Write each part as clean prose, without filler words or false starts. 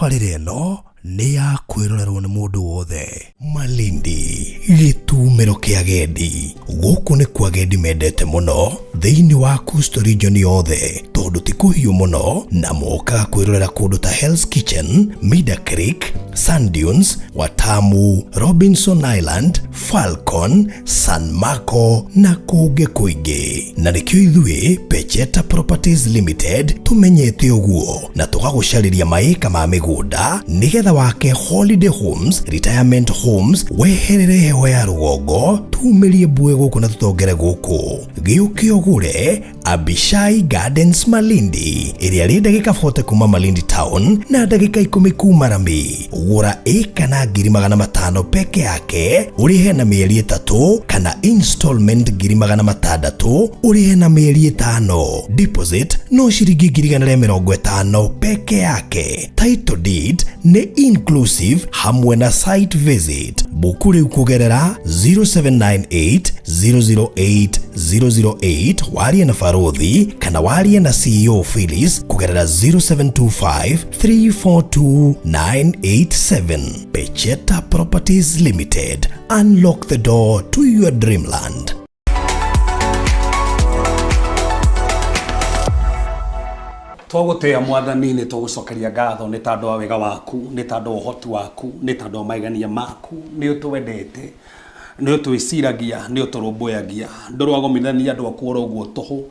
Tabarĩra ĩno nĩ ya kwĩrorerwo nĩ mũndũ wothe. Malindi, gĩtumĩro kĩa agendi. Gũkũ nĩkuo agendi mendete mũno thĩinĩ wa Coastal Region yothe tondũ ti kũhiũ mũno na mokaga kwĩrorera kũndũ ta Hell's Kitchen, Mida Creek, Sand Dunes, Watamu, Robinson Island, Falcon, San Marco na kũngĩ kũingĩ. Na nĩkĩo ithuĩ Pecheta Properties Limited tũmenyete ũguo na tũgagũcarĩria maĩka ma mĩgũnda nĩgetha wake holiday homes, retirement homes, weherere heho ya rũgongo, tumĩrie mbuĩ gũkũ na tũtongere gũkũ. Gĩũke ũgũre Abishai Gardens Malindi ĩrĩa rĩ ndagĩka 40 kuma Malindi Town na ndagĩka 10 kuma Rami. Gũra ĩka na 500,000 peke yake ũrĩhe na mĩeri 3 kana installment 600,000 ũrĩhe na mĩeri 5. Deposit no ciringi 150,000 peke yake. Title deed nĩ inclusive hamwe na site visit. Buku rĩu kũgerera 0798 008 008 warie na Barothi kana warie na CEO Phyllis kũgerera 0725 342 987. Pecheta Properties Limited. Unlock the door to your dreamland. Twagũtĩĩa Mwathani, nĩ tũgũcokeria ngatho nĩ tondũ wa wega waku, nĩ tondũ wa ũhoti waku, nĩ tondũ wa maigania maku, nĩ ũtwendete, nĩ ũtwĩciragia, nĩ ũtũrũmbũyagia. Ndũrwagomithania andũ aku oro ũguo tũhũ.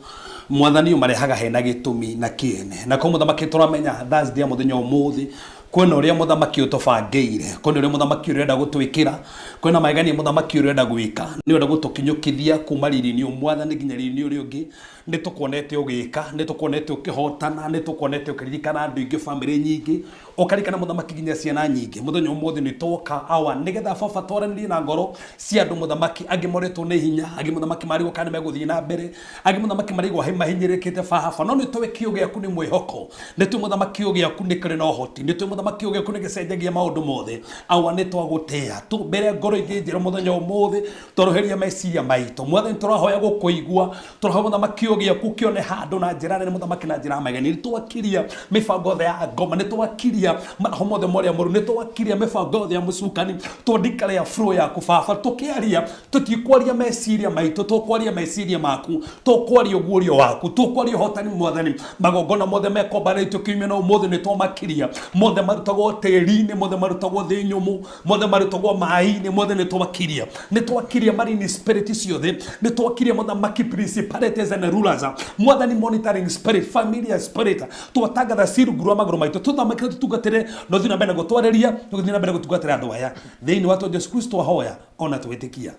Mwathani ũmarehaga hena gĩtũmi na kĩene. Na kwa mũthamaki tũramenya Thursday ya mũthenya ũmũthĩ, kwĩna ũrĩa mũthamaki ũtũbangĩire, kwĩna ũrĩa mũthamaki ũrenda gũtwĩkĩra, kwĩna maigania mũthamaki ũrenda gwĩka, nĩ ũrenda gũtũkinyũkithia kuma riri-inĩ ũyũ Mwathani nginya riri-inĩ ũrĩa ũngĩ. Nĩ tũkuonete ũgĩka, nĩ tũkuonete ũkĩhotana, nĩ tũkuonete ũkĩririkana andũ aingĩ, bamĩrĩ nyingĩ, ũkarikana mũthamaki nginya ciana nyingĩ. Mũthenya ũmũthĩ nĩ twoka awa nĩgetha baba twaranĩrie na ngoro cia andũ mũthamaki, angĩ morĩtwo nĩ hinya, angĩ mũthamaki marigwo kana nĩ megũthiĩ na mbere, angĩ mũthamaki marigwo mahinyĩrĩrĩkĩte baba, no nĩ tũĩ kiugo gĩaku nĩ mwĩhoko, nĩ tũĩ mũthamaki kiugo gĩaku nĩ kĩrĩ na ũhoti, nĩ tũĩ mũthamaki kiugo gĩaku nĩ gĩcenjagia maũndũ mothe. Awa nĩ twagũtĩa, tũmbĩre ngoro ingĩ njerũ mũthenya ũmũthĩ, twarũhĩria meciria maitũ. Mwathani tũrahoya gũkũigua, tũrahoya mũthamaki kiugo gĩaku kĩone handũ na njĩra nene mũthamaki na njĩra ya magegania. Nĩ twakiria mĩbango yothe ya ngoma, nĩ twakiria maroho mothe marĩa moru, nĩ twakiria mĩbango yothe ya mũcukani, twandikarea flow yaku baba. Tũkĩaria tũtikwaria meciria maitũ, tũkwaria meciria maku, tũkwaria ũguũrio waku, tũkwaria ũhotani Mwathani. Magongona mothe mekombanĩtio kiumia na ũmũthĩ nĩ twamakiria, mothe marutagwo tĩri-inĩ, mothe marutagwo thĩ nyũmũ, mothe marutagwo maĩ-inĩ, mothe nĩ twakiria. Nĩ twakiria marine spirit ciothe, nĩ twakiria mũthamaki principalities and rulers, Mwathani monitoring spirit, familiar spirit, twatangatha ci rungu rwa magũrũ maitũ, tũthamakĩre tũtungatĩre, na ũthiĩ na mbere na gũtwarĩria, tũgĩthiĩ na mbere gũtungatĩra andũ aya thĩinĩ wa Jesu Kristo ahoya ona twĩtĩkia.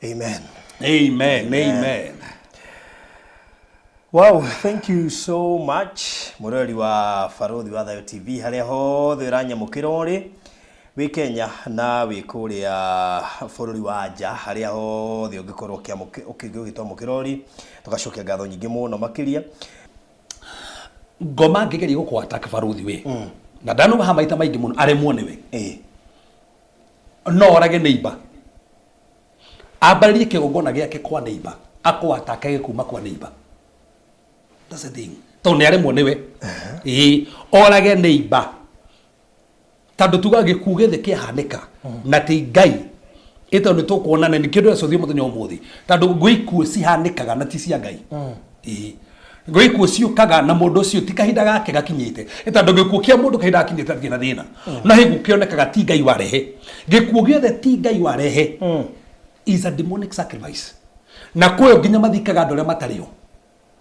Amen. Amen. Amen. Wow, thank you so much mũrori wa Barothi wa Thayo TV harĩa hothe ũranyamũkĩra ũrĩ wĩ Kenya na wĩ kũrĩa bũrũri wa nja harĩa hothe ũngĩkorwo ũgĩtwamũkĩra ũrĩ, tũgacokia ngatho nyingĩ mũno makĩria. Ngoma angĩgeria gũkũ attack Barothi we na ndanuga ha maita maingĩ mũno aremwo nĩwe, no orage neighbor, ambarĩrie kĩgongona gĩake kwa neighbor, akũ attack kuma kwa neighbor. That's the thing, tondũ nĩ aremwo nĩwe, ĩĩ orage neighbor, tondũ tuga gĩkuũ gĩothe kĩahanĩka na ti Ngai ĩtondũ nĩ tũkuona na nĩkĩo ndĩracũthia mũthenya ũmũthĩ, tondũ gwĩ ikuũ cihanĩkaga na ti cia Ngai. Ĩĩ gwĩ ikuũ ciũkaga na mũndũ ũcio ti kahinda gake gakinyĩte, tondũ gĩkuũ kĩa mũndũ kahinda gakinyĩte atirĩ na thĩna, no he gĩkuũ kĩonekaga ti Ngai warehe. Gĩkuũ gĩothe ti Ngai warehe is a demonic sacrifice, na kwĩyo nginya mathikaga andũ arĩa matarĩ o.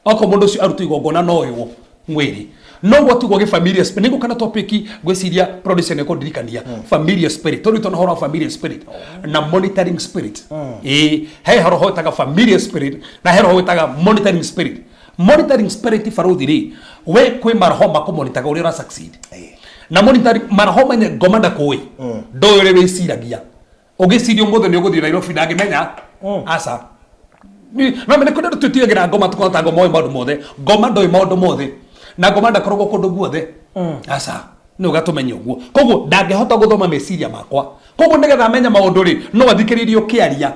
Okorwo mũndũ ũcio arutwo igongona no ĩwo mwĩrĩ, noguo tiguo gĩ familiar spirit. Nĩguo kana topic ngwĩciria producer nĩ kũndirikania familiar spirit, tondũ tũna ũhoro wa familiar spirit na monitoring spirit. Ĩĩ he roho wĩtaga familiar spirit na he roho wĩtaga monitoring spirit. Monitoring spirit barothi rĩ, we kwĩ maroho makũmonitaga ũrĩa ũra succeed na monitoring maroho menye ngoma ndakũĩ, ndũĩ ũrĩa wĩciragia. Ũgĩciria ũmũthĩ nĩ ũgũthiĩ Nairobi ndangĩmenya aca. No mene kũndũ tũtigagĩra ngoma tũkona ta ngoma oĩ maũndũ mothe. Ngoma ndoĩ maũndũ mothe na ngoma ndakoragwo kũndũ guothe, aca nĩ ũgatũmenya ũguo. Koguo ndangĩhota gũthoma meciria makwa, koguo nĩgetha amenye maũndũ rĩ, no athikĩrĩrie ũkĩaria.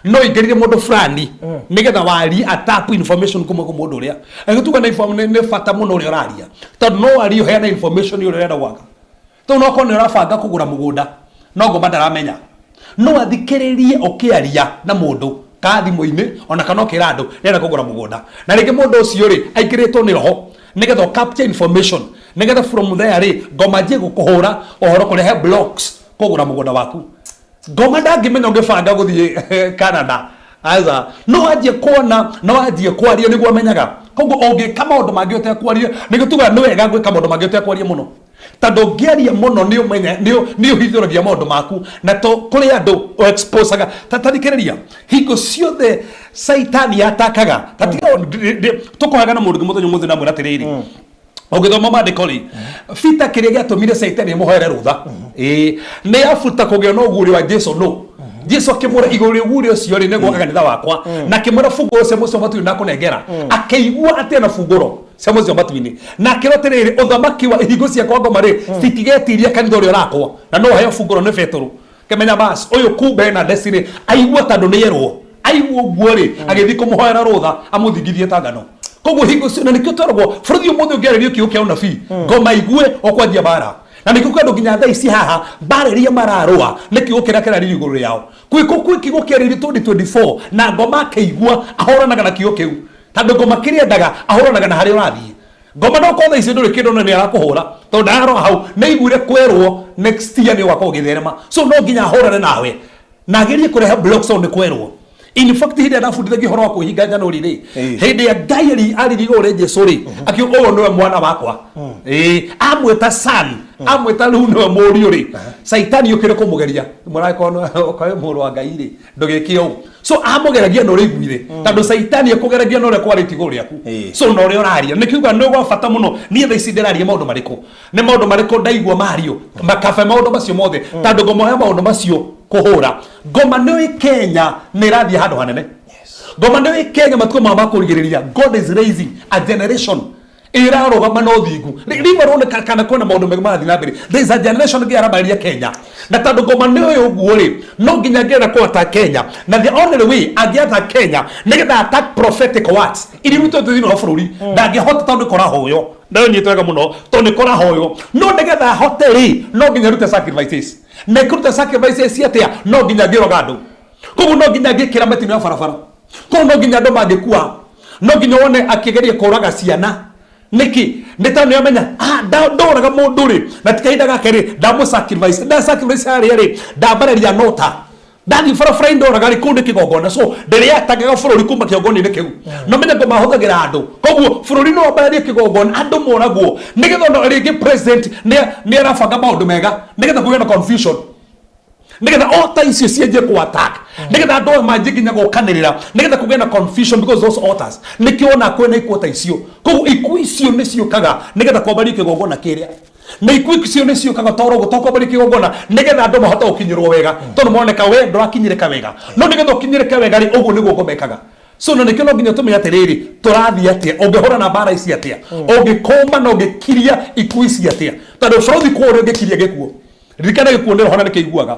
No ingĩrire mũndũ fulani nĩgetha warie atap information kuma kwĩ mũndũ ũrĩa agĩtuga nĩ nĩ bata mũno ũrĩa ũraria, tondũ no warie ũheane information ũrĩa ũrenda gwaka. Tondũ no korwo nĩ ũrabanga kũgũra mũgũnda, no ngoma ndaramenya, no athikĩrĩrie ũkĩaria na mũndũ ka thimũ-inĩ, ona kana ũkĩra andũ nĩarenda kũgũra mũgũnda, na rĩngĩ mũndũ ũcio rĩ aingĩrĩtwo nĩ roho nĩgetha ũ capture information, nĩgetha from there rĩ ngoma anjie gũkũhũra ũhoro kũrehe blocks kũgũra mũgũnda waku. Ngoma ndangĩmenya ũngĩbanga gũthiĩ Canada, aca, no anjie kuona, no anjie kwaria nĩguo amenyaga. Koguo ũngĩka maũndũ mangĩ ũtekwaria, nĩguo tugaga nĩ wega gwĩka maũndũ mangĩ ũtekwaria mũno, tondũ ũngĩaria mũno nĩ ũmenya nĩ ũhithũragia maũndũ maku na to kũrĩ andũ ũexposaga. Ta tathikĩrĩria, hingo ciothe Caitani atakaga tatiga tũkũhaga na mũndũ ũngĩ mũthenya ũmũthĩ namwĩra atĩrĩrĩ, ũngĩthoma maandĩko rĩ, Peter, kĩrĩa gĩatũmire Caitani amũhoere rũtha ĩĩ nĩ abuta kũgĩa na ũguũrio wa Jesu. No Jesu akĩmwĩra igũrũ rĩa ũguũrio ũcio rĩ, nĩgwaka kanitha wakwa, na akĩmwĩra bungũro cia mũciĩ wa matu-inĩ ndakũnengera. Akĩigua atĩ ena bungũro cia mũciĩ wa matu-inĩ, na akĩrwo atĩrĩrĩ, ũthamaki wa ihingo cia kwa ngoma rĩ citigetiria kanitha ũrĩa ũrakwo, na no heo bungũro nĩ Betũrũ. Kĩmenya bas ũyũ kumbe ena destiny. Aigua tondũ nĩ erwo, aigua ũguo rĩ, agĩthiĩ kũmũhoera rũtha amũthingithie ta ngano. Koguo hingo cio na nĩkĩo tweragwo bũrũri ũmũthĩ ũngĩarĩrio kiugo kĩa ũnabii, ngoma igue ũkwanjia mbara. Na nĩkĩo kwĩ andũ nginya thaa ici haha mbara iria mararũa nĩ kiugo kĩrĩa kĩrarĩrio igũrũ rĩao. Kwĩ kwĩ kiugo kĩarĩrio 2024 na ngoma akĩigua ahũranaga na kiugo kĩu, tondũ ngoma kĩrĩa endaga ahũranaga na harĩa ũrathiĩ. Ngoma no korwo thaa ici ndũrĩ kĩndũ, no nĩ arakũhũra tondũ ndararora hau nĩ aiguire kwerwo next year nĩ ũgakorwo ũgĩtherema. So no nginya ahũrane nawe na agerie kũrehe blocks tondũ nĩ kwerwo. In fact, hĩndĩ ĩrĩa ndabundithagia ũhoro wa kwĩhinga njanũri rĩ, hĩndĩ ya Ngai aririe igũrũ rĩa Jesu rĩ, akiuga, "Ũyũ nĩwe mwana wakwa." Ĩĩ, amwĩta son, amwĩta rĩu nĩwe mũriũ rĩ, Caitani ũkĩre kũmũgeria, mũragĩkorwo okorwo mũrũ wa Ngai rĩ, ndũgĩke ũũ. So amũgeragia na ũrĩa aiguire, tondũ Caitani ekũgeragia na ũrĩa kwarĩtie igũrũ rĩaku. So na ũrĩa ũraria nĩ kiuga nĩ gwa bata mũno. Niĩ thaa ici ndĩraria maũndũ marĩkũ, nĩ maũndũ marĩkũ ndaigua mario makabe maũndũ macio mothe, tondũ ngomoya maũndũ macio kũhũra ngoma. Nĩ Kenya nĩ ĩrathiĩ handũ hanene. Ngoma nĩ Kenya matukũ ma kũrigĩrĩria, God is raising a generation ĩrarũgama na ũthingu. Riu aroneka kana kwĩna maũndũ mega marathiĩ na mbere. There is a generation ĩngĩ arambarĩria Kenya, na tondũ ngoma nĩ ũyũ ũguo rĩ, no nginya angĩenda kũ attack Kenya, na the only way angĩ attack Kenya nĩgetha attack prophetic words iria irutĩtwo thĩinĩ wa bũrũri. Ndangĩhota tondũ nĩ kũrahoywo, ndanyitwo wega mũno, tondũ nĩ kũrahoywo. No nĩgetha ahote rĩ, no nginya arute sacrifices. Na ĩkũruta sacrifices atĩa? No nginya angĩroga andũ. Koguo no nginya angĩkĩra mĩtino ya barabara. Koguo no nginya andũ mangĩkua, no nginya wone akĩgeria kũraga ciana. Nĩkĩ? Nĩ tondũ nĩ amenya, ah, ndoraga mũndũ rĩ, na ti kahinda gake rĩ, ndamũ sacrifice, nda sacrifice harĩa rĩ, ndambararia nota ndathiĩ barabara-inĩ ndoraga rĩ, kũu nĩ kĩgongona. So ndĩrĩatangaga bũrũri kuma kĩgongona-inĩ kĩu. No menye ngoma ahũthagĩra andũ, koguo bũrũri no wambararie kĩgongona, andũ moragwo, nĩgetha ona rĩngĩ president nĩ arabanga maũndũ mega nĩgetha kũgĩe na confusion, nĩgetha ota icio cianjie ku attack, nĩgetha andũ aya manjie nginya gũkanĩrĩra, nĩgetha kũgĩe na confusion, because those altars nĩkĩo ona kwĩna ikuũ ta icio. Koguo ikuũ icio nĩ ciũkaga nĩgetha kwambario kĩgongona kĩrĩa, na ikuũ icio nĩ ciũkaga toro ũguo to kwambario kĩgongona nĩgetha andũ mahote gũkinyĩrwo wega, tondũ moneka we ndũrakinyĩrĩka wega. No nĩgetha ũkinyĩrĩke wega rĩ, ũguo nĩguo ngomekaga. So na nĩkĩo no nginya tũmenye atĩrĩrĩ, tũrathiĩ atĩa, ũngĩhũra na mbara ici atĩa, ũngĩkũma na ũngĩkiria ikuũ ici atĩa, tondũ bũrũri kũrĩa ũngĩkiria gĩkuũ. Ririkana, gĩkuũ nĩ roho na nĩkĩiguaga.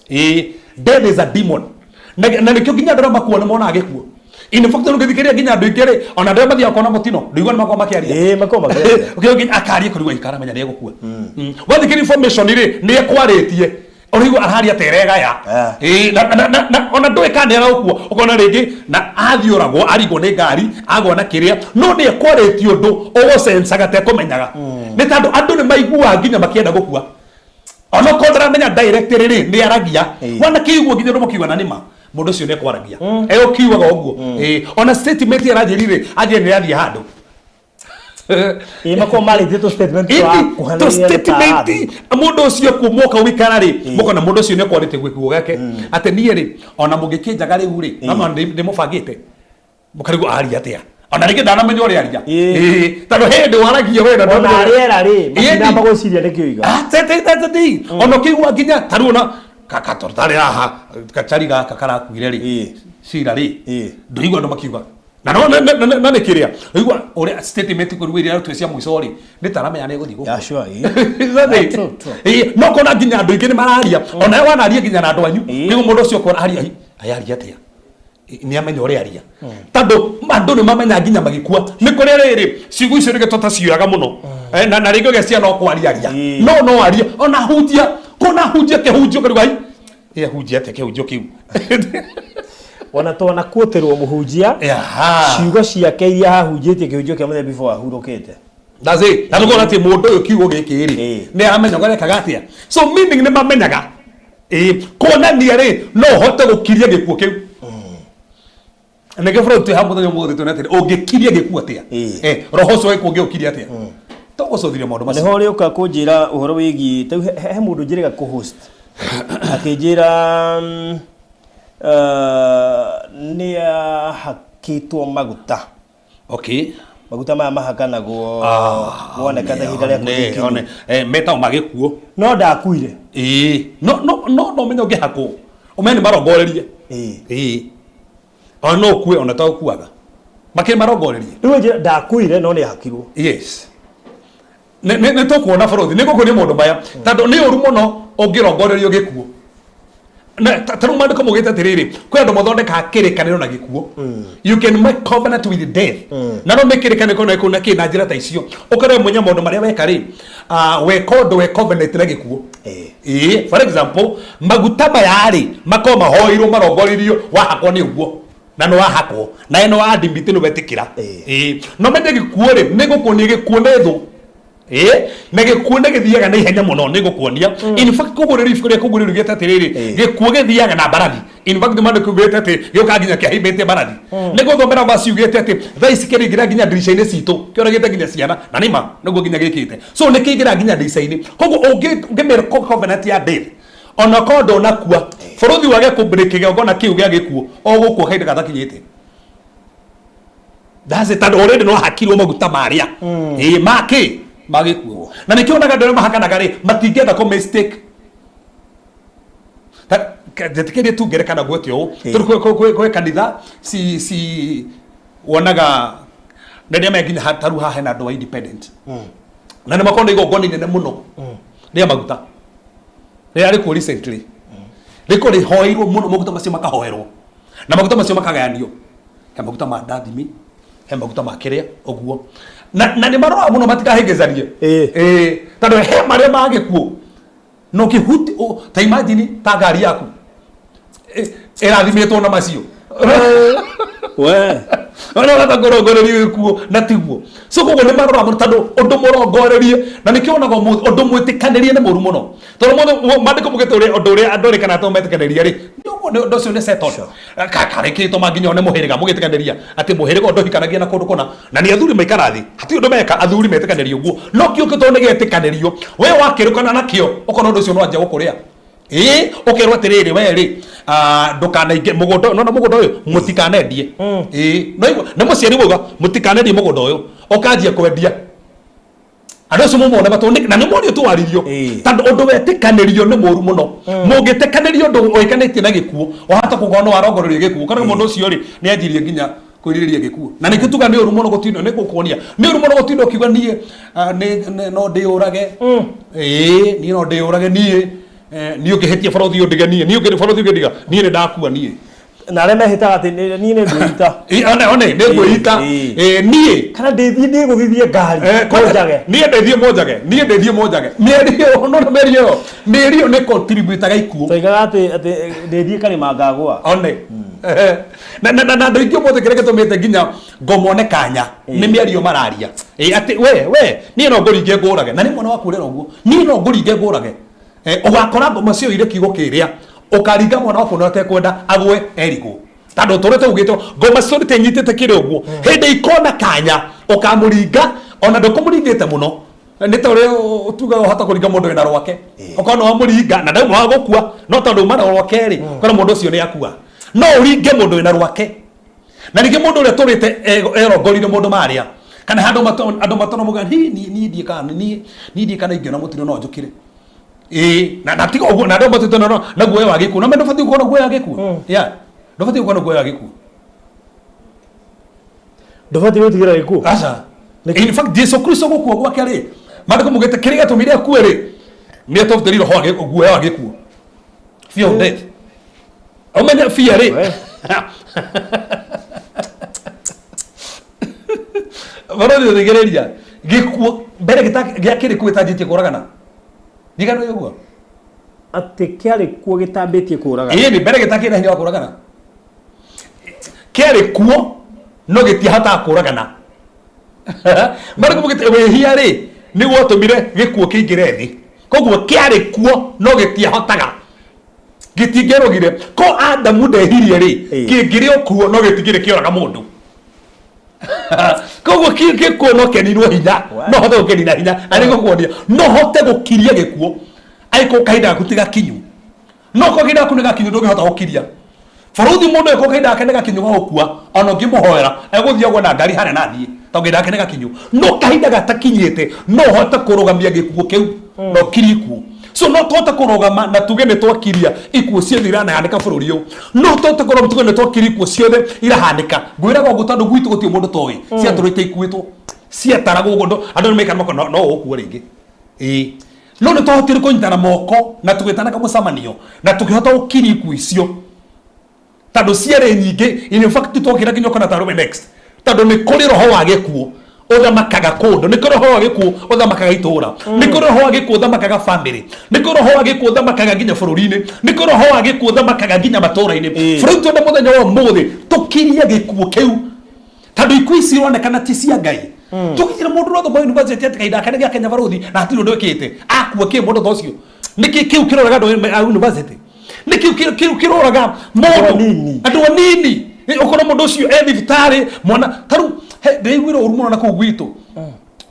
Ĩĩ, death is a demon, na nĩkĩo nginya andũ arĩa makua nĩ monaga gĩkuũ. In fact, ũngĩthikĩrĩria nginya andũ aingĩ rĩ, ona andũ arĩa mathiaga kuona mũtino, ndũigua nĩ makoragwo makĩaria. Ĩĩ, makoragwo makĩaria. Ũkĩigua nginya akaria kũrigwo aikara menya nĩ egũkua. Wathikĩrĩria information rĩ, nĩ ekwarĩtie, ũraigua araria ta ĩregaya. Ĩĩ, na ona ndũĩ kana nĩ aragũkua, ũkona rĩngĩ na athiũragwo arigwo nĩ ngari agwa na kĩrĩa, no nĩ ekwarĩtie ũndũ ũgũcencaga ta ekũmenyaga, nĩ tondũ andũ nĩ maiguaga nginya makĩenda gũkua, onokorwo ndaramenya direct rĩ, nĩ aragia. Wana kĩigua nginya ũndũ mũkiuga na nĩma mũndũ ũcio nĩ ekwaragia egũkiugaga ũguo. Ĩĩ, ona statement aranjĩrire anjĩre nĩ athiĩ handũ. Ĩĩ, makoragwo marĩtie tũ statement twa Ĩndĩ, kuhanĩrĩria tũ statement ta mũndũ ũcio kuma ũka wĩikara rĩ, mũkona mũndũ ũcio nĩ ekwarĩtie gĩkuo gĩake atĩ niĩ rĩ, ona mũngĩkĩnjaga rĩu rĩ, no ndĩmũbangĩte. Mũkarigwo aria atĩa, ona rĩngĩ ndanamenya ũrĩa aria. Ĩĩ, tondũ hĩndĩ waragia we na ona ndũramenya. rĩera rĩ Ĩndĩ. matinamba gwĩciria nĩkĩo iga. Ona ũkĩigua nginya ta rĩu ona katarĩ haha gacari gaka karakuire rĩ, cira rĩ, ndũigua andũ makiuga na no na nĩ kĩrĩa ũigua ũrĩa statement kũrigwo iria arutwo cia mũico rĩ, nĩ taramenya nĩ gũthiĩ gũkua. Yeah, sure, ĩĩ. Exactly. Yeah, true, true. Ĩĩ, no kona nginya andũ aingĩ nĩ mararia, ona we wanaria nginya na andũ anyu. Nĩguo mũndũ ũcio ũkona aria, ayaria atĩa. Nĩ amenya ũrĩa aria, tondũ andũ nĩ mamenya nginya magĩkua nĩ kũrĩa rĩrĩ ciugo icio rĩngĩ tũtacioyaga mũno. Na rĩngĩ ũgecia no kwaria aria. No aria ona hunjia kũna hunjia kĩhunjio kĩruga hi hunjia atĩa kĩhunjio kĩu. Ona twana kuoterwo mũhunjia ciugo ciake iria ahunjĩtie kĩhunjio kĩa mũthenya before ahurũkĩte. That's it. Na tũkona atĩ mũndũ ũyũ kiugo gĩkĩ rĩ nĩ aramenya ũrĩa arekaga atĩa, so meaning nĩ mamenyaga kuonania rĩ no ũhote gũkiria gĩkuũ kĩu. Nĩkĩo bũrũri twĩ haha mũthenya ũmũthĩ tuone atĩrĩ, ũngĩkiria gĩkuũ atĩa? Roho ũcio wa gĩkuũ ũngĩũkiria atĩa? Tũgũcũthĩria maũndũ macio. Nĩho ũrĩũka kũnjĩra ũhoro wĩgiĩ ta rĩu he mũndũ njĩrĩga kũ-host akĩnjĩra nĩ ahakĩtwo maguta. Maguta maya mahakanagwo woneka ta ihinda rĩa One, kũrĩkinya. One. Metagwo ma gĩkuũ. No ndakuire. Ĩĩ, no no menye ũngĩhakwo ũmenye nĩ marongorerie. Ĩĩ, ona no ũkue ona to ũkuaga makĩrĩ marongorerie. Rĩu anjĩra ndakuire no nĩ ahakirwo. Yes, nĩ tũkuona bũrũri nĩ gũkũria maũndũ maya, tondũ nĩ ũru mũno ũngĩrongorerio gĩkuũ. Na ta rĩu maandĩko maugĩte atĩrĩrĩ, kwĩ andũ mathondekaga kĩrĩkanĩro na gĩkuũ. You can make covenant with death. Na no make kĩrĩkanĩro na gĩkuũ na kĩ na njĩra ta icio ũkarĩa mwenye maũndũ marĩa weka rĩ, weka ũndũ we covenant na gĩkuũ. Ĩĩ, for example, maguta maya rĩ makorwo mahoirwo marongoreirio wahakwo nĩ ũguo na nĩ wahakwo nawe nĩ wa admit nĩ wetĩkĩra. Ĩĩ, no menye gĩkuũ rĩ nĩ gũkuonia gĩkuũ nĩ thũ. Ĩĩ, na gĩkuũ nĩ gĩthiaga na ihenya mũno, nĩ gũkuonia. In fact, kũguũrĩrio ibuku rĩa Kũguũrĩrio riugĩte atĩrĩrĩ, gĩkuũ gĩthiaga na mbarathi. In fact, maandĩko yugĩte atĩ gĩũkaga nginya kĩhaimbĩte mbarathi. Nĩ gũthomera verse yugĩte atĩ thaa ici kĩraingĩra nginya ndirica-inĩ citũ, kĩũragĩte nginya ciana, na nĩ ma nĩguo nginya gĩkĩte. So nĩ kĩingĩraga nginya ndirica-inĩ. Koguo ũngĩmĩra covenant ya death, ona korwo ndũnakua, bũrũthi wage kũ break kĩgongona kĩu gĩa gĩkuũ, ũgũkua kahinda gatakinyĩte. That's it. Tondũ already no hakirwo maguta marĩa ĩĩ ma kĩ ma gĩkuũ. Na nĩkĩo onaga andũ arĩa mahakanaga rĩ matingĩenda kũ mistake. Njĩtĩkĩrie tu ngerekano ngwĩte ũũ. Tondũ kwĩ kanitha ci wonaga na nĩ nginya ta rĩu haha hena andũ a independent na nĩ makoragwo na igongona inene mũno rĩa maguta rĩrĩa rĩkuo recently rĩkorwo rĩhoeirwo mũno, maguta macio makahoerwo na maguta macio makagayanio, he maguta ma ndathimi, he maguta ma kĩrĩa ũguo, na nĩ maroraga mũno matikahĩngĩcanie. Ĩĩ, tondũ he marĩa ma gĩkuũ na ũkĩhuti ta imagine ta ngari yaku ĩrathimĩtwo na macio. We. Ona ũrata kũrongorerio gĩkuũ na tiguo. So koguo nĩ marora mũno tondũ ũndũ mũrongorerie na nĩkĩo wonaga ũmũthĩ ũndũ mwĩtĩkanĩrie nĩ mũru mũno, tondũ mũthĩ maandĩko mugĩte ũrĩa ũndũ ũrĩa andũ erĩ kana atatũ metĩkanĩria rĩ nĩ ũguo ũndũ ũcio nĩ settled. Karĩkĩtwo ma nginya one mũhĩrĩga mũgĩtĩkanĩria atĩ mũhĩrĩga ũyũ ndũhikanagia na kũndũ kũna na nĩ athuri maikara thĩ hatirĩ ũndũ meka, athuri metĩkanĩria ũguo no kĩo kĩtoo nĩ gĩetĩkanĩrio we wakĩrũkana nakĩo ũkona ũndũ ũcio no anjia gũkũrĩa. Ĩĩ, ũkerwo atĩrĩrĩ, we rĩ, ndũkanaingĩ mũgũnda ũyũ, nona mũgũnda ũyũ mũtikanendie. Ĩĩ, no igua nĩ mũciari wauga mũtikanendie mũgũnda ũyũ, ũkanjia kwendia andũ acio mumone matũ na nĩ morio twaririo. Tondũ ũndũ wetĩkanĩrio nĩ mũru mũno. Mũngĩtĩkanĩrio ũndũ ũĩkanĩtie na gĩkuũ, wahota kũgwa no warongorerio gĩkuũ kana mũndũ ũcio rĩ nĩ anjirie nginya kwĩrirĩria gĩkuũ. Na nĩkĩo tuga nĩ ũru mũno gũtinda nĩ gũkuonia nĩ ũru mũno gũtinda ũkiuga niĩ nĩ no ndĩyũrage. Ĩĩ, niĩ no ndĩyũrage niĩ. Niĩ ũngĩhĩtia borothi ũndige niĩ, niĩ ũngĩ borothi ũngĩndiga niĩ nĩ ndakua niĩ. Na arĩa mehĩtaga atĩ niĩ nĩ ngwĩita. Ĩ, one nĩ ngwĩita. Niĩ kana ndĩthiĩ ndĩgũthithie ngari mũnjage. Niĩ ndĩthiĩ mũnjage, niĩ ndĩthiĩ mũnjage. Mĩario ĩyo, nona mĩario ĩyo, mĩario ĩyo nĩ contributaga ikuũ. Twoigaga atĩ ndĩthiĩ karĩma ngagũa. One na andũ aingĩ ũmũthĩ kĩrĩa gĩtũmĩte nginya ngomone kanya nĩ mĩario mararia. Ĩ, atĩ we niĩ no ngũringe ngũrage, na nĩ mwana waku ũrera ũguo, niĩ no ngũringe ngũrage. Ũgakora ngoma cioire kiugo kĩrĩa ũkaringa mwana waku na ũtekwenda agwe erigwo, tondũ ũtũrĩte ugĩte ngoma ciũrĩte inyitĩte kĩrĩa ũguo hĩndĩ ikona kanya ũkamũringa ona ndũkũmũringĩte mũno, nĩ ta ũrĩa tugaga ũhota kũringa mũndũ wĩna rwake, ũkorwo nĩ wamũringa na ndauma wa gũkua, no tondũ uma na rwake rĩ ũkona mũndũ ũcio nĩ akua. No ũringe mũndũ wĩna rwake na ningĩ mũndũ ũrĩa tũrĩte erongorire mũndũ marĩa kana handũ andũ matona muga hi niĩ ndiĩ kana niĩ ndiĩ kana ingĩona mũtino no njũkĩre. Ĩĩ, na tiga ũguo na andũ matũte na guoya wa gĩkuũ, na ndũbatiĩ gũkorwo na guoya wa gĩkuũ. Yeah, ndũbatiĩ gũkorwo na guoya wa gĩkuũ. Ndũbatiĩ gwĩtigĩra gĩkuũ. Aca. In fact, Jesu Kristo gũkua gwake rĩ, maandĩko mugĩte kĩrĩa gĩatũmire akue rĩ nĩ atũrutĩire roho wa guoya wa gĩkuũ, fear of death. Ũmenye fear rĩ. Barũthi ũthikĩrĩria gĩkuũ mbere gĩakĩrĩ kuo gĩtanjĩtie kũragana ndigano ũguo. Atĩ kĩarĩ kuo gĩtambĩtie kũragana. Ĩĩ nĩ mbere gĩtakĩrĩ na hinya wa kũragana, kĩarĩ kuo no gĩtiahotaga kũragana. Marĩ kũmũgĩte wĩhia rĩ nĩ gwatũmire gĩkuũ kĩingĩre thĩ, koguo kĩarĩ kuo no gĩtiahotaga, gĩtingĩrũgire ko Adamu ndehirie rĩ. Kĩngĩrĩ o kuo no gĩtingĩrĩ kĩoraga mũndũ, koguo gĩkuũ no kĩninwo hinya. No hote gũkĩnina hinya arĩ gũkuonia no hote gũkiria gĩkuũ angĩkorwo kahinda gaku ti gakinyu. No ko kahinda gaku nĩ gakinyu, ndũngĩhota gũkiria bũrũthi mũndũ ĩko kahinda gake nĩ gakinyu ga gũkua. Ona ũngĩmũhoera egũthiĩ agwe na ngari harĩa na athiĩ tondũ kahinda gake nĩ gakinyu. No kahinda gatakinyĩte, no ũhote kũrũgamia gĩkuũ kĩu na ũkirie ikuũ. So no tũhote kũrũgama na tuge nĩ twakiria ikuũ ciothe iranahanĩka bũrũri ũyũ. No tũhote kũrũgama tuge nĩ twakiria ikuũ ciothe irahanĩka. Ngwĩraga ũguo tondũ gwitũ gũtirĩ mũndũ toĩ ciatũrĩte ikuĩtwo ciataragwo ũguo andũ nĩ maikara makona no ũkua rĩngĩ. Ĩĩ, no nĩ twahotire kũnyitana moko na tũgĩtana kamũcemanio na tũkĩhota gũkiria ikuũ icio tondũ ciarĩ nyingĩ. In fact, twokĩra nginya ũkona tarũme next, tondũ nĩ kũrĩ roho wa gĩkuũ ũthamakaga kũndũ, nĩ kũrĩ roho wa gĩkuũ ũthamakaga itũũra, nĩ kũrĩ roho wa gĩkuũ ũthamakaga family, nĩ kũrĩ roho wa gĩkuũ ũthamakaga nginya bũrũri-inĩ, nĩ kũrĩ roho wa gĩkuũ ũthamakaga nginya matũũra-inĩ. Bũrũri twenda mũthenya wa ũmũthĩ tũkirie gĩkuũ kĩu tondũ ikuũ ici ironekana ti cia Ngai. Tũgitĩre mũndũ ũrathoma university atĩ kahinda gake nĩ gĩa Kenya barũthi na hatirĩ ũndũ ĩkĩte akua kĩ mũndũ ta ũcio. Nĩkĩ kĩu kĩroraga andũ a university? Nĩkĩ kĩu kĩroraga mũndũ? Anini. Andũ anini. Ũkona mũndũ ũcio e thibitarĩ mwana tarĩu ndĩiguire ũru mũno na kũu gwitũ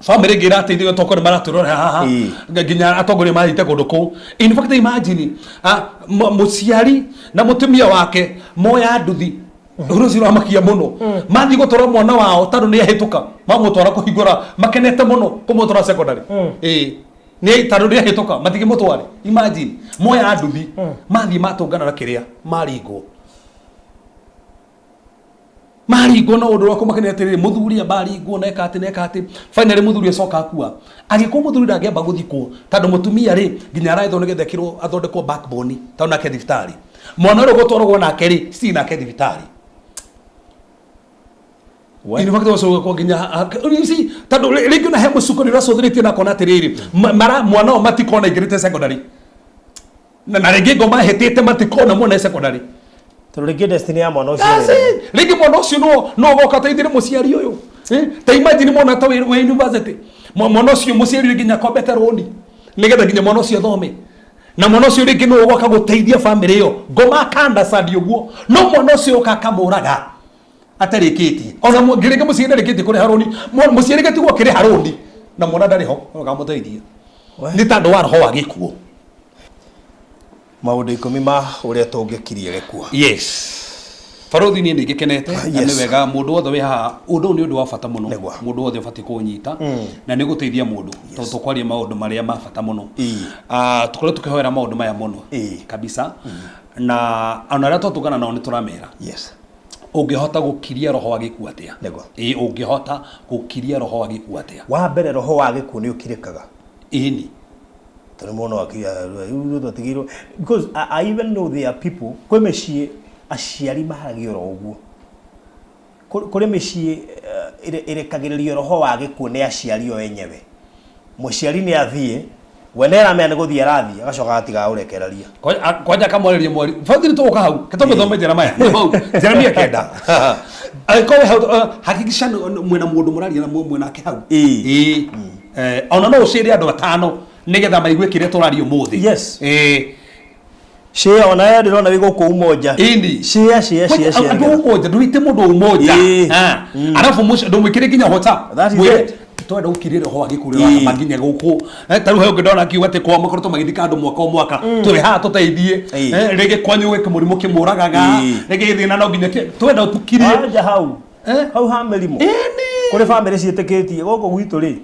bamĩrĩ ĩngĩ ĩrateithio tokorwo nĩ maratwĩrora haha. Nginya atongoria mathiĩte kũndũ kũu. In fact, imagine mũciari na mũtumia wake moya nduthi. Ũndũ ũcio ũramakia mũno, mathiĩ gũtwara mwana wao tondũ nĩ ahĩtũka, mamũtwara kũhingũra makenete mũno kũmũtwara secondary. Ĩĩ nĩ tondũ nĩ ahĩtũka matingĩmũtware. Imagine moya nduthi mathiĩ matũngana na kĩrĩa maringwo maringwo na ũndũ wa kũmakenia atĩrĩrĩ, mũthuri amba aringwo na eka atĩ na eka atĩ finally mũthuri acoka akua. Angĩkorwo mũthuri ndangĩamba gũthikwo tondũ mũtumia rĩ nginya araethwo nĩgetha ekĩrwo athondekwo backbone tondũ nake thibitarĩ mwana ũrĩa ũgũtwaragwo nake rĩ still nake thibitarĩ. In fact, ũcoka nginya you see tondũ rĩngĩ ona he mũcuko nĩ ũracũthĩrĩtie na akona atĩrĩrĩ mara mwana ũyũ matikona aingĩrĩte secondary na rĩngĩ ngoma hĩtĩte matikona mwana e secondary. Tondũ rĩngĩ destiny ya mwana ũcio That's nĩ nene. it. Rĩngĩ mwana ũcio no goka ateithĩre mũciari ũyũ. Ta imagine mwana ta wĩ university. Mwana ũcio mũciari rĩngĩ nginya akombete rũni nĩgetha nginya mwana ũcio athome na mwana ũcio rĩngĩ no ũgoka gũteithia family ĩyo ngoma akandacandi ũguo, no mwana ũcio oka akamũraga atarĩkĩtie ona rĩngĩ mũciari ndarĩkĩtie kũrĩha rũni. Mũciari gatigwo akĩrĩha rũni na mwana ndarĩ ho akamũteithia nĩ tondũ wa roho wa gĩkuũ. Maũndũ 10 ma ũrĩa tũngĩkiria gĩkuũ. Yes, barothi, niĩ nĩ ngĩkenete na nĩ wega mũndũ wothe wĩ haha. Ũndũ ũyũ nĩ ũndũ wa bata mũno. Mũndũ wothe ũbatiĩ kũũnyita na nĩ ũgũteithia mũndũ tondũ tũkwaria maũndũ marĩa ma bata mũno. Tũkoretwo tũkĩhoera maũndũ maya mũno kabisa na ona arĩa twatũngana nao nĩ tũramera ũngĩhota gũkiria roho wa gĩkuũ atĩa? Ĩĩ, ũngĩhota gũkiria roho wa gĩkuũ atĩa? Wa mbere, roho wa gĩkuũ nĩ ũkirĩkaga. Ĩni. Tondũ mũndũ akiuga rĩu twatigĩirwo because I even know there are people kwĩ mĩciĩ aciari maharagia oro ũguo. Kũrĩ mĩciĩ ĩrekagĩrĩrio roho wa gĩkuũ nĩ aciari o enyewe. Mũciari nĩ athiĩ, we nĩ aramenya nĩ gũthiĩ arathiĩ, agacoka agatiga aũrekereria. Kwanja akamwarĩria mwari bathi nĩ tũgũka hau kĩtũme thome Jeremiah. Nĩ hau Jeremiah 9. Angĩkorwo wĩ hau, hakikisha mwĩna mũndũ mũraria na mwĩ nake hau. Ĩĩ. Ona no ũcĩre andũ atano nĩgetha maigue kĩrĩa tũraria ũmũthĩ. Share ona we ndĩrona wĩ gũkũ Umoja. Ĩni. Share, share, share, share. Andũ Umoja, ndũite mũndũ Umoja. Arabu ndũmwĩkĩre nginya WhatsApp. That is Mwĩre, it. Twenda gũkirĩra roho wa gĩkuũ ũrĩa nginya gũkũ. Ta rĩu he ũngĩ ndona akiuga atĩ kwao makoretwo magĩthika andũ mwaka o mwaka. Tũrĩ haha tũteithie. Rĩngĩ kwanyu gwĩ kĩmũrimũ kĩmũragaga. Rĩngĩ thĩna no nginya twenda tũkirie. Anja hau. Hau ha mĩrimũ. Kũrĩ bamĩrĩ ciĩtĩkĩtie gũkũ gwitũ rĩ,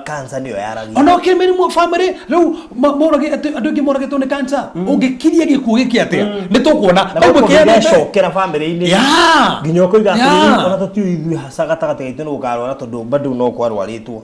cancer nĩyo yaragia. Ona ũkĩrĩ mĩrimũ bamĩrĩ rĩu andũ aingĩ moragĩtwo nĩ cancer. Ũngĩkiria gĩkuũ gĩkĩ atĩa? Nĩ tũkuona. Na Bible gũkũ ĩkĩheanĩte. gĩacokera bamĩrĩ-inĩ. Nginya ũkoiga atĩrĩrĩ, ona tũtiũĩ ithuĩ haca gatagatĩ gaitũ nĩ gũkarwara tondũ bado no kwarwarĩtwo.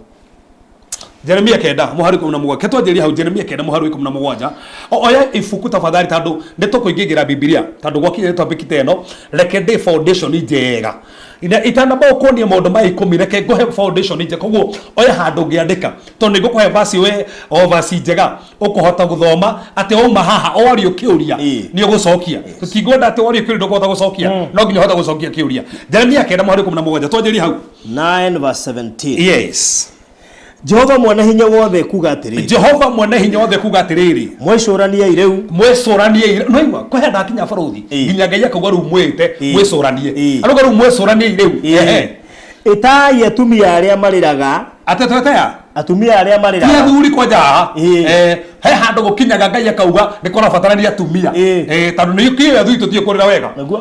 Jeremia kenda mũhari 17. Ketwanjĩrĩria hau Jeremia kenda mũhari 17. Oya ibuku tafadhali, tondũ nĩ tũkũingĩingĩra Bibilia, tondũ gwakinya nĩ topic ta ĩno, reke ndĩ foundation njega. Na itanamba gũkuonia maũndũ maya 10, reke ngũhe foundation njega. Koguo oya handũ ũngĩandĩka, tondũ nĩ ngũkũhe verse we o verse njega ũkũhota gũthoma atĩ wauma haha orio kĩũria nĩ ũgũcokia. Tũtingwenda atĩ worio kĩũria ndũkũhota gũcokia, no nginya ũhote gũcokia kĩũria. Jeremia kenda mũhari 17, twanjĩrĩrie hau. 9 verse 17. Yes. Jehova mwene hinya wothe kuga atĩrĩrĩ. Jehova mwene hinya wothe kuga atĩrĩrĩ. Mwĩcũraniei rĩu. Mwĩcũraniei. No igua kũhe ndakinya barũthi nginya Ngai akauga rĩu mwĩte mwĩcũranie. Arauga rĩu mwĩcũraniei rĩu. Ĩtai atumia arĩa marĩraga. Atĩ twetea? Atumia arĩa marĩraga. Ti athuri kwanja haha. He handũ gũkinyaga Ngai akauga nĩ kũrabatarania atumia. Tondũ nĩ kĩĩ athuri tũtiĩ kũrĩra wega. Nĩguo.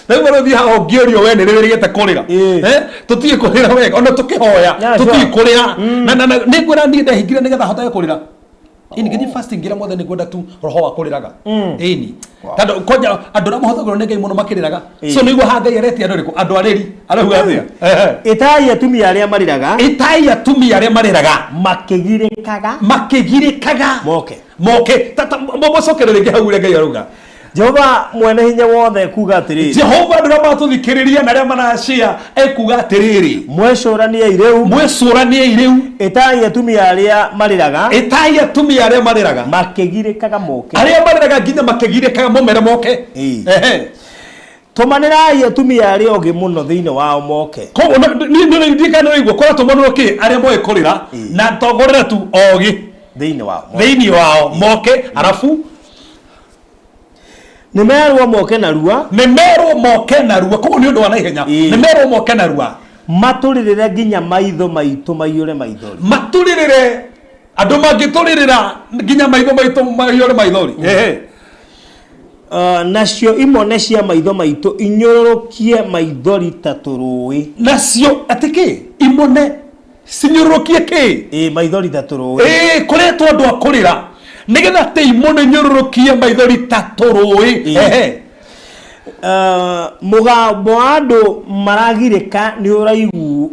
Rĩu barũthi haha ũngĩũrio we nĩ rĩrĩgĩte kũrĩra. Tũtiĩ kũrĩra wega ona tũkĩhoya tũtiĩ kũrĩra. Na nĩ ngwĩra niĩ ndehingire nĩgetha hotage kũrĩra. Ĩni ngĩthiĩ fasting ngĩra Mwathani ngwenda tu roho wa kũrĩraga. Ĩni. Tondũ kwanja andũ arĩa mahũthagĩrwo nĩ Ngai mũno makĩrĩraga. So nĩguo haha Ngai aretia andũ arĩkũ? Andũ arĩri. Arauga atĩa? Ĩtai atumia arĩa marĩraga. Ĩtai atumia arĩa marĩraga. Makĩgirĩkaga. Makĩgirĩkaga. Moke. Moke. Mũcokere rĩngĩ hau ũrĩa Ngai arauga. Jehova mwene hinya wothe ekuga atĩrĩrĩ. Jehova andũ arĩa maratũthikĩrĩria na arĩa marashare ekuga atĩrĩrĩ. Mwĩcũraniei rĩu. Mwĩcũraniei rĩu. Ĩtai atumia arĩa marĩraga. Ĩtai atumia arĩa marĩraga. Makĩgirĩkaga moke. Arĩa marĩraga nginya makĩgirĩkaga mũmere moke. Ehe. Tũmanĩrai atumia arĩa ogĩ mũno thĩinĩ wao moke. Koguo niĩ ndiũĩ kana nĩũraigua kũratũmanwo kĩ arĩa moĩ kũrĩra na to kũrĩra tu ogĩ. Thĩinĩ wao. Thĩinĩ wao moke arabu. Nĩ merwo moke narua. Nĩ merwo moke narua. Koguo nĩ ũndũ wa naihenya. Nĩ merwo moke narua. Matũrĩrĩre nginya maitho maitũ maiyũre maithori. Matũrĩrĩre. Andũ mangĩtũrĩrĩra nginya maitho maitũ maiyũre maithori. Ehe. Nacio imone cia maitho maitũ inyũrũrũkie maithori ta tũrũũĩ. Nacio atĩ kĩ? Imone cinyũrũrũkie kĩ? Ĩĩ, maithori ta tũrũũĩ. Ĩĩ, kũretwo andũ a kũrĩra nĩgetha atĩ imone inyũrũrũkie maithori ta tũrũũĩ. Ehe. Mũgambo wa andũ maragirĩka nĩ ũraigu,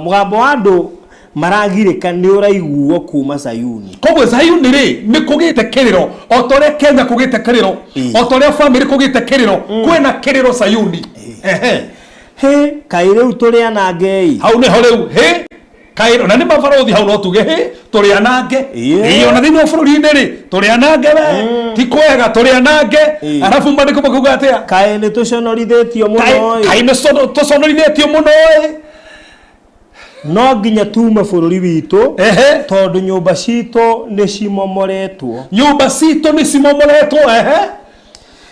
mũgambo wa andũ maragirĩka nĩ ũraiguo kuuma Zayuni. Koguo Zayuni rĩ nĩ kũgĩte kĩrĩro, o ta ũrĩa Kenya kũgĩte kĩrĩro, o ta ũrĩa famĩlĩ kũgĩte kĩrĩro, kwĩna kĩrĩro Zayuni. Ehe. Hĩ, kaĩ rĩu tũrĩ anange-ĩ! Hau nĩho rĩu, hĩ, kaĩ, na nĩ mabarũthi hau no tuge hĩ, tũrĩ anange. Ĩĩ, ona thĩinĩ wa bũrũri-inĩ rĩ, tũrĩ anange we, ti kwega, tũrĩ anange. Arabu maandĩko makauga atĩa? Kaĩ nĩ tũconorithĩtio mũno-ĩ! Kaĩ nĩ tũconorithĩtio mũno-ĩ! No nginya tuume bũrũri witũ, Ehe. tondũ nyũmba citũ nĩ cimomoretwo. Nyũmba citũ nĩ cimomoretwo. Ehe.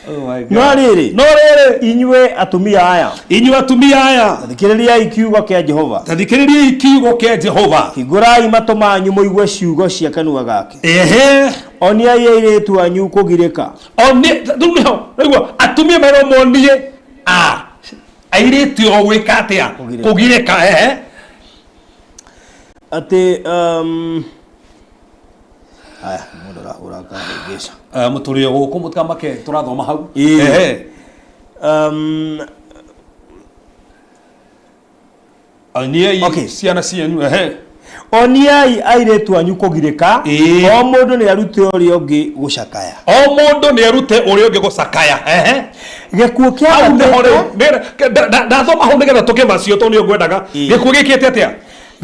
Oh my God. No rĩrĩ, No rĩrĩ, inyuĩ atumia aya, inyuĩ atumia aya, ta thikĩrĩriai kiugo kĩa Jehova. Ta thikĩrĩriai kiugo kĩa Jehova. Hingũrai matũ manyu mũigue ciugo cia kanua gake. Ehe. Oniai airĩtu anyu kũgirĩka. Onie, rĩu nĩho, raigua, atumia merwo monie a airĩtu o gwĩka atĩa? Kũgirĩka. Kũgirĩka, ehe. Atĩ aya mũndũ arahũra akahĩngĩca. Mũtũrĩ o gũkũ mũtikamake tũrathoma hau. Ĩĩ. Ehe. Oniai Okay. ciana cianyu, ehe. Oniai airĩtu anyu kũgirĩka. Ĩĩ. O mũndũ nĩ arute ũrĩa ũngĩ gũcakaya. O mũndũ nĩ arute ũrĩa ũngĩ gũcakaya, ehe. Gĩkuũ kĩa Hau nĩho rĩu batĩte. Ndathoma hau nĩgetha tũkĩmacio tondũ nĩyo ngwendaga. Ĩĩ. Gĩkuũ gĩkĩte atĩa?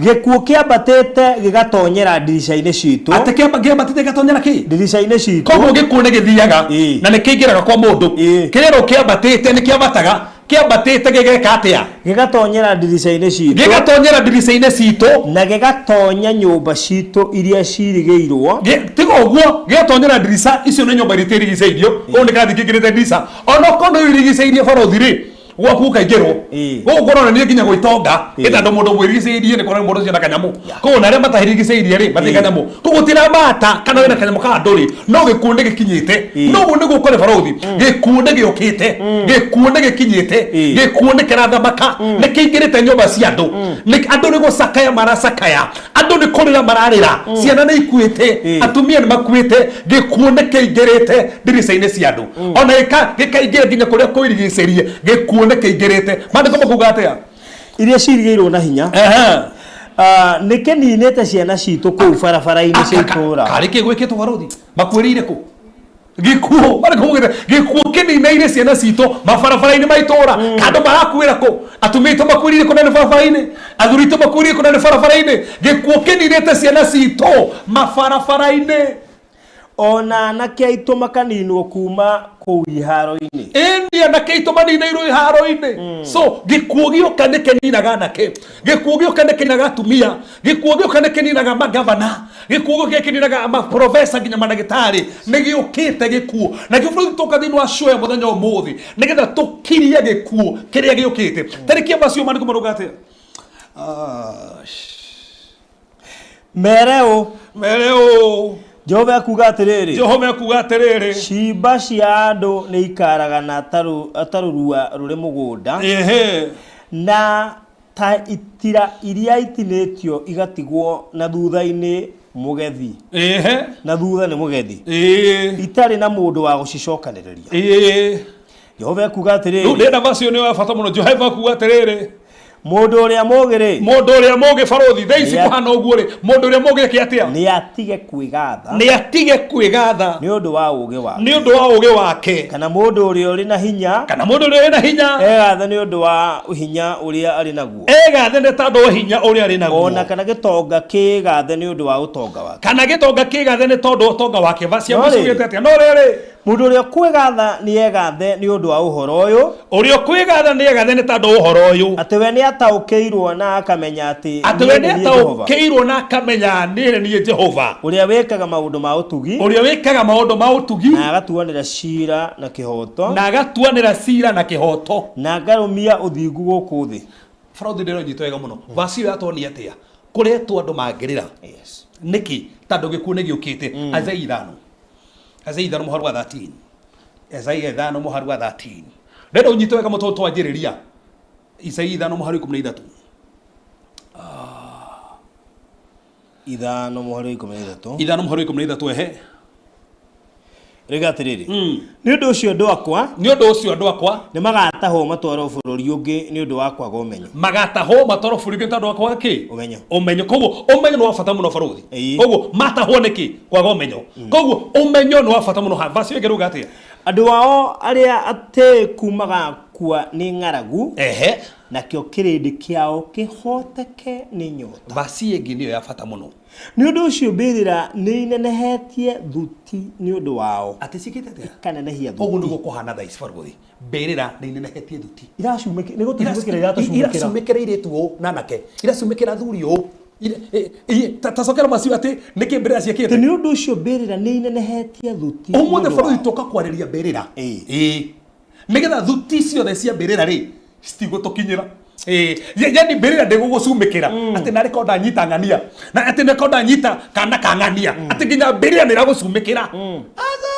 Gĩkuũ kĩambatĩte gĩgatonyera ndirica-inĩ citũ. Atĩ kĩambatĩte gĩgatonyera kĩ? Ndirica-inĩ citũ. Koguo gĩkuũ nĩ gĩthiaga Ĩĩ. na nĩ kĩingĩraga kwa mũndũ. Ĩĩ. Kĩrerwo kĩambatĩte nĩ kĩambataga, kĩambatĩte gĩgeka atĩa? Gĩgatonyera ndirica-inĩ citũ. Gĩgatonyera ndirica-inĩ citũ. Na gĩgatonya nyũmba citũ iria ciirigĩirwo. Tiga ũguo, gĩgatonyera ndirica icio nĩ nyũmba iria itirigicĩirio. Ũũ nĩ kĩrathi kĩingĩrĩte ndirica. Onokorwo nĩ ũirigicĩirie barũthi rĩ, gwaku ũkaingĩrwo. Ĩĩ. Gũkũ kũronania nginya gwĩtonga. Ĩĩ. Ĩ tondũ mũndũ mwĩrigicĩirie nĩ kũronania mũndũ ũcio na kanyamũ. Koguo na arĩa matahirigicĩirie rĩ, matirĩ Ĩĩ. kanyamũ. Koguo tiramata kana wĩna kanyamũ ka andũ rĩ, no gĩkuũ nĩ gĩkinyĩte. Ĩĩ. No ũguo nĩguo kũrĩ barũthi. Gĩkuũ nĩ gĩũkĩte. Gĩkuũ nĩ gĩkinyĩte. Ĩĩ. Gĩkuũ nĩ kĩrathamaka. Nĩ kĩingĩrĩte nyũmba cia andũ. Nĩ andũ nĩ gũcakaya maracakaya. Andũ nĩ kũrĩra mararĩra. Ciana nĩ ikuĩte. Ĩĩ. Atumia nĩ makuĩte. Gĩkuũ nĩ kĩingĩrĩte ndirica-inĩ cia andũ. Ona gĩkaingĩra nginya kũrĩa kũirigicĩrie. Gĩkuũ nĩ kĩingĩrĩte. Maandĩko makuga atĩa? Iria ciirigĩirwo na hinya. Ehe. Ah, nĩ kĩninĩte ciana citũ kũu barabara-inĩ cia itũũra. Karĩ kĩ gwĩkĩtwo barothi? Makuĩrĩire kũ? Gĩkuũ marĩ kũmũgĩte gĩkuũ kĩninĩire ciana citũ mabarabara-inĩ ma itũũra. Andũ marakuĩra kũ? Atumia aitũ makuĩrĩire kũ na nĩ barabara-inĩ? Athuri aitũ makuĩrĩire kũ na nĩ barabara-inĩ? Gĩkuũ kĩninĩte ciana citũ mabarabara-inĩ. Ona anake aitũ makaninwo kuma kũu iharo-inĩ. Ĩni, anake aitũ maninĩirwo iharo-inĩ. So gĩkuũ gĩoka nĩ kĩninaga anake, gĩkuũ gĩoka nĩ kĩninaga atumia, gĩkuũ gĩoka nĩ kĩninaga magavana, gĩkuũ gĩoka kĩninaga maprofesa nginya mandagĩtarĩ. Nĩ gĩũkĩte gĩkuũ. Na kĩo bũrũri tũka thĩinĩ wa show ya mũthenya ũmũthĩ nĩgetha tũkirie gĩkuũ kĩrĩa gĩũkĩte. Tarĩki ya macio maandĩko marauga atĩa? Ah, Mere ũũ, Mere ũũ, Jehova ekuuga atĩrĩrĩ, Jehova ekuuga atĩrĩrĩ, ciimba cia andũ nĩ ikaragana ta rũrua rũrĩ mũgũnda, na ta itira iria itinĩtio igatigwo na thutha-inĩ mũgethi, na thutha nĩ mũgethi, itarĩ na mũndũ wa gũcicokanĩrĩria. Jehova ekuuga Rĩu atĩrĩrĩ, ndĩrenda verse ĩyo nĩ ya bata mũno. Jehova ekuuga atĩrĩrĩ, Mũndũ ũrĩa mũũgĩ-rĩ, Mũndũ ũrĩa mũũgĩ barũthi, thaa ici Nĩ a- kũhana ũguo rĩ, mũndũ ũrĩa mũũgĩ eke atĩa? Nĩ atige kwĩgatha Nĩ atige kwĩgatha nĩ ũndũ wa ũũgĩ wake, nĩ ũndũ wa ũũgĩ wake, kana mũndũ ũrĩa ũrĩ na hinya kana mũndũ ũrĩa ũrĩ na hinya egathe nĩ ũndũ wa hinya ũrĩa arĩ naguo, egathe nĩ tondũ wa hinya ũrĩa arĩ naguo, o na kana gĩtonga kĩĩgathe nĩ ũndũ wa ũtonga wake. Kana gĩtonga kĩgathe nĩ tondũ wa ũtonga wake. Verse ya No mũico rĩrĩ. ugĩte atĩa? No rĩrĩ, Mũndũ ũrĩa ũkwĩgatha nĩegathe nĩ ũndũ wa ũhoro ũyũ, Ũrĩa ũkwĩgatha nĩegathe nĩ tondũ wa ũhoro ũyũ, atĩ we nĩataũkĩirwo na akamenya atĩ atĩ we niĩ nĩ niĩ Jehova, nĩataũkĩirwo na akamenya niĩ nĩ niĩ Jehova, ũrĩa wĩkaga maũndũ ma ũtugi, ũrĩa wĩkaga maũndũ ma ũtugi, na agatuanĩra ciira na kĩhooto, na agatuanĩra ciira na kĩhooto, na ngarũmia ũthingu gũkũ thĩ. Barũthi, ndĩronyitwo wega mũno. Vaci ĩyo yatuonia atĩa? Kũretwo andũ mangĩrĩra. Nĩkĩ? Tondũ gĩkuũ nĩ gĩũkĩte. Isaiah 5, Isaiah 5 mũhari wa 13. Isaiah 5 mũhari wa 13. Ndĩrenda ũnyite wega mũtũ twanjĩrĩria. Isaiah 5 mũhari wa 13. 5 mũhari wa 13. 5 mũhari wa 13, ehe. Rĩga atĩrĩrĩ, nĩ ũndũ ũcio andũ akwa, Nĩ ũndũ ũcio andũ akwa nĩ magatahwo matwarwo bũrũri ũngĩ nĩ ũndũ wa kwaga ũmenyo. Magatahwo matwarwo bũrũri ũngĩ tondũ wa kwaga kĩ? Ũmenyo. Ũmenyo. Koguo ũmenyo nĩ wa bata mũno barũthi. Koguo matahwo nĩkĩ? Kwaga ũmenyo. Koguo ũmenyo nĩ wa bata mũno. Ha vaci ĩngĩ rauga atĩa? Andũ ao arĩa atĩĩku magakua nĩ ng'aragu, nakĩo kĩrĩndĩ kĩao kĩhooteke nĩ nyota. Vaci ĩngĩ nĩyo ya bata mũno. Nĩ ũndũ ũcio mbĩrĩra nĩinenehetie thuti nĩ ũndũ wao. Atĩ ciĩkĩte atĩa? Ikanenehia thuti. Ũguo nĩguo kũhana thaa ici barũthi. Mbĩrĩra nĩinenehetie thuti. Iracumĩkĩra, nĩ gũtũcumĩkĩra iratũcumĩkĩra. Iracumĩkĩra airĩtu ũũ na anake. Iracumĩkĩra athuri ũũ. Ta cokera macio atĩ nĩkĩ mbĩrĩra ciĩkĩte? Atĩ nĩ ũndũ ũcio mbĩrĩra nĩinenehetie thuti nĩ Ũmũthĩ ũndũ barũthi wao. tũka kwarĩria mbĩrĩra. Ĩĩ. Nĩgetha thuti ciothe cia mbĩrĩra rĩ citigũtũkinyĩra. Ĩĩ, yani mbĩrĩra ndĩgũgũcumĩkĩra atĩ narĩ ko ndanyita ng'ania, na atĩ nĩ ko ndanyita kana ka ng'ania, atĩ nginya mbĩrĩra nĩ ĩragũcumĩkĩra. Aca.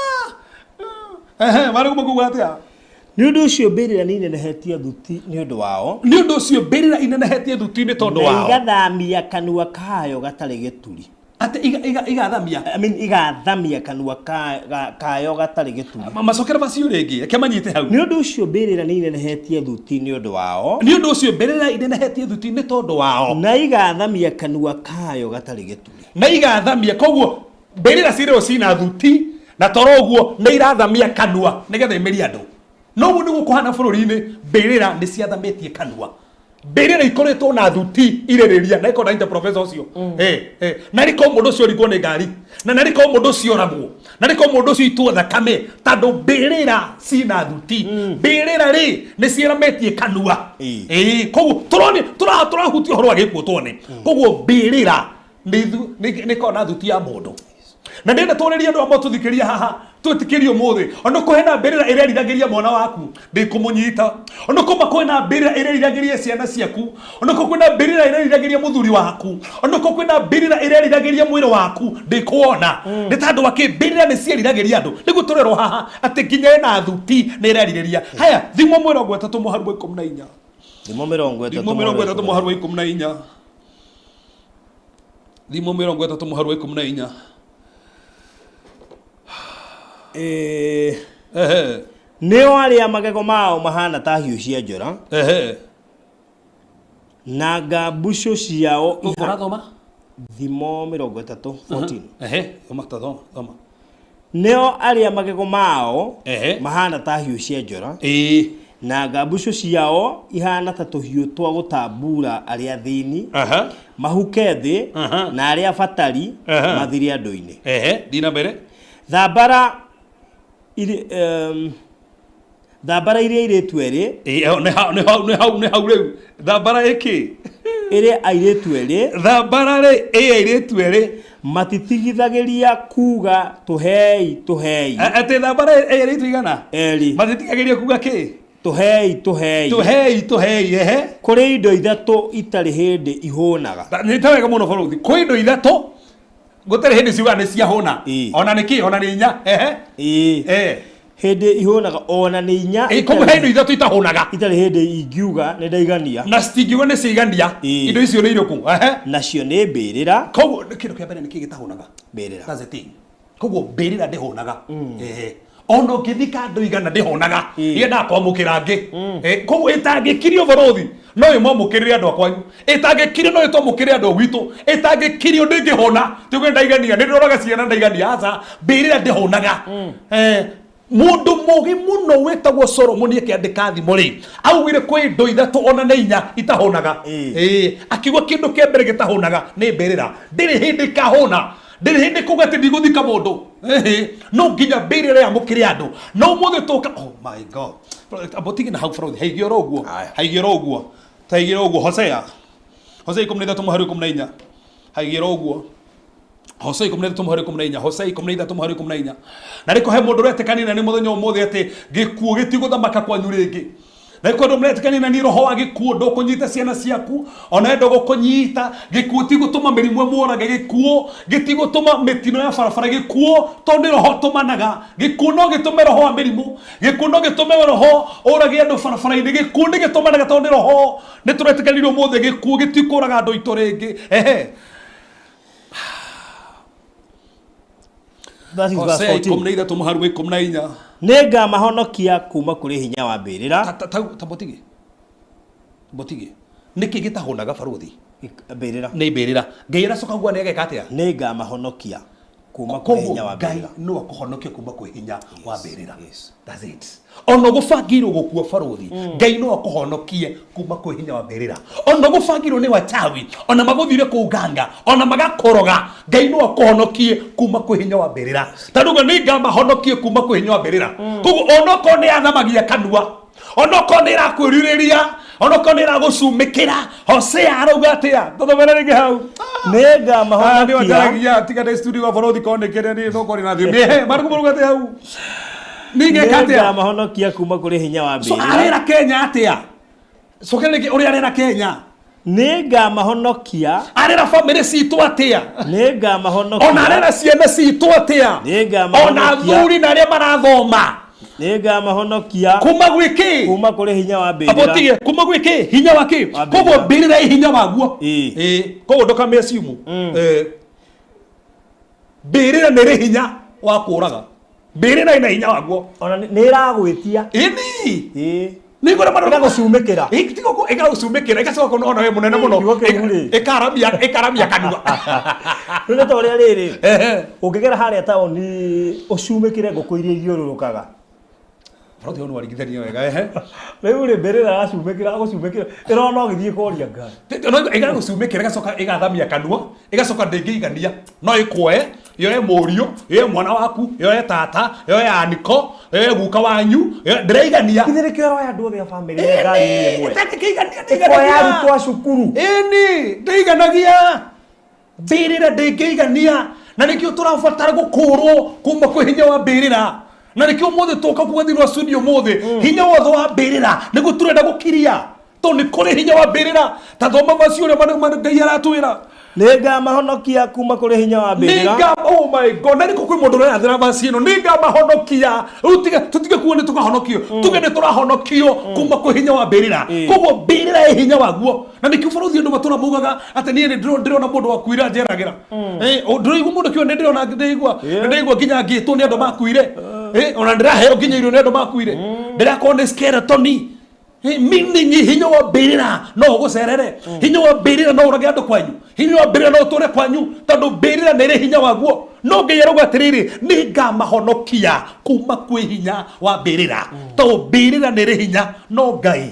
Ehe, marĩ kuga atĩa? Nĩ ũndũ ũcio mbĩrĩra nĩ inenehetie thuti nĩ ũndũ wao, Nĩ ũndũ ũcio mbĩrĩra inenehetie thuti nĩ tondũ na wao, igathamia kanua kayo gatarĩ gĩturi. Atĩ igathamia I mean, igathamia kanua kayo gatarĩ gĩturi. Macokera macio rĩngĩ, reke manyite hau. Nĩ ũndũ ũcio mbĩrĩra nĩ inenehetie thuti nĩ ũndũ wao, Nĩ ũndũ ũcio mbĩrĩra inenehetie thuti nĩ tondũ wao, na igathamia kanua kayo gatarĩ gĩturi. Na igathamia. Koguo mbĩrĩra cirĩo cina thuti, na toro ũguo nĩ irathamia kanua nĩgetha imerie andũ. No ũguo nĩguo kũhana bũrũri-inĩ, mbĩrĩra nĩ ciathamĩtie kanua. Mbĩrĩra ikoretwo na thuti irĩrĩria na ikorwo na professor ũcio. Eh, na rĩko mũndũ ũcio ringwo nĩ ngari, na rĩko mũndũ ũcio oragwo, na rĩko mũndũ ũcio itwo thakame, tondũ mbĩrĩra cina thuti. Mbĩrĩra rĩ nĩ ciaramĩtie kanua. Ĩĩ, koguo tũroni tũrahutia ũhoro wa gĩkuũ tuone. Koguo mbĩrĩra nĩ ĩkoragwo na thuti ya mũndũ. Na ndĩrenda twarĩrie andũ amwe tũthikĩria haha, twĩtĩkĩrie ũmũthĩ ona kũhena mbĩrĩra ĩreriragĩria mwana waku ndĩkũmũnyita, ona kũma kwĩna mbĩrĩra ĩreriragĩria ciana ciaku, ona kũ kwĩna mbĩrĩra ĩreriragĩria mũthuri waku, ona kũ kwĩna mbĩrĩra ĩreriragĩria mwĩrĩ waku ndĩkuona. Nĩ tondũ wa kĩ? Mbĩrĩra nĩ ciĩriragĩria andũ. Nĩguo tũrerwo haha atĩ nginya ĩna thuti nĩ ĩrerirĩria. Haya, Thimo 30 mũharu wa 14. Thimo 30. Thimo 30 mũharu wa 14. Thimo 30 mũharu wa 14. Nĩo arĩa magego mao mahana ta hiũ cia njora, Na ngambucũ ciao Ũrathoma? Thimo 30 14. Ehe, thoma ta thoma, thoma. Nĩo arĩa magego mao mahana ta hiũ cia njora, na ngambucũ ciao ihana ta tũhiũ twa gũtambuura arĩa athĩni, mahuke thĩ, na arĩa abatari mathire andũ-inĩ. Ehe, thiĩ na mbere. Thambara irĩ Thambara irĩ airĩtu erĩ. Ĩĩ, ĩyo nĩ hau nĩ hau nĩ hau nĩ hau rĩu. Thambara ĩkĩ? Ĩrĩ airĩtu erĩ. Thambara rĩ ĩ airĩtu erĩ. Matitigithagĩria kuga tũhei tũhei. Atĩ thambara ĩ airĩtu igana? Erĩ. Matitigagĩria kuga kĩ? Tũhei tũhei. Tũhei tũhei ehe. Kũrĩ indo ithatũ itarĩ hĩndĩ ihũnaga. Nyita wega mũno bũrũthi. Kwĩ indo ithatũ gũtarĩ hĩndĩ ciugaga nĩ ciahũna. Ona nĩ kĩ? Ona nĩ inya. Ehe. Ĩĩ. Eh. Hĩndĩ ihũnaga ona nĩ inya. Ĩ, koguo he indo ithatũ itahũnaga. Itarĩ hĩndĩ ingiuga nĩ ndaigania. Na citingiuga nĩ ciaigania. Indo icio nĩ irĩkũ? Ehe. Nacio nĩ mbĩrĩra. Koguo kĩndũ kĩa mbere nĩ kĩ gĩtahũnaga? Mbĩrĩra. That's the thing. Koguo mbĩrĩra ndĩhũnaga. Ehe. Ona ũngĩthika andũ igana ndĩhũnaga. Yendaga kwamũkĩra angĩ. Koguo ĩtangĩkirio bũrũthi no ĩmwamũkĩrĩre andũ a kwanyu. Ĩtangĩkirio no ĩtwamũkĩrĩre andũ a gwitũ. Ĩtangĩkirio ndĩngĩhũna. Tuge ndaigania, nĩ ndĩroraga ciana ndaigania. Aca, mbĩrĩra ndĩhũnaga. Mũndũ mũgĩ mũno wĩtagwo Solomoni akĩandĩka thimo rĩ, augire kwĩ indo ithatũ ona nĩ inya itahũnaga. Akiuga kĩndũ kĩa mbere gĩtahũnaga nĩ mbĩrĩra. Ndĩrĩ hĩndĩ ĩkahũna. Ndĩrĩ hĩndĩ kuga atĩ ndigũthika mũndũ. No nginya mbĩrĩra yamũkĩre andũ. No ũmũthĩ tũka, oh my God. Amba ũtige na hau bũrũri, haige oro ũguo. Haige oro ũguo. Haige oro ũguo. Hosea. Hosea 13 mũhari 14. Haige oro ũguo. Hosea 13 mũhari 14. Hosea 13 mũhari 14. Na rĩko he mũndũ ũretĩkania na nĩ mũthenya ũmũthĩ atĩ gĩkuũ gĩtigũthamaka kwanyu rĩngĩ. Na rĩko andũ mũretĩkania na niĩ roho wa gĩkuũ ndũkũnyita ciana ciaku, ona we ndũgũkũnyita. Gĩkuũ ti gũtũma mĩrimũ ĩmũrage, gĩkuũ gĩtigũtũma mĩtino ya barabara, gĩkuũ tondũ nĩ roho ũtũmanaga. Gĩkuũ no gĩtũme roho wa mĩrimũ, gĩkuũ no gĩtũme roho ũrage andũ barabara-inĩ, gĩkuũ nĩ gĩtũmanaga tondũ nĩ roho. Nĩ tũretĩkanĩire ũmũthĩ gĩkuũ gĩtikũraga andũ aitũ rĩngĩ. Ehe. That is verse Hosea 14. 13 mũhari wa 14. Nĩngamahonokia kuma kũrĩ hinya wa mbĩrĩra. Ta mũtige. Mũtige. Nĩkĩ gĩtahũnaga barũthi? Mbĩrĩra. Nĩ mbĩrĩra. Ngai aracoka kuga nĩ ageka atĩa? Nĩngamahonokia kuma kũrĩ Koguo hinya wa Ngai mbĩrĩra. no akũhonokie kuma kwĩ hinya wa mbĩrĩra. That's it. Ona ũgũbangĩirwo gũkua barũthi, Ngai no akũhonokie kuma kwĩ hinya wa mbĩrĩra. Ona ũgũbangĩirwo nĩ wachawi, ona magũthire kũu nganga, ona magakũroga, Ngai no akũhonokie kuma kwĩ hinya wa mbĩrĩra. Tondũ uga nĩ ngamahonokie kuma kwĩ hinya wa mbĩrĩra. Koguo onokorwo nĩ yathamagia kanua, onokorwo nĩ ĩrakwĩrirĩria, onokorwo nĩ ĩragũcumĩkĩra, Hosea arauga atĩa? Tũthomere rĩngĩ hau. Nĩ ngamahonokia. Nĩ njaragia tiga ndĩ studio wa bũrũri korwo nĩ kĩrĩa niĩ no korwo na thiomi. Ehe, marĩkũ marauga atĩa hau? Ningeka atĩa? Nĩngamahonokia kuma kũrĩ hinya wa So mbĩrĩra. arera Kenya atĩa? Coka rĩngĩ ũrĩa arera Kenya. Nĩngamahonokia. Arera famĩlĩ citũ atĩa? Nĩngamahonokia. Ona arera ciana citũ atĩa? Nĩngamahonokia. Ona athuri na arĩa marathoma. Nĩngamahonokia. Kuma gwĩ kĩ? Kuma kũrĩ hinya wa mbĩrĩra. Abotige kuma gwĩ kĩ? Hinya wa kĩ? Wa mbĩrĩra. Koguo mbĩrĩra ĩ hinya waguo. Ĩĩ. Ĩĩ. Koguo ndũkamĩassume. Mbĩrĩra nĩ ĩrĩ hinya wa kũraga. Mbĩrĩra ĩna hinya waguo. Ona nĩ ĩragwĩtia. Ĩni. Ĩĩ. Nĩ ngũrĩ mandũ Ĩgagũcumĩkĩra. Ĩ, tiga ũguo, ĩgagũcumĩkĩra ĩgacoka kuona we mũnene mũno. Kiugo kĩu rĩ. Ĩkaramia kanua. Rĩu nĩ ta ũrĩa rĩrĩ. Ehe. Ũngĩgera harĩa taũni ũcumĩkĩre ngũkũ iria ithiũrũrũkaga. Bũrũri ũyũ nĩwarigithania wega, ehe. Rĩu rĩ mbĩrĩra ĩracumĩkĩra agũcumĩkĩra ĩrona ũgĩthiĩ kũria ngari. No ĩgagũcumĩkĩra ĩgacoka ĩgathamia kanua ĩgacoka ndĩngĩigania no ĩkuoe yoe mũriũ yoe mwana waku yoe tata yoe aniko yoe guka wanyu ndĩraigania. Githĩ nĩkĩo ĩroya andũ othe a bamĩrĩ me ngari-inĩ ĩmwe. Ĩtangĩkĩigania, Ĩkoya arutwo a cukuru. Ĩni ndĩiganagia. Mbĩrĩra ndĩngĩigania na nĩkĩo tũrabatara gũkũrwo kuma kwĩ hinya wa mbĩrĩra na nĩkĩo ũmũthĩ tũka kuga thĩinĩ wa studio ũmũthĩ hinya wothe wa mbĩrĩra nĩguo tũrenda gũkiria tondũ nĩ kũrĩ hinya wa mbĩrĩra ta thoma macio ũrĩa Ngai aratwĩra. Nĩngamahonokia kuma kũrĩ hinya wa mbĩrĩra. Nĩnga, oh my God, na nĩkũ kwĩ mũndũ ũrerathĩra verse ĩno nĩngamahonokia. Rĩu tiga tũtige kuga nĩ tũkahonokio tuge nĩ tũrahonokio kuma kwĩ hinya wa mbĩrĩra. Koguo mbĩrĩra ĩ hinya waguo. Na nĩkĩo bũrũri andũ matũra maugaga atĩ niĩ nĩ ndĩrona mũndũ wakuire anjeragĩra. Ndĩraigua mũndũ akiuga nĩ ndĩrona ndĩraigua ndĩraigua nginya ngĩtwo nĩ andũ makuire. Ona ndĩraheo nginya irio nĩ andũ makuire. Ndĩrakorwo nĩ skeleton. Meaning hinya wa mbĩrĩra no ũgũcerere, hinya wa mbĩrĩra no ũrage andũ kwanyu, hinya wa mbĩrĩra no ũtũre kwanyu, tondũ mbĩrĩra nĩ ĩrĩ hinya waguo. No Ngai arauga atĩrĩrĩ, nĩ ngamahonokia kuma kwĩ hinya wa mbĩrĩra, tondũ mbĩrĩra nĩ ĩrĩ hinya. No Ngai,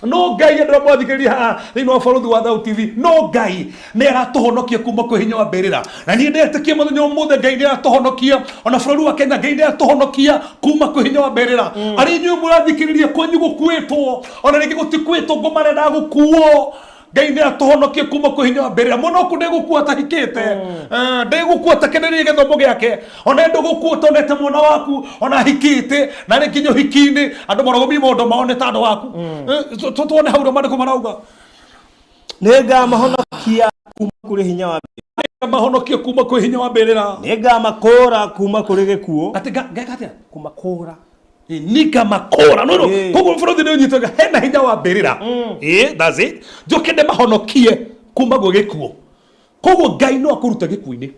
no Ngai, andũ arĩa mwathikĩrĩria haha thĩinĩ wa Barũthi wa Thayũ TV, no Ngai nĩ aratũhonokia kuma kwĩ hinya wa mbĩrĩra. Na niĩ ndetĩkia mũthenya ũmũthĩ Ngai nĩ aratũhonokia, ona bũrũri wa Kenya Ngai nĩ aratũhonokia kuma kwĩ hinya wa mbĩrĩra. Arĩa inyuĩ mũrathikĩrĩria kwanyu gũkuĩtwo, ona rĩngĩ gũtikuĩtwo, ngũmarenda gũkuo, Ngai nĩ atũhonokie kuma kwĩ hinya wa mbĩrĩra. Mwana waku ndegũkua atahikĩte. Eh, ndegũkua atakenereire gĩthomo gĩake. Ona ndũgũkua ũtonete mwana waku ona ahikĩte na rĩ nginya ũhiki-inĩ andũ marogomie maũndũ mao nĩ tandũ waku. Eh, tuone hau ũrĩa maandĩko marauga. Nĩ ngamahonokia kuma kũrĩ hinya wa Mahonokie kuma kwĩ hinya wa mbĩrĩra. Nĩ ngamakũũra kuma kũrĩ gĩkuũ. Atĩ ngeka atĩa? Kũmakũũra. Nikamakũra no no. Koguo bũrũri nĩ ũnyitĩte hena hinya wa mbĩrĩra. Ĩĩ, that's it. Njoke ndĩmahonokie kuma gwĩ gĩkuũ. Koguo Ngai no akũrute gĩkuũ-inĩ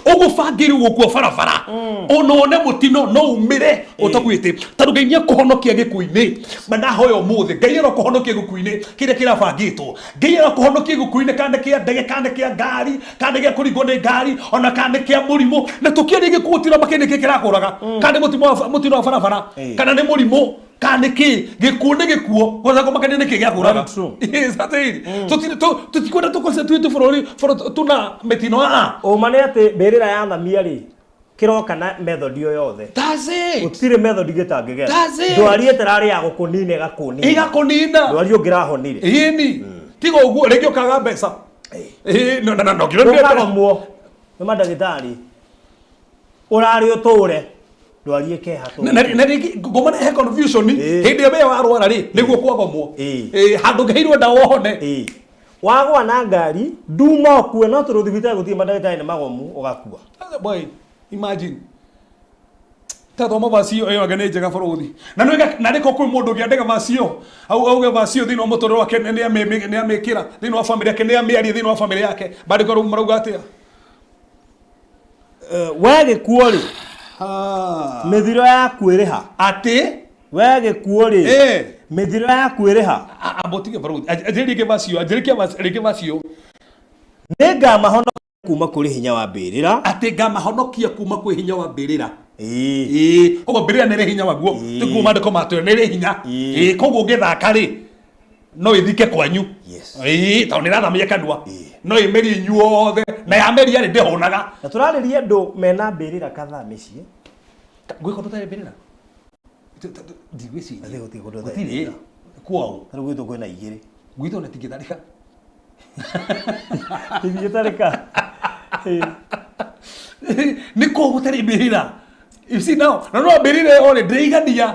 ũgũbangĩrwo gũkua barabara, ona one mũtino no umĩre ũtakuĩte, tondũ Ngai nĩ akũhonokia gĩkuũ-inĩ. Ma ndahoya ũmũthĩ Ngai arokũhonokia gĩkuũ-inĩ kĩrĩa kĩrabangĩtwo. Ngai arokũhonokia gĩkuũ-inĩ, kana nĩ kĩa ndege, kana nĩ kĩa ngari, kana nĩ gĩa kũringwo nĩ ngari, ona kana nĩ kĩa mũrimũ. Na tũkĩaria gĩkuũ tira makĩria nĩkĩ kĩrakũraga, kana nĩ mũtino wa barabara, kana nĩ mũrimũ, kana nĩ kĩ. Gĩkuũ nĩ gĩkuũ, gũca kũmakania nĩkĩ gĩakũraga. Very true. Yes, atĩrĩrĩ, tũtikwenda tũkose twĩtu bũrũri tuna mĩtino aa. Ũma nĩ atĩ mbĩrĩra ya thamia rĩ, kĩroka na method o yothe. That's it. Gũtirĩ method gĩtangĩgera. That's it. Ndwari ĩtararĩ ya gũkũnina ĩgakũnina. Ĩgakũnina. Ndwari ũngĩrahonire. Ĩni tiga ũguo rĩngĩ ũkaga mbeca. Ĩĩ, no no no no. Ũkagomwo nĩ mandagĩtarĩ ũrarĩ ũtũre ndwari ĩkeha tũ. Na rĩngĩ ngoma he confusion. Hĩndĩ ĩrĩa we warwara rĩ, nĩguo kwagomwo. Ĩĩ, handũ ngĩheirwo ndawa ũhone. Ĩĩ. Wagwa na ngari nduma ũkue, no tondũ thibitarĩ gũtirĩ mandagĩtarĩ nĩ magomu, ũgakua. Boy, imagine. Ta thoma verse ĩyo, ĩyo anga nĩ njega bũrũthi. Na nĩ na nĩko kwĩ mũndũ ũngĩandĩka verse ĩyo. Au auge verse ĩyo thĩinĩ wa mũtũrĩre wake nĩ amĩkĩra thĩinĩ wa family yake, nĩ amĩaria thĩinĩ wa family yake. Maandĩko rĩu marauga atĩa? We gĩkuũ rĩ, mĩthiro yaku ĩrĩ ha? Atĩ? We gĩkuũ rĩ, mĩthiro yaku ĩrĩ ha? Ambotige bũrũthi. Anjĩrĩrie rĩngĩ verse ĩyo, anjĩrĩrie rĩngĩ verse ĩyo. Nĩ ngamahonokia kuma kũrĩ hinya wa mbĩrĩra. Atĩ ngamahonokia kuma kwĩ hinya wa mbĩrĩra. Ĩĩ, koguo mbĩrĩra nĩ ĩrĩ hinya waguo. Tiguo maandĩko matwĩra nĩ ĩrĩ hinya. Ĩĩ, koguo ũngĩthaka rĩ, no ĩthike kwanyu. Ĩĩ, tondũ nĩ ĩrathamia kanua. No ĩmerie inyuothe, na yameria rĩ, ndĩhũnaga. Na tũrarĩria andũ mena mbĩrĩra kadhaa mĩciĩ. Gwĩ kũndũ ũtarĩ mbĩrĩra? Ndigwĩciria. Gũtirĩ kũndũ ũtarĩ Gũtirĩ. mbĩrĩra. Kwao. Tarĩu gwitũ kwĩna igĩrĩ. Gwitũ ona itingĩtharĩka. Ingĩtarĩka. Nĩ kũu gũtarĩ mbĩrĩra. You see now, na no mbĩrĩra ĩyo rĩ, ndĩraigania.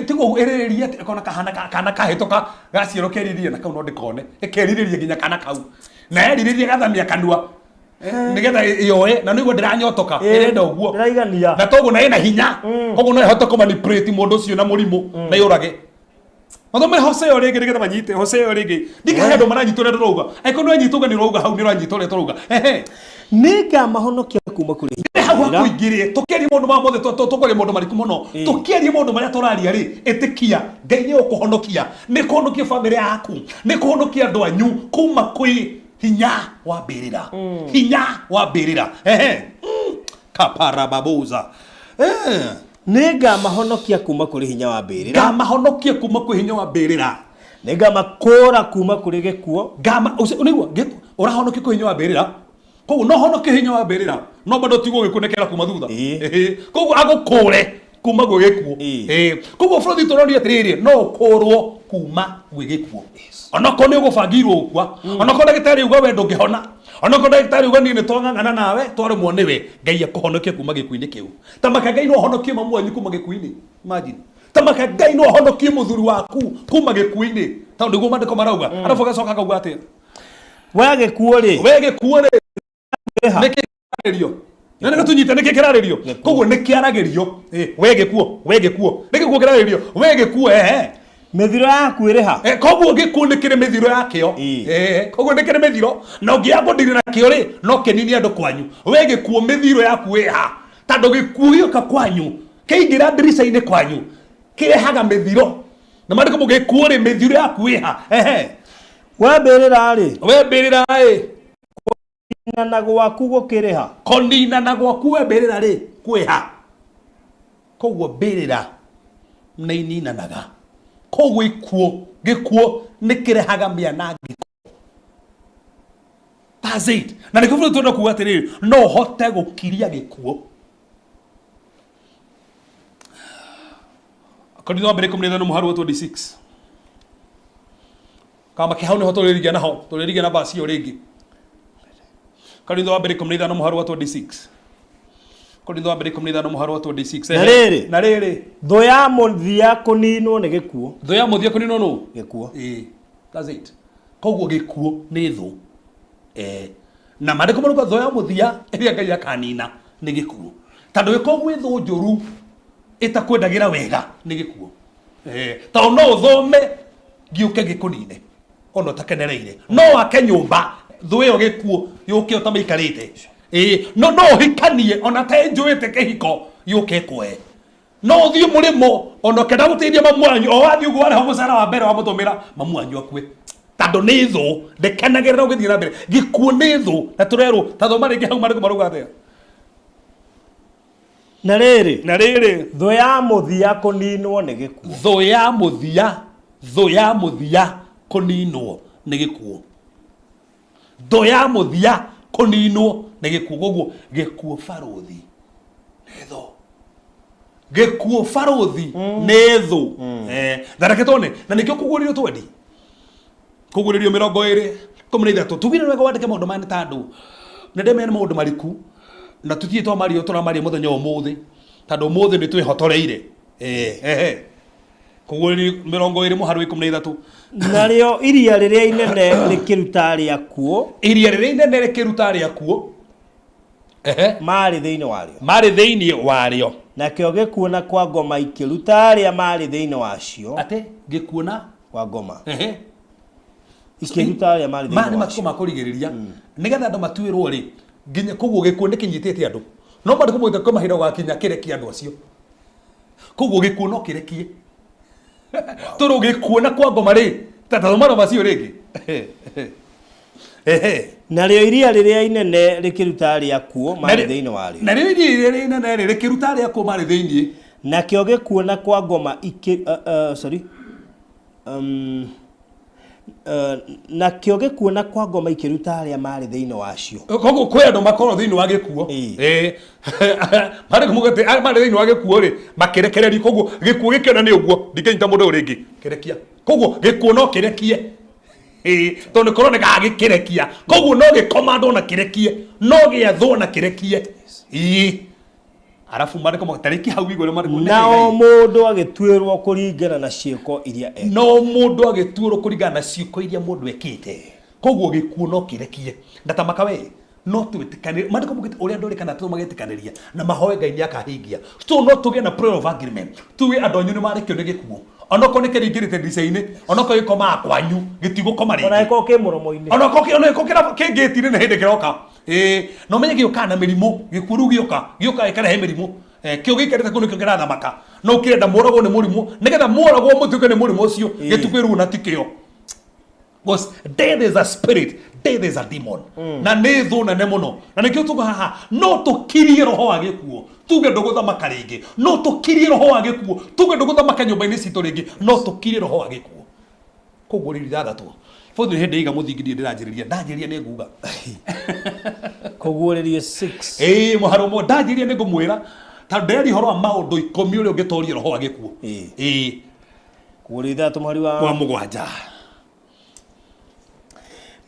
Tiguo ĩrĩrĩria atĩ ĩkona kahana kana kahĩtũka gaciarwo kerirĩria na kau no ndĩkone, ĩkerirĩria nginya kana kau, na yerirĩria gathamia kanua nĩgetha yoe, na nĩguo ndĩranyotoka, ĩrenda ũguo. Ndĩraigania. Na toguo na ĩna hinya, koguo no ĩhote kũmanipulate mũndũ ũcio na mũrimũ na yũrage. Mathome Hosea rĩngĩ nĩgetha manyite Hosea rĩngĩ. Ndikahe andũ maranyita ũrĩa tũrauga. Angĩkorwo nĩ wanyita ũgeni ũrauga hau nĩ ũranyita ũrĩa tũrauga. Ehe. Nĩ ngamahonokia kuma kũrĩ Nĩ hau hakuingĩrĩ tũkĩaria maũndũ ma mothe, tũkwaria maũndũ mariku mũno. Tũkĩaria maũndũ marĩa tũraria rĩ, ĩtĩkia Ngai nĩ ũkũhonokia, nĩ kũhonokia bamĩrĩ yaku, nĩ kũhonokia andũ anyu kuma kwĩ hinya wa mbĩrĩra, hinya wa mbĩrĩra. Ehe. Kaparababuza. Nĩ ngamahonokia kuma kũrĩ hinya wa mbĩrĩra. Ngamahonokia kuma kwĩ hinya wa mbĩrĩra. Nĩ ngamakũũra kuma kũrĩ gĩkuũ. Ngama ũcio ũnĩguo ũrahonokia kwĩ hinya wa mbĩrĩra, koguo no honokie hinya wa mbĩrĩra, no bado tigwo gĩkuũ kuma thutha. Ĩĩ. Koguo agũkũre kuma gwĩ gĩkuũ. Ĩĩ. Koguo bũrũri tũroria atĩrĩrĩ, no ũkũrwo kuma gwĩ gĩkuũ onokorwo nĩ ũgũbangĩirwo gũkua, onokorwo ndagĩtarĩ uga we ndũngĩhona, onokorwo ndagĩtarĩ uga niĩ nĩ twang'ang'ana nawe twaremwo nĩwe, Ngai akũhonokie kuma gĩkuũ-inĩ kĩu. Ta maka Ngai no ahonokie mamu wanyu kuma gĩkuũ-inĩ. Imagine, ta maka Ngai no ahonokie mũthuri waku kuma gĩkuũ-inĩ, tondũ nĩguo maandĩko marauga. Arabu agacoka akauga atĩa? We gĩkuũ rĩ, We gĩkuũ rĩ, nĩkĩ kĩrarĩrio? Na nĩ tũnyite nĩkĩ kĩrarĩrio. Koguo nĩ kĩaragĩrio. We gĩkuũ, we gĩkuũ, nĩ gĩkuũ kĩrarĩrio, we gĩkuũ, ehe. Mĩthiro yaku ĩrĩ ha? Koguo gĩkuũ nĩ kĩrĩ mĩthiro yakĩo. Koguo nĩ kĩrĩ mĩthiro, na ũngĩaga kũndiri nakĩo rĩ, no kĩnini andũ kwanyu. We gĩkuũ, mĩthiro yaku ĩ ha? Tondũ gĩkuũ gĩũka kwanyu. Kĩingĩra ndirica-inĩ kwanyu kĩrehaga mĩthiro. Na maandĩko mũgĩkuo rĩ, mĩthiro yaku ĩha? Ehe. We mbĩrĩra-rĩ, We mbĩrĩra ĩ, kũninana gwaku gũkĩrĩ ha? Kũninana gwaku we mbĩrĩra rĩ kwĩha? Koguo mbĩrĩra nĩ ininanaga. Koguo ikuũ, gĩkuũ nĩ kĩrehaga mĩanangĩko. That's it. Na nĩkĩo bũrũri twenda kuga atĩrĩrĩ, no ũhote gũkiria gĩkuũ. Korintho wa mbere 15 mũhari wa 26. Kama kĩhau nĩho tũrĩrigia naho, tũrĩrigia na verse ĩyo rĩngĩ. Korintho wa mbere 15 mũhari wa 26. Korintho wa mbere 15 mũhari wa 26. Na rĩrĩ. Na rĩrĩ. Thũ ya mũthia kũninwo nĩ gĩkuũ. Thũ ya mũthia kũninwo nũ? Gĩkuũ. Ĩĩ. That's it. Koguo gĩkuũ nĩ thũ. Eh, na maandĩko marauga thũ ya mũthia ĩrĩa Ngai akanina nĩ gĩkuũ. Tondũ ĩkorwo gwĩ thũ njũru ĩtakwendagĩra wega nĩ gĩkuũ. Eh, tondũ no ũthome gĩũke gĩkũnine ona ũtakenereire. No wake nyũmba thũ ĩyo gĩkuũ yũke ũtamĩikarĩte. Ĩĩ, no no ũhikanie ona tenjũĩte kĩhiko yũke ĩkwoe. No ũthiĩ mũrĩmo ona ũkĩenda gũteithia mamu wanyu, o wathiĩ ũguo warĩhwo mũcara wa mbere wamũtũmĩra, mamu wanyu akue. Tondũ nĩ thũ, ndĩkenagĩrĩra ũgĩthiĩ na mbere. Gĩkuũ nĩ thũ, na tũrerwo, ta thoma rĩngĩ hau maandĩko marauga atĩa? Na rĩrĩ, Na rĩrĩ, thũ ya mũthia kũninwo nĩ gĩkuũ. Thũ ya mũthia, thũ ya mũthia kũninwo nĩ gĩkuũ. Thũ ya mũthia kũninwo nĩ gĩkuũ. Koguo gĩkuũ barũthi nĩ thũ. Gĩkuũ barũthi nĩ thũ. Eh, na reke tuone, na nĩkĩo kũguũrĩrio twendi kũguũrĩrio 23. Tugire wega wandĩke maũndũ maya nĩ tondũ nĩ ndĩmenya nĩ maũndũ mariku na tũtirĩ twamaria tũramaria mũthenya wa ũmũthĩ tondũ ũmũthĩ nĩ twĩhotoreire. Eh, ehe. Kũguũrĩrio 20 mũhari wa 13. Narĩo iria rĩrĩa inene rĩkĩruta arĩa akuũ. Iria rĩrĩa inene rĩkĩruta arĩa akuũ. Ehe. Maarĩ thĩinĩ warĩo. Marĩ thĩinĩ warĩo. Nakĩo gĩkuũ na kwa ngoma ikĩruta arĩa maarĩ thĩinĩ wacio. Atĩ gĩkuũ na kwa ngoma. Ehe. Ikĩruta arĩa maarĩ Maya thĩinĩ nĩ matukũ wacio. ma kũrigĩrĩria nĩgetha andũ matuĩrwo rĩ nginya koguo gĩkuũ nĩ kĩnyitĩte andũ no matukũ mũgĩte kwĩ mahinda gũgakinya kĩrekie andũ acio. Koguo gĩkuũ no kĩrekie. Tondũ gĩkuũ na kwa ngoma rĩ, ta thoma na macio rĩngĩ. Ehe. Narĩo iria rĩrĩa inene rĩkĩruta arĩa akuũ maarĩ thĩinĩ warĩo. Narĩo iria rĩrĩa inene rĩ rĩkĩruta arĩa akuũ maarĩ thĩinĩ. Nakĩo gĩkuũ na kwa ngoma ikĩ, sorry. Nakĩo gĩkuũ na kwa ngoma ikĩruta arĩa maarĩ thĩinĩ wacio. Koguo kwĩ andũ makorwo thĩinĩ wa gĩkuũ. Ĩĩ. Ĩĩ. Marĩ kũmũgĩte arĩa marĩ thĩinĩ wa gĩkuũ rĩ makĩrekererio. Koguo gĩkuũ gĩkĩona nĩ ũguo ndingĩnyita mũndũ ũyũ rĩngĩ kĩrekia. Koguo gĩkuũ no kĩrekie. Ĩĩ, tondũ nĩ kũroneka gĩkĩrekia. Koguo no gĩkomandwo na kĩrekie, no gĩathwo na kĩrekie. Ĩĩ. Arabu maandĩko tarĩki hau igũrũ maandĩko nĩ Na o Ngai. mũndũ agĩtuĩrwo kũringana na ciĩko iria ekĩte. Na o mũndũ agĩtuĩrwo kũringana na ciĩko iria mũndũ ekĩte. Koguo gĩkuũ no kĩrekie. Na ta maka we, no twĩtĩkanĩrie. Maandĩko maugĩte ũrĩa andũ erĩ kana atatũ magetĩkanĩria na mahoe Ngai nĩ akahingia. So no tũgĩe na prayer of agreement. Tuge andũ anyu nĩ marekio nĩ gĩkuũ. Onokorwo nĩ kĩringĩrĩte ndirica-inĩ, onokorwo gĩkomaga kwanyu, gĩtigũkoma rĩngĩ. Ona gĩkorwo kĩ mũromo-inĩ. Onokorwo kĩ ngĩti-inĩ nĩ hĩndĩ kĩroka. Ĩĩ, na ũmenye gĩũkaga na mĩrimũ, gĩkuũ rĩu gĩũka, gĩũkaga gĩkarehe mĩrimũ. Eh, kĩo gĩikarĩte kũu nĩkĩo kĩrathamaka. No ũkĩrenda mũragwo nĩ mũrimũ, nĩgetha mũragwo mũtuĩke nĩ mũrimũ ũcio, gĩtikwĩrwo na ti kĩo. Because death is a spirit, death is a demon. Na nĩ thũ nene mũno. Na nĩkĩo tuga haha, no tũkirie roho wa gĩkuũ, tuge ndũgũthamaka rĩngĩ. No tũkirie roho wa gĩkuũ, tuge ndũgũthamaka nyũmba-inĩ citũ rĩngĩ. No tũkirie roho wa gĩkuũ. Koguo rĩu ithathatũ. Bũthĩ hĩndĩ iga mũthingi ndirĩ ndĩranjĩrĩria. Ndanjĩrĩria nĩ nguga. Kũguũrĩrio 6. Ĩĩ mũharo ũmwe ndanjĩrĩria nĩ ngũmwĩra tondũ ndĩreria ũhoro wa maũndũ 10 ũrĩa ũngĩtoria roho wa gĩkuũ. Ĩĩ. Ĩĩ. Kũguũrĩrio ithathatũ mũhari wa Wa mũgwanja.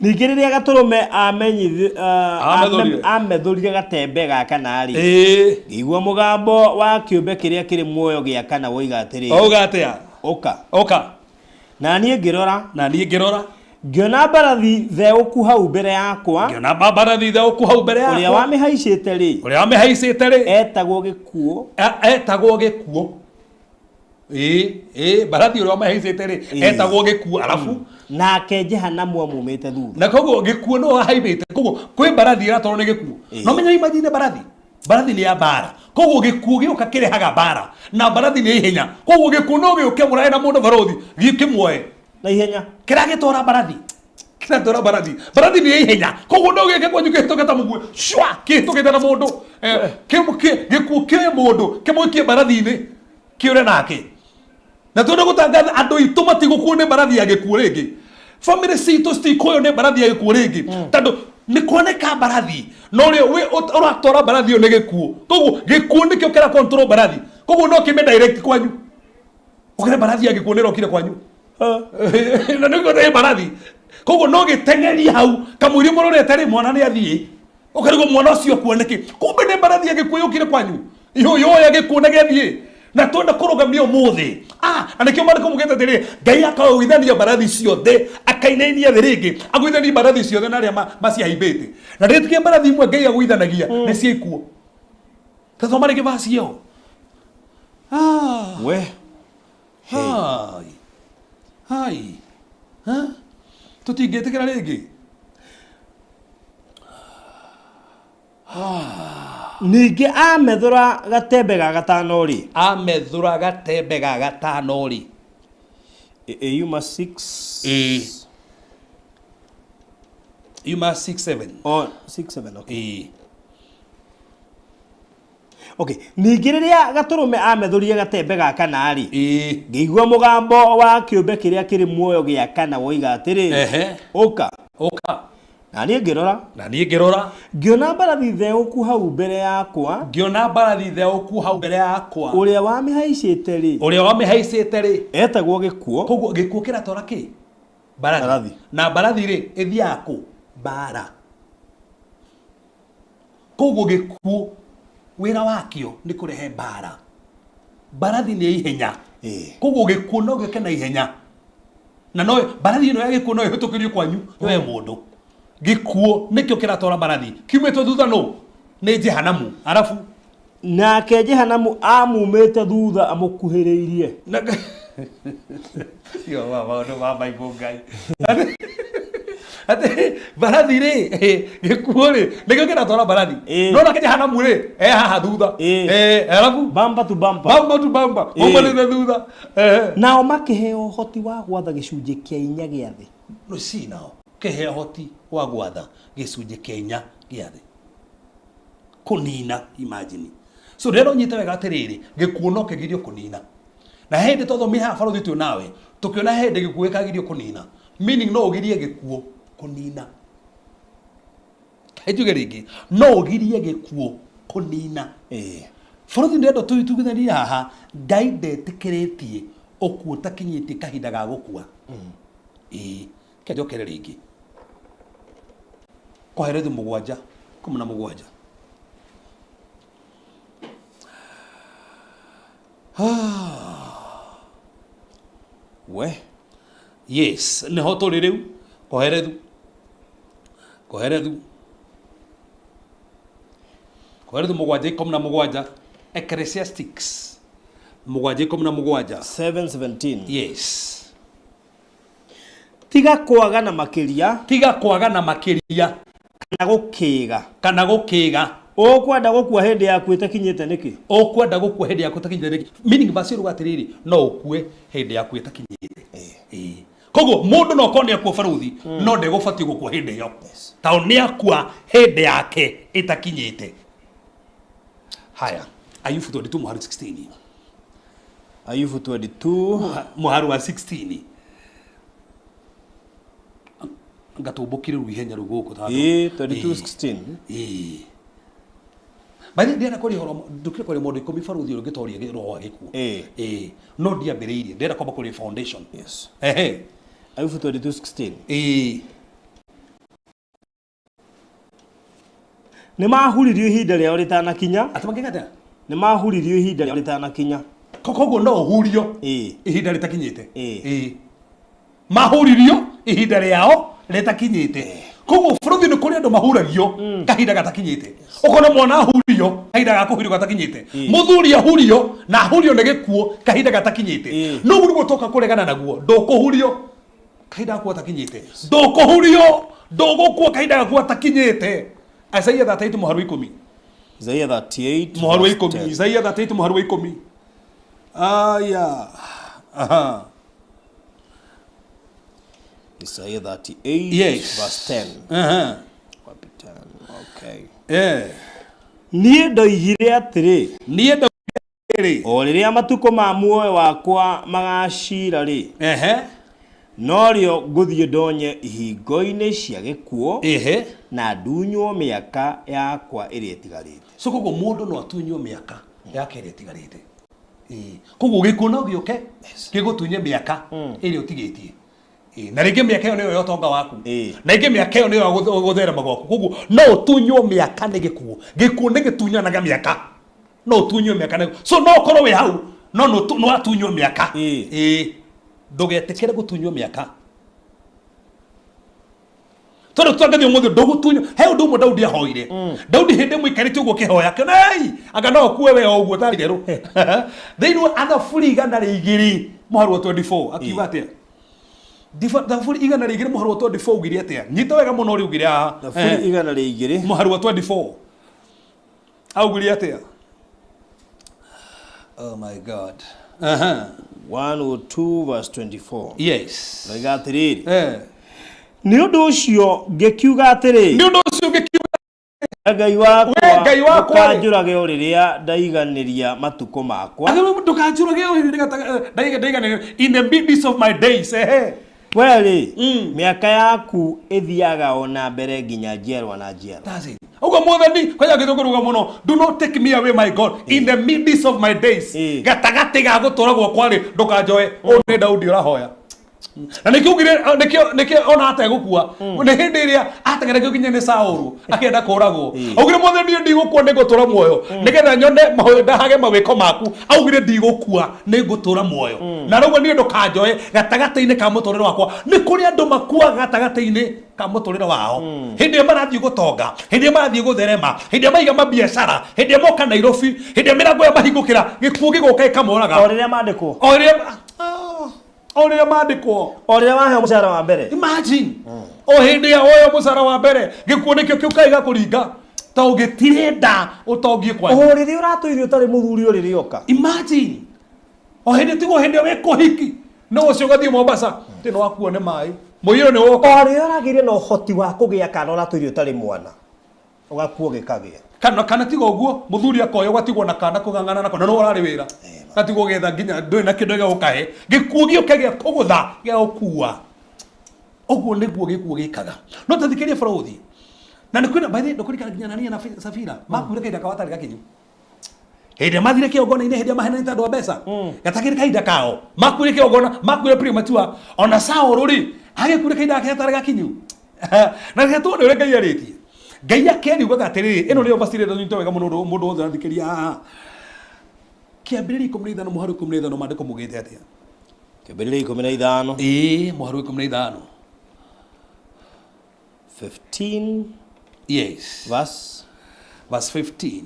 Ningĩ rĩrĩa Gatũrũme Amethũrire. amethũrire gatembe ga kana-rĩ, Ĩĩ. ngĩigua mũgambo wa kĩũmbe kĩrĩa kĩrĩ muoyo gĩa kana woiga atĩrĩ, Wauga atĩa? Ũka. Ũka. Na niĩ ngĩrora. Na niĩ ngĩrora. Ngĩona mbarathi theũku hau mbere yakwa. Ngĩona mbarathi theũku hau mbere yakwa. Ũrĩa wamĩhaicĩte rĩ. Ũrĩa wamĩhaicĩte rĩ. Etagwo gĩkuũ. Etagwo gĩkuũ. Ĩĩ, ĩĩ, mbarathi ũrĩa wamĩhaicĩte rĩ, etagwo gĩkuũ, arabu. Nake Jehanamu amumĩte thutha. Na koguo gĩkuũ nĩwe wahaibĩte. Koguo kwĩ mbarathi ĩratwarwo nĩ gĩkuũ. No menya imagine mbarathi. Mbarathi nĩ ya mbara, koguo gĩkuũ gĩũka kĩrehaga mbara, na mbarathi nĩ ihenya, koguo gĩkuũ no gĩũke mũrae na mũndũ barothi gĩkĩmuoe na ihenya. Kĩragĩtwara mbarathi, kĩratwara mbarathi, mbarathi nĩ ihenya, koguo no gĩke kwanyu kĩhĩtũke ta mũguĩ cwa kĩhĩtũkĩte na mũndũ. Gĩkuũ kĩoe mũndũ kĩmũikie mbarathi-inĩ kĩũre nake. Na twenda gũtangatha andũ aitũ matigũkuo nĩ mbarathi ya gĩkuũ rĩngĩ, famĩlĩ citũ citikũywo nĩ mbarathi ya gĩkuũ rĩngĩ, tondũ nĩ kuoneka mbarathi na ũrĩa ũratwara mbarathi ĩyo nĩ gĩkuũ. Koguo gĩkuũ nĩkĩo kĩra control mbarathi, koguo no kĩme direct kwanyu ũkĩre mbarathi ya gĩkuũ nĩ ĩrokire kwanyu na nĩguo nĩ mbarathi, koguo no gĩteng'erie hau kamũiria mũrorete rĩ mwana nĩ athiĩ, ũkarigwo mwana ũcio akua nĩkĩ, kumbe nĩ mbarathi ya gĩkuũ yũkire kwanyu yoya gĩkuũ na gĩathiĩ. Na twenda kũrũgamia ũmũthĩ. Na nĩkĩo maandĩko mugĩte atĩrĩ, Ngai akagũithania mbarathi ciothe, akainainia thĩ rĩngĩ, agũithanie mbarathi ciothe na arĩa macihaibĩte. Na ndĩtigie mbarathi imwe Ngai agũithanagia nĩ cia ikuũ. Tathoma rĩngĩ vaci ĩyo. We. Hai. Hai. Ha? Tũtingĩtĩkĩra rĩngĩ. Ningĩ amethũra gatembe ga gatano rĩ, Amethũra gatembe ga gatano rĩ. Yuma 6. Ĩĩ. Yuma 6 7. Oh, 6 7, okay. Ĩĩ. Okay, ningĩ rĩrĩa gatũrũme amethũrire gatembe ga kana rĩ, Ĩĩ. ngĩigua mũgambo wa kĩũmbe kĩrĩa kĩrĩ muoyo gĩa kana woiga atĩrĩ, Ehe. Ũka. Ũka. Na niĩ ngĩrora, Na niĩ ngĩrora, ngĩona mbarathi theũku hau mbere yakwa, ngĩona mbarathi theũku hau mbere yakwa. Ũrĩa wamĩhaicĩte rĩ, Ũrĩa wamĩhaicĩte rĩ, etagwo Gĩkuũ, Koguo gĩkuũ kĩratwara kĩ? Mbarathi. Mbarathi. Na mbarathi rĩ, ĩthiaga kũ? Mbara. Koguo gĩkuũ wĩra wakĩo nĩ kũrehe mbara. Mbarathi nĩ ihenya. Koguo gĩkuũ no gĩũke na ihenya. Na no mbarathi ĩno ya gĩkuũ no ĩhĩtũkĩrio kwanyu yoe mũndũ. Gĩkuũ nĩkĩo kĩratwara mbarathi. Kiumĩtwo thutha nũ? Nĩ Jehanamu. Arabu Nake Jehanamu amumĩte thutha amũkuhĩrĩirie. Yo, ma maũndũ ma Bible Ngai. Atĩ mbarathi rĩ, gĩkuũ rĩ, nĩkĩo kĩratwara mbarathi. Ĩĩ. No nake Jehanamu rĩ, e haha thutha. Ĩĩ. Arabu Bumper to bumper. Bamba tu bamba. Ĩĩ. Umanĩte thutha. Nao makĩheo ũhoti wa gwatha gĩcunjĩ kĩa inya gĩa thĩ. No si nao kĩheo ũhoti wa gwatha gĩcunjĩ kĩa inya gĩa thĩ. Kũnina, imagine. So rĩrĩa ũnyite wega atĩrĩrĩ, gĩkuũ no kĩgirio kũnina. Na hĩndĩ twathomire haha barothi twĩ nawe, tũkĩona hĩndĩ gĩkuũ gĩkagirio kũnina. Meaning no ũgirie gĩkuũ kũnina. Njuge rĩngĩ, no ũgirie gĩkuũ kũnina. Barothi ndĩrenda tũiguithanie haha, Ngai ndetĩkĩrĩtie ũkuũ ũtakinyĩtie kahinda ga gũkua. Ĩĩ, reke njokere rĩngĩ. Kohelethu 7 17. We. Yes, nĩho tũrĩ rĩu. Kohelethu. Kohelethu. Kohelethu 7 17. Ecclesiastics 7 17. 7:17. Yes. Tiga kwagana makĩria, Tiga kwagana makĩria, kana gũkĩĩga. Kana gũkĩga. Ũkwenda gũkua hĩndĩ yaku ĩtakinyĩte nĩkĩ? Ũkwenda gũkua hĩndĩ yaku ĩtakinyĩte nĩkĩ? Meaning verse ĩruga atĩrĩrĩ, no ũkue hĩndĩ yaku ĩtakinyĩte. Ĩĩ. Koguo mũndũ no korwo nĩ akua baruthi, no ndegũbatiĩ gũkua hĩndĩ ĩyo, tondũ nĩ akua hĩndĩ yake ĩtakinyĩte. Haya, Ayubu 22 mũhari 16. Ayubu 22 mũhari wa 16. Ngatũmbũkire rĩu ihenya rĩu gũkũ tondũ- Ĩĩ, 22 16. Ĩĩ. By the way, ndĩrenda kwaria ũhoro, ndũkire kwaria maũndũ 10 baruthi ũrĩa ũngĩtoria roho wa gĩkuũ. Ĩĩ. Ĩĩ. No ndiambĩrĩirie, ndĩrenda kwamba kũrĩ foundation. Yes. Ehe. Ayubu 22:16. Ĩĩ. Nĩ mahuririo ihinda rĩao rĩtanakinya. Atĩ mangĩka atĩa? Nĩ mahuririo ihinda rĩao rĩtanakinya. Koguo no ũhurio Ĩĩ. ihinda rĩtakinyĩte. Ĩĩ. Ĩĩ. Mahuririo ihinda rĩao rĩtakinyĩte. Koguo bũrũri nĩ kũrĩ andũ mahuragio kahinda gatakinyĩte. Ũkona mwana ahurio kahinda ga kũhurio gatakinyĩte. Mũthuri ahurio na ahurio nĩ gĩkuũ kahinda gatakinyĩte. Ĩĩ. No ũguo nĩguo twoka kũregana naguo, ndũkũhurio kahinda gaku gatakinyĩte. Ndũkũhurio, ndũgũkua kahinda gaku gatakinyĩte. Isaia 38 mũhari wa 10. Isaiah 38 Mũhari wa verse 10. 10. Isaia 38 mũhari wa 10. Aya. Aha. Isaiah 38 Yes. verse 10. Aha. Wapi 10? Okay. Eh. Niĩ ndoigire atĩrĩ, Niĩ ndaugire o rĩrĩa matukũ ma muoyo wakwa magaciira rĩ, Ehe. norĩo ngũthiĩ ndonye ihingo-inĩ cia gĩkuũ Ehe. na ndunywo mĩaka yakwa ĩrĩa ĩtigarĩte. So koguo mũndũ no atunywo mĩaka yake ĩrĩa ĩtigarĩte. Ĩĩ. Koguo gĩkuũ no gĩũke gĩgũtunye mĩaka ĩrĩa ũtigĩtie. Ĩĩ. Na rĩngĩ mĩaka ĩyo nĩyo ya ũtonga waku. Ĩĩ. Na rĩngĩ mĩaka ĩyo nĩyo ya gũtherema gwaku. Koguo no ũtunywo mĩaka nĩ gĩkuũ. Gĩkuũ nĩ gĩtunyanaga mĩaka. No ũtunywo mĩaka nĩ. So no ũkorwo wĩ hau no no watunywo mĩaka. Ĩĩ. Ĩĩ. Ndũgetĩkĩre gũtunywo mĩaka. Tondũ twangathio mũthĩ ndũgũtunywo. He ũndũ ũmwe Daudi ahoire. Daudi hĩndĩ ĩmwe aikarĩte ũguo akĩhoya akĩona ei anga no ũkue we o ũguo tarĩ itherũ. Thĩinĩ wa Thaburi 102 mũhari wa 24 akiuga atĩa? Thaburi 102 mũhari wa 24 ugire atĩa? Nyita wega mũno ũrĩa ugire haha. Thaburi 102 Mũhari wa 24 augire atĩa? Oh my God. Aha. 102 verse 24. Yes. Roiga atĩrĩrĩ, Eh. nĩ ũndũ ũcio ngĩkiuga atĩrĩ, Nĩ ũndũ ũcio ngĩkiuga Ngai wakwa, We Ngai wakwa rĩ. ndũkanjũrage o rĩrĩa ndaiganĩria matukũ makwa. Ndũkanjũrage ndaiganĩria in the midst of my days. Ehe. We rĩ, mĩaka yaku ĩthiaga o na mbere nginya njiarwa na njiarwa. That's it. Uguo mwathani kwanja gĩthũngũ mũno, do not take me away my God in the midst of my days. Gatagatĩ ga gũtũra gwakwa rĩ ndũkanjoe. Ũũ nĩ Daudi ũrahoya. Na nĩkĩo ugire nĩkĩo ona ategũkua. Nĩ hĩndĩ ĩrĩa ateng'eregio nginya nĩ Saũlũ akĩenda kũragwo. Augire mwathani niĩ ndigũkua nĩngũtũra muoyo nĩgetha nyone ndahage mawĩko maku. Augire ndigũkua nĩngũtũra muoyo. Na rĩu niĩ ndũkanjoe gatagatĩ-inĩ ka mũtũrĩre wakwa. Nĩ kũrĩ andũ makuaga gatagatĩ-inĩ ka mũtũrĩre wao. Hĩndĩ ĩrĩa marathiĩ gũtonga, hĩndĩ ĩrĩa marathiĩ gũtherema, hĩndĩ ĩrĩa maiga mabiacara, hĩndĩ ĩrĩa moka Nairobi, hĩndĩ ĩrĩa mĩrango ĩyo mahingũkĩra, gĩkuũ gĩgoka gĩkamoraga. O rĩrĩa mandĩkwo. O rĩrĩa mandĩkwo. O rĩrĩa waheo mũcara wa mbere. Imagine. O hĩndĩ ya woyo mũcara wa mbere, gĩkuũ nĩkĩo kĩũkaga gĩgakũringa. Ta ũgĩtirenda ũtongie kwanyu. O rĩrĩa ũratũire ũtarĩ mũthuri o rĩrĩa oka. Imagine. O hĩndĩ tigwo hĩndĩ ĩrĩa wĩ kũhiki. No ũcio ũgathiĩ Mombasa, tĩ nĩ wakuo nĩ maĩ. Mũiyũro nĩ woka. O rĩrĩa ũragĩire na ũhoti wa kũgĩa kana ũratũire ũtarĩ mwana. Ũgakuo gĩkagĩa. Kana tiga ũguo, mũthuri akoya ũgatigwo na kana kũng'ang'ana nako, na no ũrarĩ wĩra. Gatigwo getha nginya ndũrĩ na kĩndũ gĩa gũkahe. Gĩkuũ gĩũke gĩa kũgũtha, gĩa gũkua. Ũguo nĩguo gĩkuũ gĩkaga. No tathikĩrie bũrũthi. Na nĩ kwĩna, by the way, ndũkũririkana nginya Anania na Safira, makuire kahinda kao gatarĩ gakinyu. Hĩndĩ ĩrĩa mathire kĩgongona-inĩ, hĩndĩ ĩrĩa mahenanĩte andũ a mbeca, gatakĩrĩ kahinda kao, makuire kĩgongona, makuire premature. Ona Saũlũ rĩ, agĩkuire kahinda gake gatarĩ gakinyu. Na reke tuone ũrĩa Ngai arĩtie. Ngai akĩariugaga atĩrĩrĩ, ĩno nĩyo verse ĩrĩa ndanyita wega mũno mũndũ wothe arathikĩrĩria haha. Kĩambĩrĩria 15 mũhari 15 maandĩko maugĩte atĩa? Kĩambĩrĩria 15. Ĩĩ, mũhari 15. 15. Yes. Verse. Verse 15.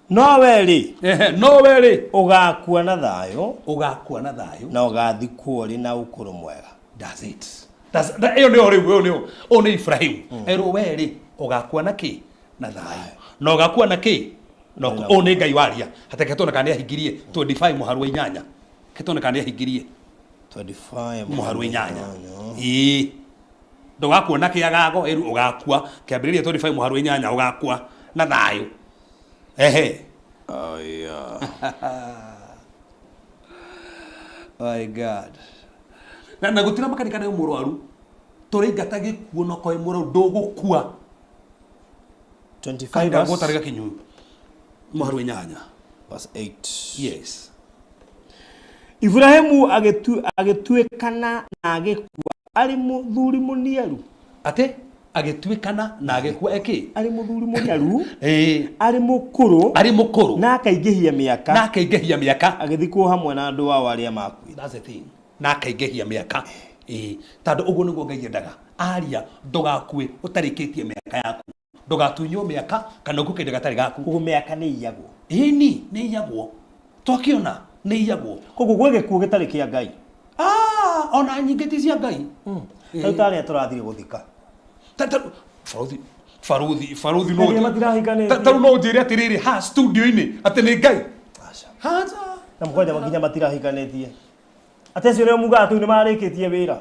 No we rĩ. Ehe, no we rĩ. Ũgakua na thayũ. Ũgakua na thayũ. Na ũgathikwo ũrĩ na ũkũrũ mwega. That's it. That's that, ĩyo nĩyo rĩu, ĩyo nĩyo. Ũyũ nĩ Ibrahim. Erwo we rĩ, ũgakua na kĩ? Na thayũ. Na ũgakua na kĩ? Na ũyũ nĩ Ngai waria. Hateke tuone kana nĩahingirie 25 mũhari wa 8. Ke tuone kana nĩahingirie 25 mũhari wa 8. Ĩĩ. Ndũgakua na kĩagago, ĩru ũgakua. Kĩambĩrĩria 25 mũhari wa 8 ũgakua na thayũ. Ehe. Oh yeah. My God. Na gũtira makanika nĩ mũrwaru. Tũraingata gĩkuũ no koĩ mũrwaru ndũgũkua. 25 Kahinda verse. gũtarĩ gakinyu. Mũhari wa 8. Verse 8. Yes. Ibrahimu agĩtuĩkana na agĩkua arĩ mũthuri mũniaru. Atĩ agĩtuĩkana na agĩkua eki? Arĩ mũthuri mũniaru. Ĩĩ. Arĩ mũkũrũ. Arĩ mũkũrũ. Na akaingĩhia mĩaka. Na akaingĩhia mĩaka. Agĩthikwo hamwe na andũ ao arĩa makuire. That's the thing. Na akaingĩhia mĩaka. Ĩĩ. Tondũ ũguo nĩguo Ngai endaga. Aria ndũgakue ũtarĩkĩtie mĩaka yaku. Ndũgatunywo mĩaka kana ũkue kĩndũ gatarĩ gaku. Koguo mĩaka nĩ iyagwo. Ĩni, nĩ iyagwo. Twakĩona nĩ iyagwo. Koguo gwĩ gĩkuũ gĩtarĩ kĩa Ngai. Ona nyingĩ ti cia Ngai. Rĩu tarĩa tũrathiĩ gũthika. Baruthi baruthi no Nginya matirahikanĩtie. Ta rĩu no ũnjĩre atĩrĩrĩ ha studio-inĩ atĩ nĩ Ngai. Aca. Haca. Na mũkwanja nginya matirahikanĩtie. Atĩ acio nĩo mugaga tũu nĩ marĩkĩtie wĩra.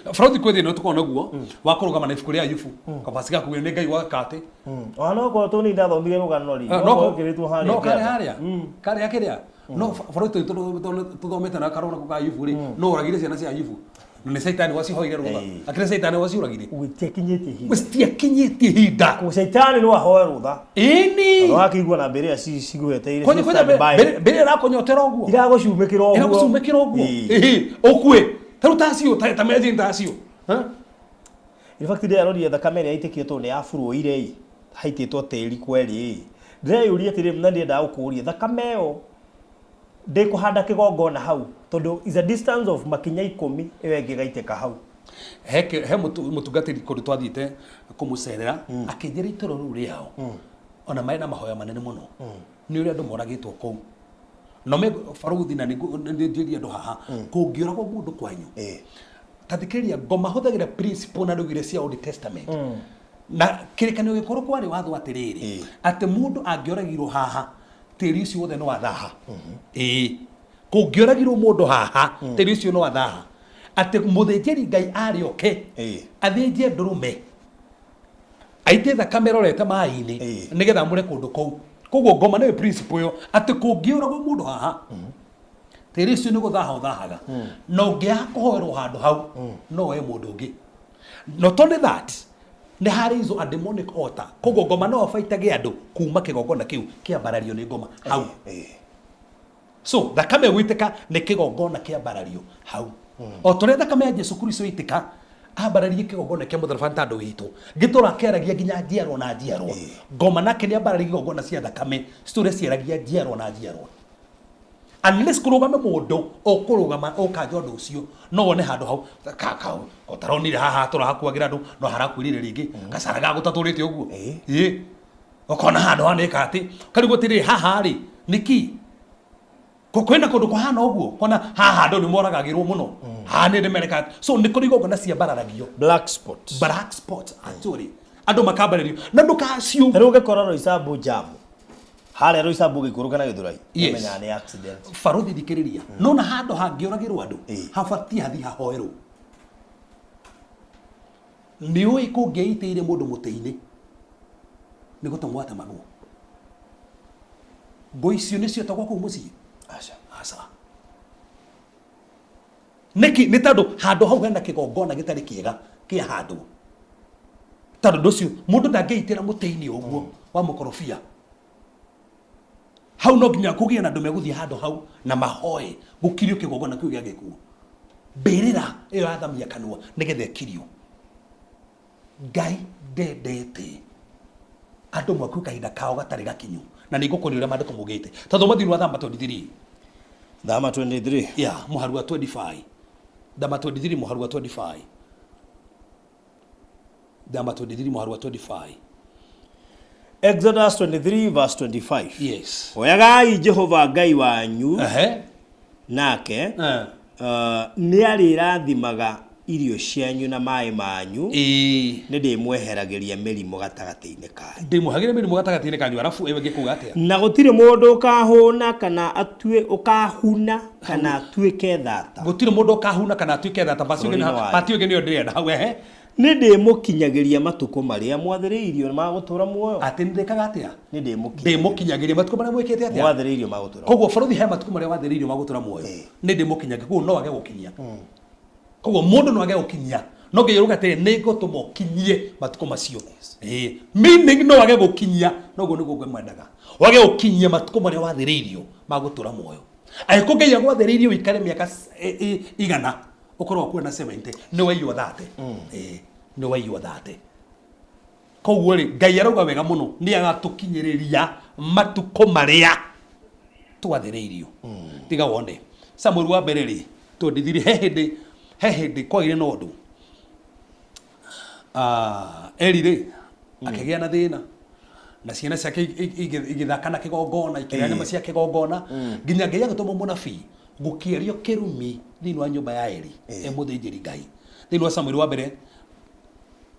Baruthi kwĩ thĩna tũkoragwo naguo wa kũrũgama na ibuku rĩa Ayubu kabasi gaku nĩ Ngai waka atĩ. Ona no korwo tũni ndathomire rũgano rĩ. No No korwo kĩrĩtwo harĩa. no karĩ kĩanda. harĩa karĩa kĩrĩa no baruthi tũthomete na karona ka Ayubu rĩ no ũragire ciana cia Ayubu na nĩ caitani wacihoire rũtha Ĩĩ. akĩrĩ caitani waciũragire. Gũtiakinyĩtie ihinda. Citiakinyĩtie ihinda. Kũ caitani no ahoe rũtha. Ĩni. No akĩigua na mbere cigweteire. Kwanja kwanja mbere ĩrakũnyotera ũguo. Iragũcumĩkĩra ũguo. Ĩragũcumĩkĩra ũguo. Ĩĩ. Ĩhĩ, ũkue. Ta rĩu tacio ta mejini tacio. Ha? In fact ndĩraroria thakame ĩrĩa yaitĩkire tondũ nĩ yaburuire ĩ haitĩtwo tĩri kweri ĩ ndĩreyũria atĩrĩ na ndĩrendaga gũkũria thakame ĩyo ndĩkũhanda kĩgongona hau tondũ is a distance of makinya 10 ĩyo ĩngĩ ĩgaitĩka hau. He he mũtungatĩri kũndũ twathiĩte kũmũcerera akĩnjĩra itũra rĩu rĩao ona marĩ na mahoya manene mũno nĩ ũrĩa andũ moragĩtwo kũu no me baruthi na nĩnjĩrie andũ haha kũngĩũragwo mũndũ kwanyu ta thikĩrĩria ngoma hũthagĩra principle na rugire cia Old Testament na kĩrĩkanĩro gĩkũrũ kwarĩ watho atĩrĩrĩ atĩ mũndũ angĩoragirwo haha tĩri ũcio wothe nĩ wathaha. Ĩĩ kũngĩoragirwo mũndũ haha tĩri ũcio nĩ wathaha atĩ mũthĩnjĩri Ngai arĩ oke athĩnje ndũrũme aite thakame ĩrorete maĩ-inĩ nĩgetha amũre kũndũ kũu. Koguo ngoma nĩyo principle ĩyo atĩ kũngĩũragwo mũndũ haha tĩri ũcio nĩ gũthaha ũthahaga na ũngĩaga kũhoerwo handũ hau no woe mũndũ ũngĩ. Not only that nĩ harĩ izo a demonic altar koguo ngoma no abaitage andũ kuma kĩgongona kĩu kĩambarario nĩ ngoma hau. So thakame gwĩtĩka nĩ kĩgongona kĩambarario hau. O torĩa thakame ya Jesu Kristo ĩtĩka ambararie kĩgongona kĩa mũtharaba nĩ tondũ witũ gĩtũra kĩaragia nginya njiarwa na njiarwa. Ngoma nake nĩ ambararia igongona cia thakame citũre ciaragia njiarwa na njiarwa. Unless kũrũgame mũndũ ũkũrũgama ũkanja ũndũ ũcio no wone handũ hau ũtaronire haha tũrahakuagĩra andũ no harakuĩrĩire rĩngĩ gacara ga gũtatũrĩte ũguo. Ĩĩ ũkona handũ hanĩka atĩ karigwo atĩrĩrĩ haha rĩ nĩkĩ kwĩna kũndũ kũhana ũguo kona haha andũ nĩ moragagĩrwo mũno haha nĩ ndĩmereka so nĩ kũrĩ igongona ciambararagio Black spot. Black spot actually andũ makambarĩrio na ndũkaciũ. Ta rĩu ũngĩkora Roysambu jam harĩa Roysambu ũgĩikũrũka na Gĩthũrai Yes. ũmenyaga nĩ accident. Baruthi thikĩrĩria no na handũ hangĩũragĩrwo andũ habatie hathi hahoerwo. Nĩ ũĩ kũngĩaitĩire mũndũ mũtĩ-inĩ nĩ gũtemwo atemagwo. Ngũ icio nĩcio tagwo kũu mũciĩ. Aca. Aca. Nĩkĩ? Nĩ tondũ handũ hau hena kĩgongona gĩtarĩ kĩega kĩa handũ. Tondũ ũndũ ũcio mũndũ ndangĩitĩra mũtĩ-inĩ ũguo wa mũkorobia. Hau no nginya kũgĩe na andũ megũthiĩ handũ hau na mahoe gũkirio kĩgongona kĩu gĩa gĩkuũ. Mbĩrĩra ĩyo yathamia kanua nĩgetha ĩkirio. Ngai ndendete andũ makue kahinda kao gatarĩ gakinyu na nĩ ngũkũria ũrĩa maandĩko maugĩte. Ta thoma thĩinĩ wa Thama 23. Thama 23. Yeah, mũharu wa 25. Thama 23 mũharu wa 25. Thama 23 mũharu wa 25. Exodus 23 verse 25. Yes. Hoyagai Jehova Ngai wanyu nake nĩ arĩrathimaga irio cianyu na maĩ manyu nĩ ndĩmweheragĩria mĩrimũ gatagatĩ-inĩ kanyu. Ndĩmweheragĩria mĩrimũ gatagatĩ-inĩ kanyu arabu ĩwe ngĩkuga atĩa? Na gũtirĩ mũndũ ũkahũna kana atue ũkahuna kana atuĩke thata. Gũtirĩ mũndũ ũkahuna kana atuĩke thata. Bũrũri-inĩ wanyu. Bati ũngĩ nĩyo ndĩrenda hau ehe. Nĩ ndĩmũkinyagĩria matukũ marĩa mwathĩrĩirio ma gũtũũra muoyo. Atĩ nĩ ndĩkaga atĩa? Nĩ ndĩmũkinyagĩria matukũ marĩa mwĩkĩte atĩa? Mwathĩrĩirio ma gũtũũra. Koguo bũrũri he matukũ marĩa wathĩrĩirio ma gũtũũra muoyo. Nĩ ndĩmũkinyagia koguo no age gũkinyia. Koguo mũndũ no age gũkinyia. No ngĩyũrũka atĩrĩ nĩ ngũtũma ũkinyie matukũ macio. Meaning no age gũkinyia noguo nĩguo ngwĩmendaga. Wage gũkinyia matukũ marĩa wathĩrĩirio ma gũtũũra muoyo. Angĩkorwo Ngai agwathĩrĩirie ũikare mĩaka 100 ũkorwo wakuo na 70 nĩ waiywo 30. Nĩ waiywo 30. Koguo rĩ Ngai arauga wega mũno nĩ agatũkinyĩrĩria matukũ marĩa twathĩrĩirio. Tiga wone Samuel wa mbere rĩ 23 he hĩndĩ kwagĩire na ũndũ. Eli rĩ akĩgĩa na thĩna na ciana ciake igĩthaka na kĩgongona ikĩrĩa nyama cia kĩgongona nginya Ngai agĩtũma mũnabii gũkĩario kĩrumi thĩinĩ wa nyũmba ya Eli e mũthĩnjĩri Ngai. Thĩinĩ wa Samuel wa mbere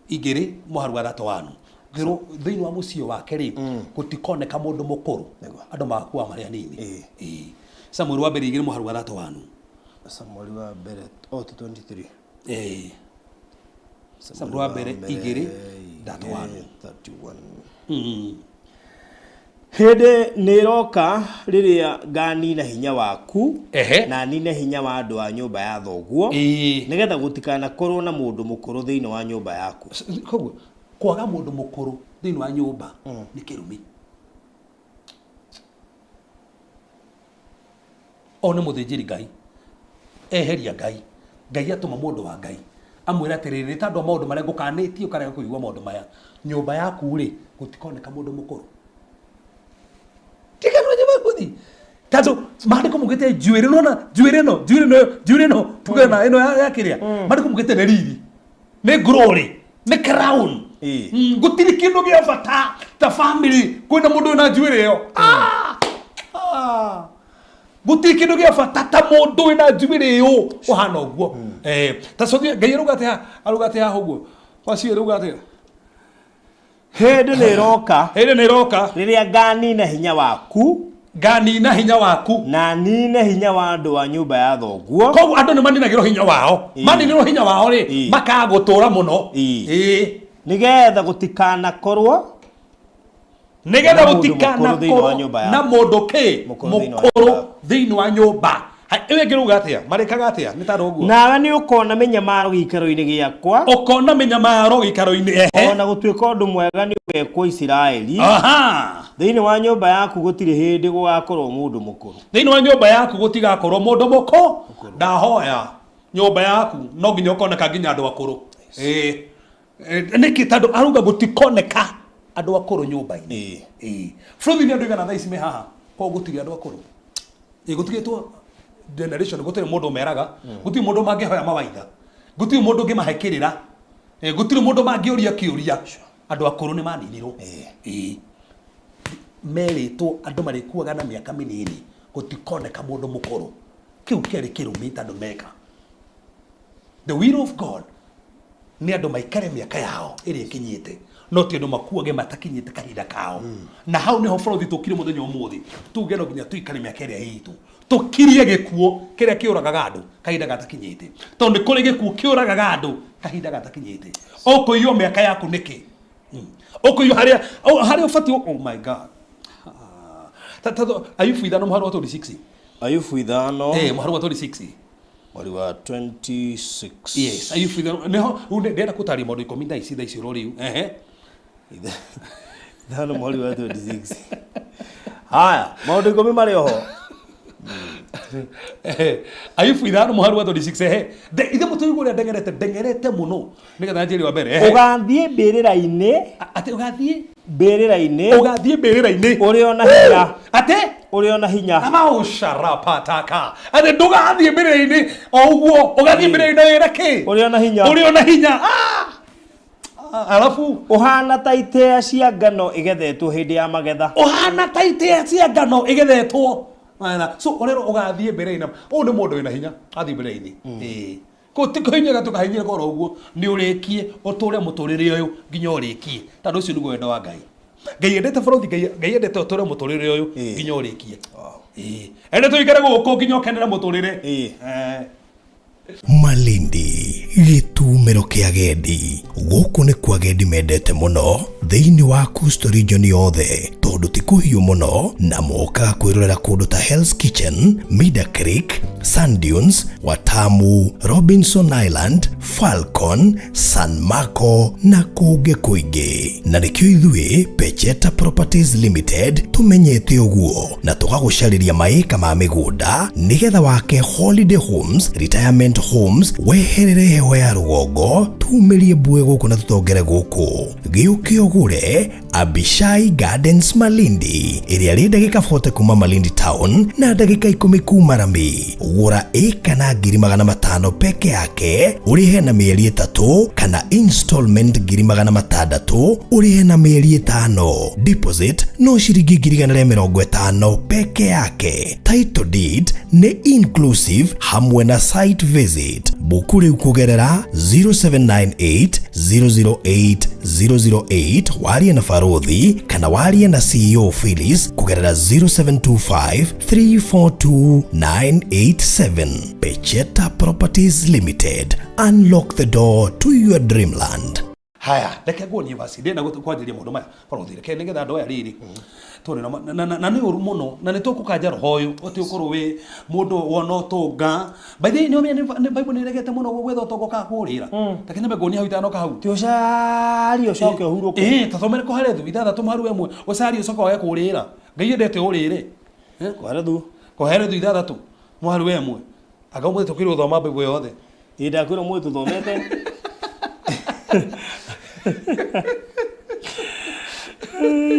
2 mũharu wa 31 Ngĩrwo thĩinĩ wa mũciĩ wake rĩ, gũtikoneka mũndũ mũkũrũ. Andũ magakua marĩ anini. Ĩĩ. Samuel wa mbere 2 mũharu wa 31. Samueli wa mbere, oh, 23. Ĩĩ. Samuel wa mbere 2 31. 31. Hĩndĩ nĩ ĩroka rĩrĩa nganina hinya waku na nine hinya wa andũ a nyũmba ya thoguo, nĩgetha gũtikanakorwo na mũndũ mũkũrũ thĩinĩ wa nyũmba yaku. Koguo kwaga mũndũ mũkũrũ thĩinĩ wa nyũmba nĩ kĩrumi. O nĩ mũthĩnjĩri Ngai eheria Ngai, Ngai atũma mũndũ wa Ngai amwĩre atĩrĩrĩ, nĩ tondũ wa maũndũ marĩa ngũkanĩtie ũkarega kũigua maũndũ maya, nyũmba yaku rĩ, gũtikoneka mũndũ mũkũrũ. Tikanwo tondũ maandĩko maugĩte njuĩrĩ, nĩwona njuĩrĩ ĩno, njuĩrĩ ĩno, njuĩrĩ ĩno, tuge na ĩno ya kĩrĩa, maandĩko maugĩte nĩ riri, nĩ glory, nĩ crown. Gũtirĩ kĩndũ gĩa bata ta family kwĩna mũndũ wĩna njuĩrĩ ĩyo. Gũtirĩ kĩndũ gĩa bata ta mũndũ wĩna njuĩrĩ ĩyo ũhana ũguo. Ta cothi Ngai arauga atĩa, arauga atĩa haha ũguo? Wacio arauga atĩa? Hĩndĩ nĩ ĩroka. Hĩndĩ nĩ ĩroka. Rĩrĩa nganina hinya waku. Nganina hinya waku. Na nine hinya wa andũ a nyũmba ya thoguo. Koguo andũ nĩ maninagĩrwo hinya wao. Maninĩrwo hinya wao rĩ, makaga gũtũra mũno. Nĩgetha gũtikanakorwo. Nĩgetha gũtikanakorwo na mũndũ kĩ mũkũrũ thĩinĩ wa nyũmba. Ĩyo ĩngĩ rauga atĩa? Marĩkaga atĩa? Nĩ tarĩ ũguo. Nawe nĩ ũkona mĩnyamaro gĩikaro-inĩ gĩakwa. Ũkona mĩnyamaro gĩikaro-inĩ, ehe. Ona gũtuĩka ũndũ mwega nĩ ũgekwo Isiraeli. Thĩinĩ wa nyũmba yaku gũtirĩ hĩndĩ gũgakorwo mũndũ mũkũrũ. Thĩinĩ wa nyũmba yaku gũtigakorwo mũndũ mũkũrũ. Ndahoya nyũmba yaku no nginya ũkoneka nginya andũ akũrũ. Nĩkĩ? Tondũ arauga gũtikoneka andũ akũrũ nyũmba-inĩ. Bũrũri-inĩ andũ igana thaa ici me haha, koguo gũtirĩ andũ akũrũ. Gũtigĩtwo generation, gũtirĩ mũndũ ũmeraga, gũtirĩ mũndũ mangĩhoya mawaitha, gũtirĩ mũndũ ũngĩmahe kĩrĩra, gũtirĩ mũndũ mangĩũria kĩũria. Andũ akũrũ nĩ maninirwo. Merĩtwo andũ marĩkuaga na mĩaka mĩnini, gũtikoneka mũndũ mũkũrũ. Kĩu kĩarĩ kĩrumi tondũ meka. The will of God nĩ andũ maikare mĩaka yao ĩrĩa ĩkinyĩte, no ti andũ makuage matakinyĩte kahinda kao. Na hau nĩho bũrũri tũkire mũthenya ũmũthĩ, tuge no nginya tũikare mĩaka ĩrĩa itũ, tũkirie gĩkuũ kĩrĩa kĩũragaga andũ kahinda gatakinyĩte, tondũ nĩ kũrĩ gĩkuũ kĩũragaga andũ kahinda gatakinyĩte. Ũkũiywo mĩaka yaku nĩkĩ? Ũkũiywo harĩa harĩa ũbatiĩ. Oh my God. Ayubu 5 mũhari wa 26. Ayubu 5. Mũhari wa 26. Mweri wa 26. Yes, Ayubu 5 niho ndĩrenda gũtaria maũndũ 10 thaa ici, thaa ici ũroriu. 5 mweri wa 26. Haya, maũndũ 10 marĩ oho. Ayubu 5 mũhari wa 26. Ithe mũtũigua ũrĩa ndengerete, ndengerete mũno nĩgetha njĩre wa mbere. Ũgathiĩ mbĩrĩra-inĩ. Atĩ ũgathiĩ? Mbĩrĩra-inĩ. Ũgathiĩ mbĩrĩra-inĩ. Ũrĩ ona hinya. Atĩ? Ũrĩ ona hinya. Amaũcarapataka. Atĩ ndũgathiĩ mbĩrĩra-inĩ o ũguo, ũgathiĩ mbĩrĩra-inĩ wĩra kĩ? Ũrĩ ona hinya. Ũrĩ ona hinya. Alafu ũhana ta itĩa cia ngano igethetwo hĩndĩ ya magetha. Ũhana ta itĩa cia ngano igethetwo. So ũrerwo ũgathiĩ mbĩrĩra-inĩ. Ũyũ nĩ mũndũ wĩna hinya, athiĩ mbĩrĩra-inĩ. Kũu ti kũhinyĩra tũkahinyĩra koro ũguo, nĩ ũrĩkie ũtũre mũtũrĩre ũyũ nginya ũrĩkie. Tondũ ũcio nĩguo wendo wa Ngai. Ngai endete bũrũri, Ngai endete ũtũre mũtũrĩre ũyũ nginya ũrĩkie. Endete ũikare gũkũ nginya ũkenere mũtũrĩre. Malindi gĩtumĩro kĩa agendi. Gũkũ nĩ kwa agendi mendete mũno thĩinĩ wa Coastal Region yothe, tondũ ti kũhiũ mũno na mokaga kwĩrorera kũndũ ta Hell's Kitchen, Mida Creek, Sand Dunes, Watamu, Robinson Island, Falcon, San Marco na kũngĩ kũingĩ. Na nĩkĩo ithuĩ Pecheta Properties Limited tũmenyete ũguo na tũgagũcarĩria maĩka ma mĩgũnda nĩgetha wake holiday homes, retirement homes, weherere heho ya rũgongo, tumĩrie mbue gũkũ na tũtongere gũkũ. Gĩũke ũgũre Abishai Gardens Properties Malindi ĩrĩa rĩ ndagĩka 40 kuma Malindi town na ndagĩka 10 kuma Rami. Gũra ĩka na 500,000 peke yake ũrĩhe na mĩeri 3 kana installment 600,000 ũrĩhe na mĩeri 5. Deposit no ciringi 150,000 peke yake. Title deed nĩ inclusive hamwe na site visit. Buku rĩu kũgerera 0798 008 008 warie na Barothi kana warie na CEO Phyllis kũgerera 0725 342 987. Pecheta Properties Limited. Unlock the door to your dreamland. Haya, reke nguonie basi ndĩna kwanjĩria maũndũ maya barothi, reke nĩgetha andũ aya rĩrĩ tondũ na nĩ ũru mũno na nĩ tũkũkanja roho ũyũ ũtĩ ũkorwo wĩ mũndũ wona ũtonga. By the way, nĩ ũmenye Bible nĩ ĩregete mũno gwetha ũtonga ũkaga kũũrĩra. Reke nyambe nguonie hau itanoka hau. Ti ũcarie ũcoke ũhurũke. Ĩĩ, tathomere Kohelethu 6 mũhari wa 1, ũcarie ũcoke wage kũũrĩra. Ngai endete ũrĩre. Kohelethu. Kohelethu 6 mũhari wa 1. Anga ũmũthĩ tũkĩrwo gũthoma Bible yothe. Ĩĩ, ndakwĩra ũmũthĩ tũthomete.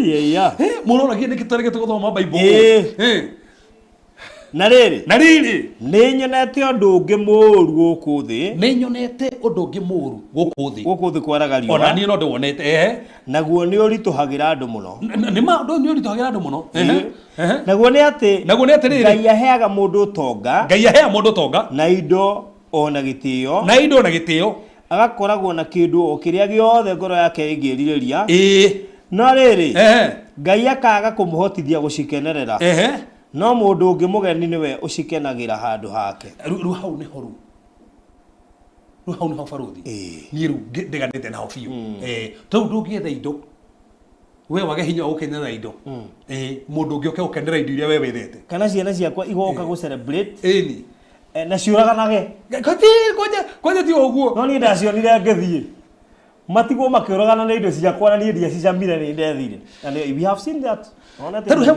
Iya. Mũroragia nĩkĩ tũregete gũthoma Bible? Ĩĩ. Na rĩrĩ. Na rĩrĩ. Nĩ nyonete ũndũ ũngĩ mũũru gũkũ thĩ. Nĩ nyonete ũndũ ũngĩ mũũru gũkũ thĩ. Gũkũ thĩ kwaraga riũa. Ona niĩ no ndĩwonete. Naguo nĩ ũritũhagĩra andũ mũno. Nĩ ma ũndũ nĩ ũritũhagĩra andũ mũno. Naguo nĩ atĩ. Naguo nĩ atĩrĩrĩ. Ngai aheaga mũndũ ũtonga. Ngai aheaga mũndũ ũtonga. Na indo ona gĩtĩo. Na indo na gĩtĩo. Agakoragwo na kĩndũ o kĩrĩa gĩothe ngoro yake ĩngĩrirĩria. Ĩĩ. No rĩrĩ, Ngai akaga kũmũhotithia gũcikenerera. No mũndũ ũngĩ mũgeni nĩwe ũcikenagĩra handũ hake. Rĩu hau nĩho rĩu. Rĩu hau nĩho barothi. Niĩ rĩu ndiganĩte naho biũ. Tondũ ndũngĩetha indo. We wage hinya wa gũkenera indo. Mũndũ ũngĩ oke gũkenera indo iria we wethete. Kana ciana ciakwa igoka gũ celebrate. Ĩni. Na ciũraganage. Kwanja ti ũguo. No niĩ ndacionire ngĩthiĩ. Matigwo makĩũragana na indo ciakwa na niĩ ndiacicamire nĩ ndethire. And we have seen that. Tarĩu he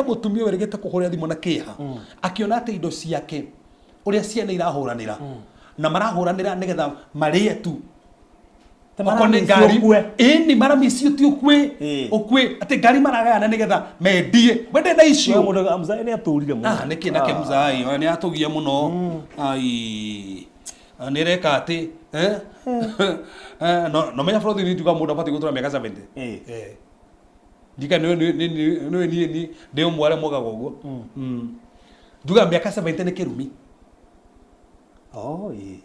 mũtumia werĩgĩte kũhũrĩra thimũ na kĩeha. Akĩona atĩ indo ciake ũrĩa ciana irahũranĩra. Na marahũranĩra nĩgetha marĩe tu. Okorwo nĩ ngari. Ĩni maramicio ti ũkue. Ũkue atĩ ngari maragayana nĩgetha mendie. Wende na icio. Mũndũ mzai nĩ atũrire mũno. Ah, nĩkĩ nake mzai, nĩ atũgia mũno. Ai. Nĩ reka atĩ, no menya bũrũri nĩ njuga mũndũ abatiĩ gũtũra mĩaka 70. Ndika nĩ niĩ ndĩ ũmwe arĩa mogaga ũguo. Njugaga mĩaka 70 nĩ kĩrumi. Oh, ĩĩ.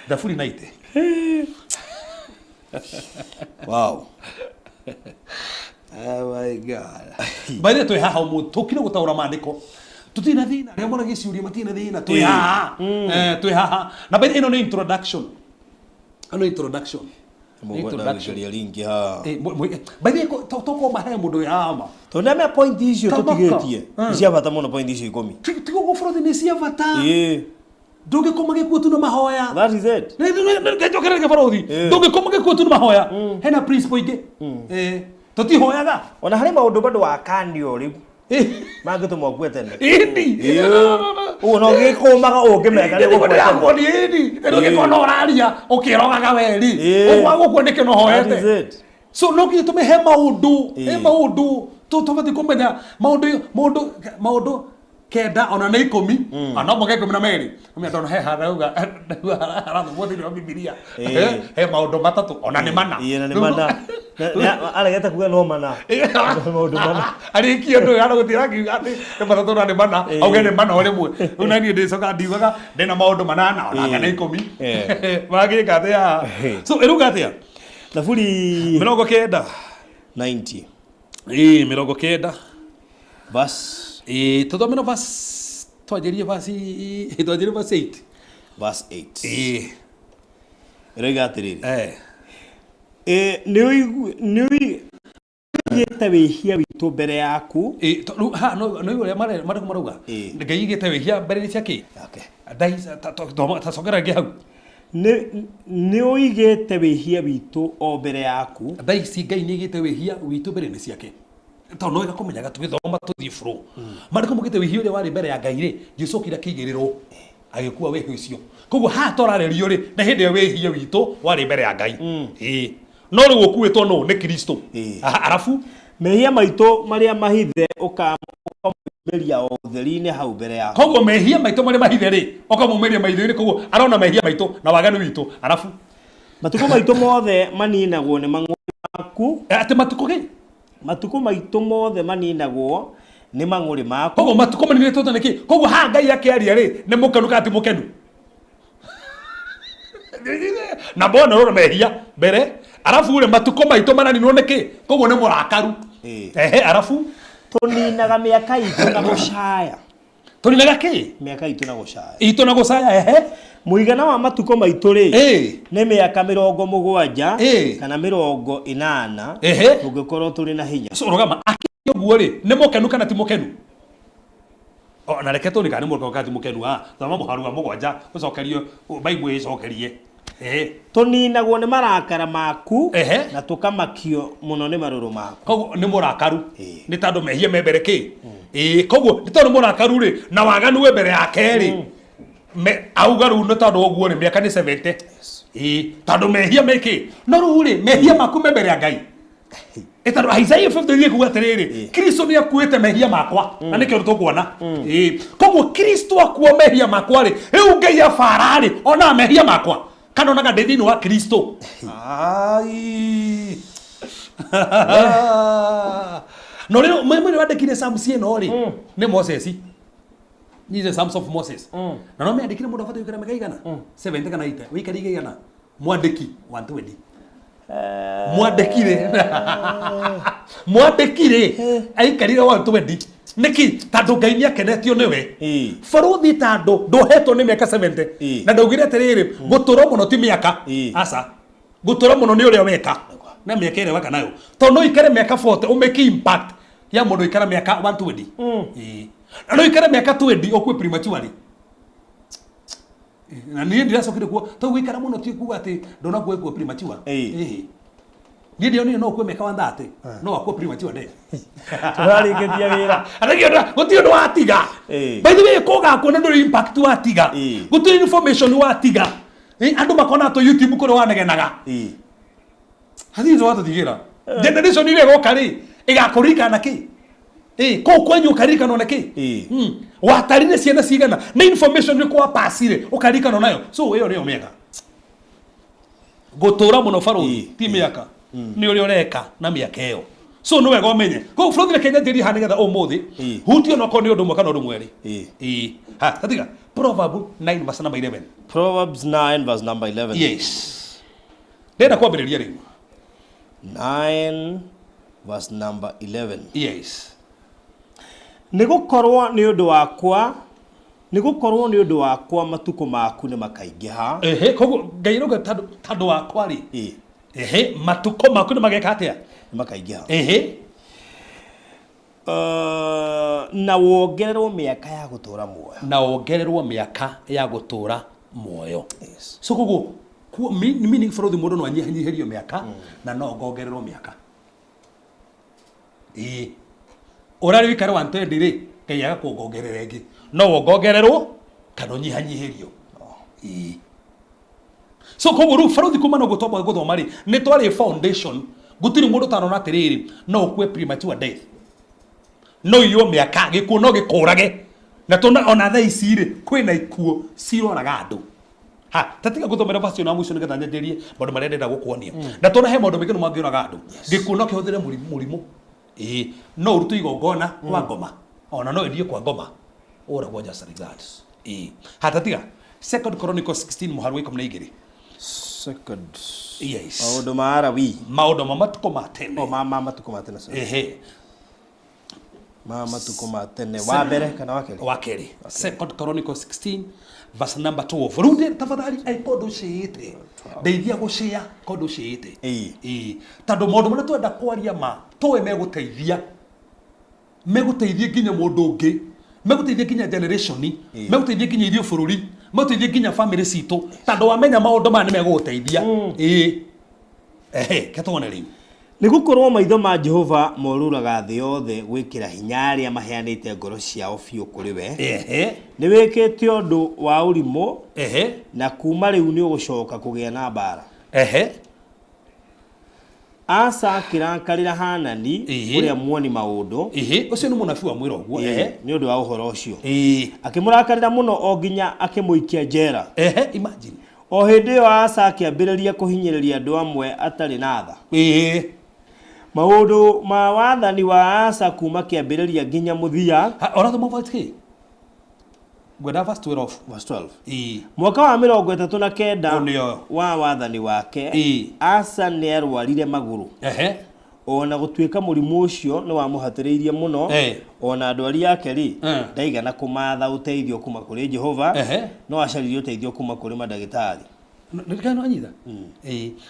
Thaburi 90. Wow. Oh my God. By the way, twĩ haha ũmũthĩ tũkire gũtaũra maandĩko. Tũtirĩ na thĩna, arĩa moragia ciũria matirĩ na thĩna, twĩ haha. Twĩ haha. Na by the way, ĩno nĩ introduction. Ĩno introduction. Introduction. By the way, tũkoma he mũndũ wĩ haha ma. Tondũ nĩamenya point icio tũtigĩtie. Nĩ cia bata mũno point icio 10. Tiga ũguo bũrũri nĩ cia bata. Ndũngĩkoma gĩkuũ tu na mahoya. That is it. Njokerere barothi. Ndũngĩkoma gĩkuũ tu na mahoya. Hena principle ingĩ. Tũtihoyaga. Ona harĩ maũndũ bado wakanio rĩu. Mangĩtũma ũkue tene. Ĩni. Ũguo no gĩkũmaga ũngĩmeka nĩ gũkua tene. Ĩni. Ndũngĩkorwo no ũraria ũkĩrogaga weri. Ũguo gũkua nĩkĩo no hoete. That is it. So no nginya tũmĩhe maũndũ. He maũndũ. Tũbatiĩ kũmenya maũndũ 9 ona nĩ 10. Ana mũke 12. Ũmenya ndona he harauga harathomwo thĩinĩ wa Bibilia. He maũndũ 3 ona nĩ 4. Ĩĩ, na nĩ 4. Aregete kuga no 4. Maũndũ 4. Arĩkie ũndũ ũyũ aragũtira akiuga atĩ nĩ 3 na nĩ 4. Auge nĩ 4 o rĩmwe. Rĩu na niĩ ndĩcoka ndiugaga ndĩna maũndũ 8 ona kana 10. Magĩka atĩa? So ĩruga atĩa? Thaburi 90. 90. Ĩĩ, 90. Verse. Ĩĩ, tũthome no verse, twanjĩrie verse, twanjĩrie verse 8. Verse 8. Ĩĩ. Ĩroiga atĩrĩrĩ. Nĩ ũigĩte wĩhia witũ mbere yaku. Ĩĩ, rĩu haha no ũrĩa marĩa marauga. Ngai aigĩte wĩhia mbere cia kĩ? Tacokera rĩngĩ hau. Nĩ ũigĩte wĩhia witũ o mbere yaku. Thaa ici Ngai nĩ aigĩte wĩhia witũ mbere nĩ ciake. Tondũ no wega kũmenyaga tũgĩthoma tũthiĩ flow. Maandĩko maugĩte wĩhia ũrĩa warĩ mbere ya Ngai rĩ, Jesũ okire akĩigĩrĩrwo. Agĩkua wĩhia ũcio. Koguo haha tũrarĩrio rĩ, nĩ hĩndĩ ĩyo wĩhia witũ warĩ mbere ya Ngai. Ĩĩ. No rĩu ũkuĩtwo nũ? Nĩ Kristo. Aha, arabu Mehia maitũ marĩa mahithe ũkamumĩria o ũtheri-inĩ hau mbere yaku. Koguo mehia maitũ marĩa mahithe rĩ, ũkamumĩria maitho-inĩ, koguo arona mehia maitũ na waganu witũ. Arabu Matukũ maitũ mothe maninagwo nĩ mang'ũrĩ maku. Atĩ matukũ gĩ? Matukũ maitũ mothe maninagwo nĩ mang'ũrĩ maku. Koguo matukũ maninĩtwo nĩ kĩ? Koguo haha Ngai akĩaria rĩ, nĩ mũkenu kana ti mũkenu? Na mbona rora mehia mbere, arabu rĩ matukũ maitũ maraninwo nĩ kĩ? Koguo nĩ mũrakaru. Ehe, arabu Tũninaga mĩaka itũ na gũcaya. Tũninaga kĩ? Mĩaka itũ na gũcaya. Itũ na gũcaya, ehe. Mũigana wa matukũ maitũ rĩ, nĩ mĩaka 70 kana 80 tũngĩkorwo tũrĩ na hinya. So, rũgama, akĩria ũguo rĩ, nĩ mũkenu kana ti mũkenu? O, na reke tuone kana nĩ mũkenu kana ti mũkenu. Ha, thoma mũharu wa 7, ũcokerio, Bible ĩcokerie. Tũninagwo nĩ marakara maku na tũkamakio mũno nĩ marũrũ maku. Koguo nĩ mũrakaru nĩ tondũ mehia me mbere kĩ? Ĩĩ, koguo nĩ tondũ mũrakaru rĩ na waganu wĩ mbere yake rĩ, auga rĩu nĩ tondũ ũguo rĩ mĩaka nĩ 70. Ĩĩ, tondũ mehia me kĩ? No rĩu rĩ mehia maku me mbere ya Ngai. Ĩ tondũ Isaiah 53 ekuga atĩrĩrĩ, Kristo nĩ akuĩte mehia makwa na nĩkĩo tũkuona. Ĩĩ, koguo Kristo akua mehia makwa rĩ, rĩu Ngai abara rĩ, onaga mehia makwa kana onaga ndĩ thĩinĩ wa Kristo? Ai. No rĩu mwĩrĩ wandĩkire Psalms ĩno rĩ nĩ Moses. These are Psalms of Moses. Na no mĩandĩkire mũndũ abatiĩ gũikara mĩaka igana? 70 kana 80. Wĩikarire igana? Mwandĩki 120. Mwandĩkire. Mwandĩkire aikarire 120. Nĩkĩ? Tondũ Ngai nĩ akenetio nĩwe. Barũthi tondũ ndũhetwo nĩ mĩaka 70. Na ndaugire atĩrĩrĩ, gũtũra mũno ti mĩaka. Aca. Gũtũra mũno nĩ ũrĩa weka. Na mĩaka ĩrĩa weka nayo. Tondũ no ũikare mĩaka 40 ũmake impact ya mũndũ ũikara mĩaka 120. Na no ũikare mĩaka 20 ũkue prematurely. Na niĩ ndiracokire kuo tondũ gũikara mũno ti kuga atĩ ndũnakua ĩkua premature. Niĩ ndĩronire no ũkue mĩaka 130 no akue premature death. Tũrarĩkĩtie wĩra. Arĩkĩria gũtirĩ ũndũ watiga. By the way kũgakwo na ndũrĩ impact watiga. Gũtirĩ information watiga. Andũ makona atĩ YouTube kũrĩa wanegenaga. Hatirĩ ũndũ watũtigĩra. Generation ĩrĩa ĩgoka rĩ ĩgakũririkana kĩ? Kũu kwanyu ũkaririkanwo na kĩ? Watarire ciana cigana? Nĩ information ĩrĩkũ wapacire ũkaririkanwo nayo? So ĩyo nĩyo mĩaka. Gũtũra mũno barũthi ti mĩaka, nĩ ũrĩa ũreka na mĩaka ĩyo. So nĩ wega ũmenye. Koguo barũthi reke nyanjĩrie haha nĩgetha ũmũthĩ hutie onokorwo nĩ ũndũ ũmwe kana ũndũ mwerĩ. Ha, tatiga Proverb 9 verse number 11. Proverbs 9 verse number 11. Yes. Ndĩrenda kwambĩrĩria rĩu. 9 verse number 11. Yes. Nĩ gũkorwo nĩ ũndũ wakwa, nĩ gũkorwo nĩ ũndũ wakwa matukũ maku nĩ makaingĩha. Ehe, koguo Ngai arauga tondũ wakwa rĩ. Ehe, matukũ maku nĩ mageka atĩa? Nĩ makaingĩha. Ehe. Na wongererwo mĩaka ya gũtũũra muoyo. Na wongererwo mĩaka ya gũtũũra muoyo. Yes. So koguo meaning for the mũndũ no anyihanyihĩrio mĩaka na no ngongererwo mĩaka. Ĩĩ. Ũrarĩ ũikare 120 rĩ, Ngai agakuongongerera ĩngĩ. No wongongererwo kana ũnyihanyihĩrio. Ĩĩ. So koguo rĩu barothi kuma na ũguo twamba gũthoma rĩ, nĩ twarĩ foundation. Gũtirĩ mũndũ ũtanona atĩrĩrĩ, no ũkue premature death. No iywo mĩaka, gĩkuũ no gĩkũrage. Na tũna ona thaa ici rĩ, kwĩna ikuũ ciroraga andũ. Ha, ta tiga gũthomera verse ĩno ya mũico nĩgetha nyanjĩrie maũndũ marĩa ndĩrenda gũkuonia. Na tũna he maũndũ maingĩ mũno mangĩũraga andũ. Gĩkuũ no kĩhũthĩre mũrimũ. Ĩĩ, no ũrutwo igongona kwa ngoma. Ona no ĩthiĩ kwa ngoma. Ũragwo just like that. Ĩĩ. Ha, ta tiga. Second Chronicles 16 mũhari wa 12. Second. Yes. Maũndũ ma Alawii. Maũndũ ma matukũ ma tene. Oh, ma matukũ ma tene, sorry. Ehe. Ma matukũ ma tene. Wa mbere kana wa kerĩ? Wa kerĩ. Second Chronicles 16 verse number 12. Rĩu ndĩ tafadhali ai kũndũ ũcĩĩte. Ndeithia gũcĩa kũndũ ũcĩĩte. Ĩĩ. Tondũ maũndũ marĩa twenda kwaria ma tũĩ megũteithia. Megũteithia nginya mũndũ ũngĩ. Megũteithia nginya generation. Megũteithia nginya ithuĩ bũrũri. Megũteithia nginya family citũ. Tondũ wamenya maũndũ maya nĩ megũgũteithia. Ĩĩ. Ehe, ke tuone rĩu. Nĩ gũkorũo maitho ma Jehova morũraga thĩ yothe gwĩkĩra hinya arĩa maheanĩte ngoro ciao biũ kũrĩ we. Nĩ wĩkĩte ũndũ wa ũrimũ, na kuuma rĩu nĩ ũgũcoka kũgĩa na mbaara. Asa akĩrakarĩra Hanani ũrĩa muoni maũndũ. Ũcio nĩ mũnabii wamwĩra ũguo. Nĩ ũndũ wa ũhoro ũcio. Akĩmũrakarĩra mũno o nginya akĩmũikia njera. Imagine. O hĩndĩ ĩyo Asa akĩambĩrĩria kũhinyĩrĩria andũ amwe atarĩ na tha. Maũndũ ma wathani wa Asa kuuma kĩambĩrĩria nginya mũthia. Ũrathoma verse kĩ? Ngwenda verse 12. Verse 12. Mwaka wa 39 Ũnĩo. wa wathani wake, Asa nĩarwarire magũrũ. O na gũtuĩka mũrimũ ũcio nĩwamũhatĩrĩirie mũno, o na ndwari yake-rĩ, ndaigana kũmaatha ũteithio kuuma kũrĩ Jehova, no acaririe ũteithio kuuma kũrĩ mandagĩtarĩ. Nĩkĩo anyita.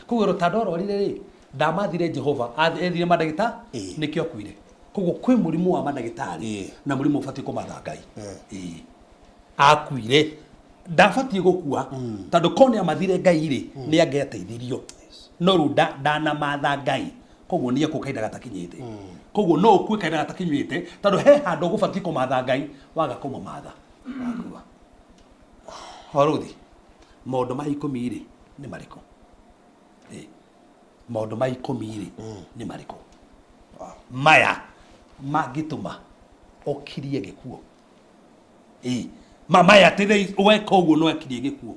Koguo tondũ arwarire rĩ, ndamathire Jehova, ethire mandagĩtarĩ, nĩkĩo akuire. Koguo kwĩ mũrimũ wa mandagĩtarĩ na mũrimũ ũbatiĩ kũmatha Ngai. Akuire ndabatiĩ gũkua tondũ korwo nĩ amathire Ngai rĩ, nĩ angĩateithirio. No rĩu ndanamatha Ngai, koguo nĩ ekũ kahinda gatakinyĩte. Koguo no ũkue kahinda gatakinyĩte tondũ he handũ ũgũbatiĩ kũmatha Ngai, waga kũmũmatha wakua. Barũthi, maũndũ ma 10 rĩ nĩ marĩkũ? Maũndũ ma 10 rĩ nĩ marĩkũ? Maya mangĩtũma ũkirie gĩkuũ. Maya atĩ weka ũguo no akirie gĩkuũ.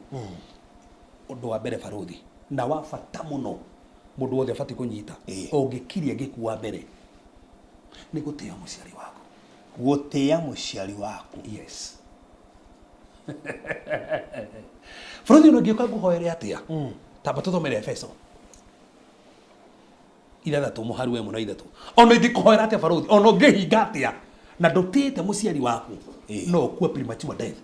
Ũndũ wa mbere barũthi, na wa bata mũno mũndũ wothe abatiĩ kũnyita, ũngĩkiria gĩkuũ wa mbere nĩ gũtĩa mũciari waku. Gũtĩa mũciari waku. Yes. Bũrũri ũyũ ũngĩũka ngũhoere atĩa? Tamba tũthomere Efeso 6 mũhari wa 1 na 3. Ona ingĩkũhoera atĩa barũthi, ona ũngĩhinga atĩa na ndũtĩĩte mũciari waku, no ũkue premature death.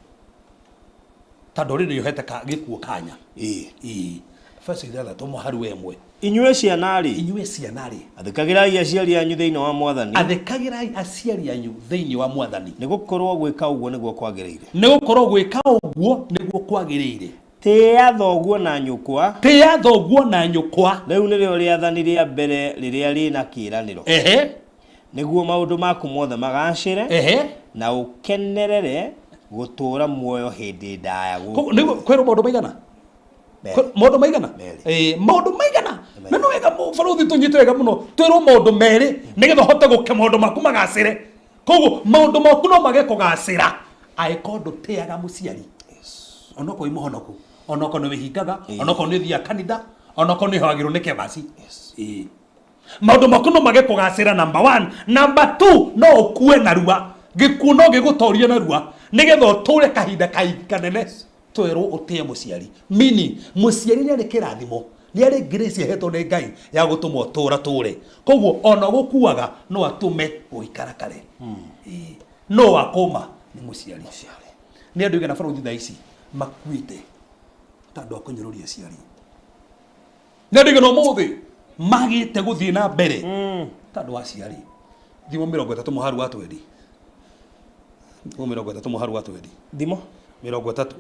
Tondũ rĩrĩ ũhete gĩkuũ kanya. Efeso 6 mũhari wa 1. Inyuĩ ciana rĩ, Inyuĩ ciana rĩ, athĩkagĩrai aciari anyu thĩinĩ wa Mwathani. Athĩkagĩrai aciari anyu thĩinĩ wa Mwathani. Nĩ gũkorwo gwĩka ũguo nĩguo kwagĩrĩire. Nĩ gũkorwo gwĩka ũguo nĩguo kwagĩrĩire. Tĩĩa thoguo na nyũkwa. Tĩĩa thoguo na nyũkwa. Rĩu nĩrĩo rĩathani rĩa mbere rĩrĩa rĩna kĩĩranĩro. Nĩguo maũndũ maku mothe magacĩre. Na ũkenerere gũtũũra muoyo hĩndĩ ndaya gũkũ. Nĩguo kwĩrwo maũndũ maigana? Maũndũ maigana? Maũndũ maigana? Na nĩ wega barũthi tũnyite wega mũno twĩrwo maũndũ merĩ nĩgetha ũhote gũke maũndũ maku magacĩre. Koguo maũndũ maku no mage kũgacĩra angĩkorwo ndũtĩaga mũciari. Onokorwo wĩ mũhonoku, onokorwo nĩ wĩhingaga, onokorwo nĩ ũthiaga kanitha, onokorwo nĩ ũhoyagĩrwo nĩ kĩamaci. Maũndũ maku no mage kũgacĩra number 1. Number 2, no ũkue narua. Gĩkuũ no gĩgũtorie narua nĩgetha ũtũre kahinda kanene. Twerwo ũtĩe mũciari. Meaning, mũciari nĩ arĩ kĩrathimo, nĩ arĩ grace ĩhetwo nĩ Ngai ya gũtũma ũtũra tũre. Koguo ona gũkuaga no atũme ũikara kare. No wakũma nĩ mũciari. Nĩ andũ aigana barũthi thaa ici makuĩte tondũ wa kũnyũrũria aciari. Nĩ andũ aigana ũmũthĩ magĩte gũthiĩ na mbere tondũ wa aciari. Thimo 30 mũharu wa 20. Thimo 30 mũharu wa 20. Thimo 30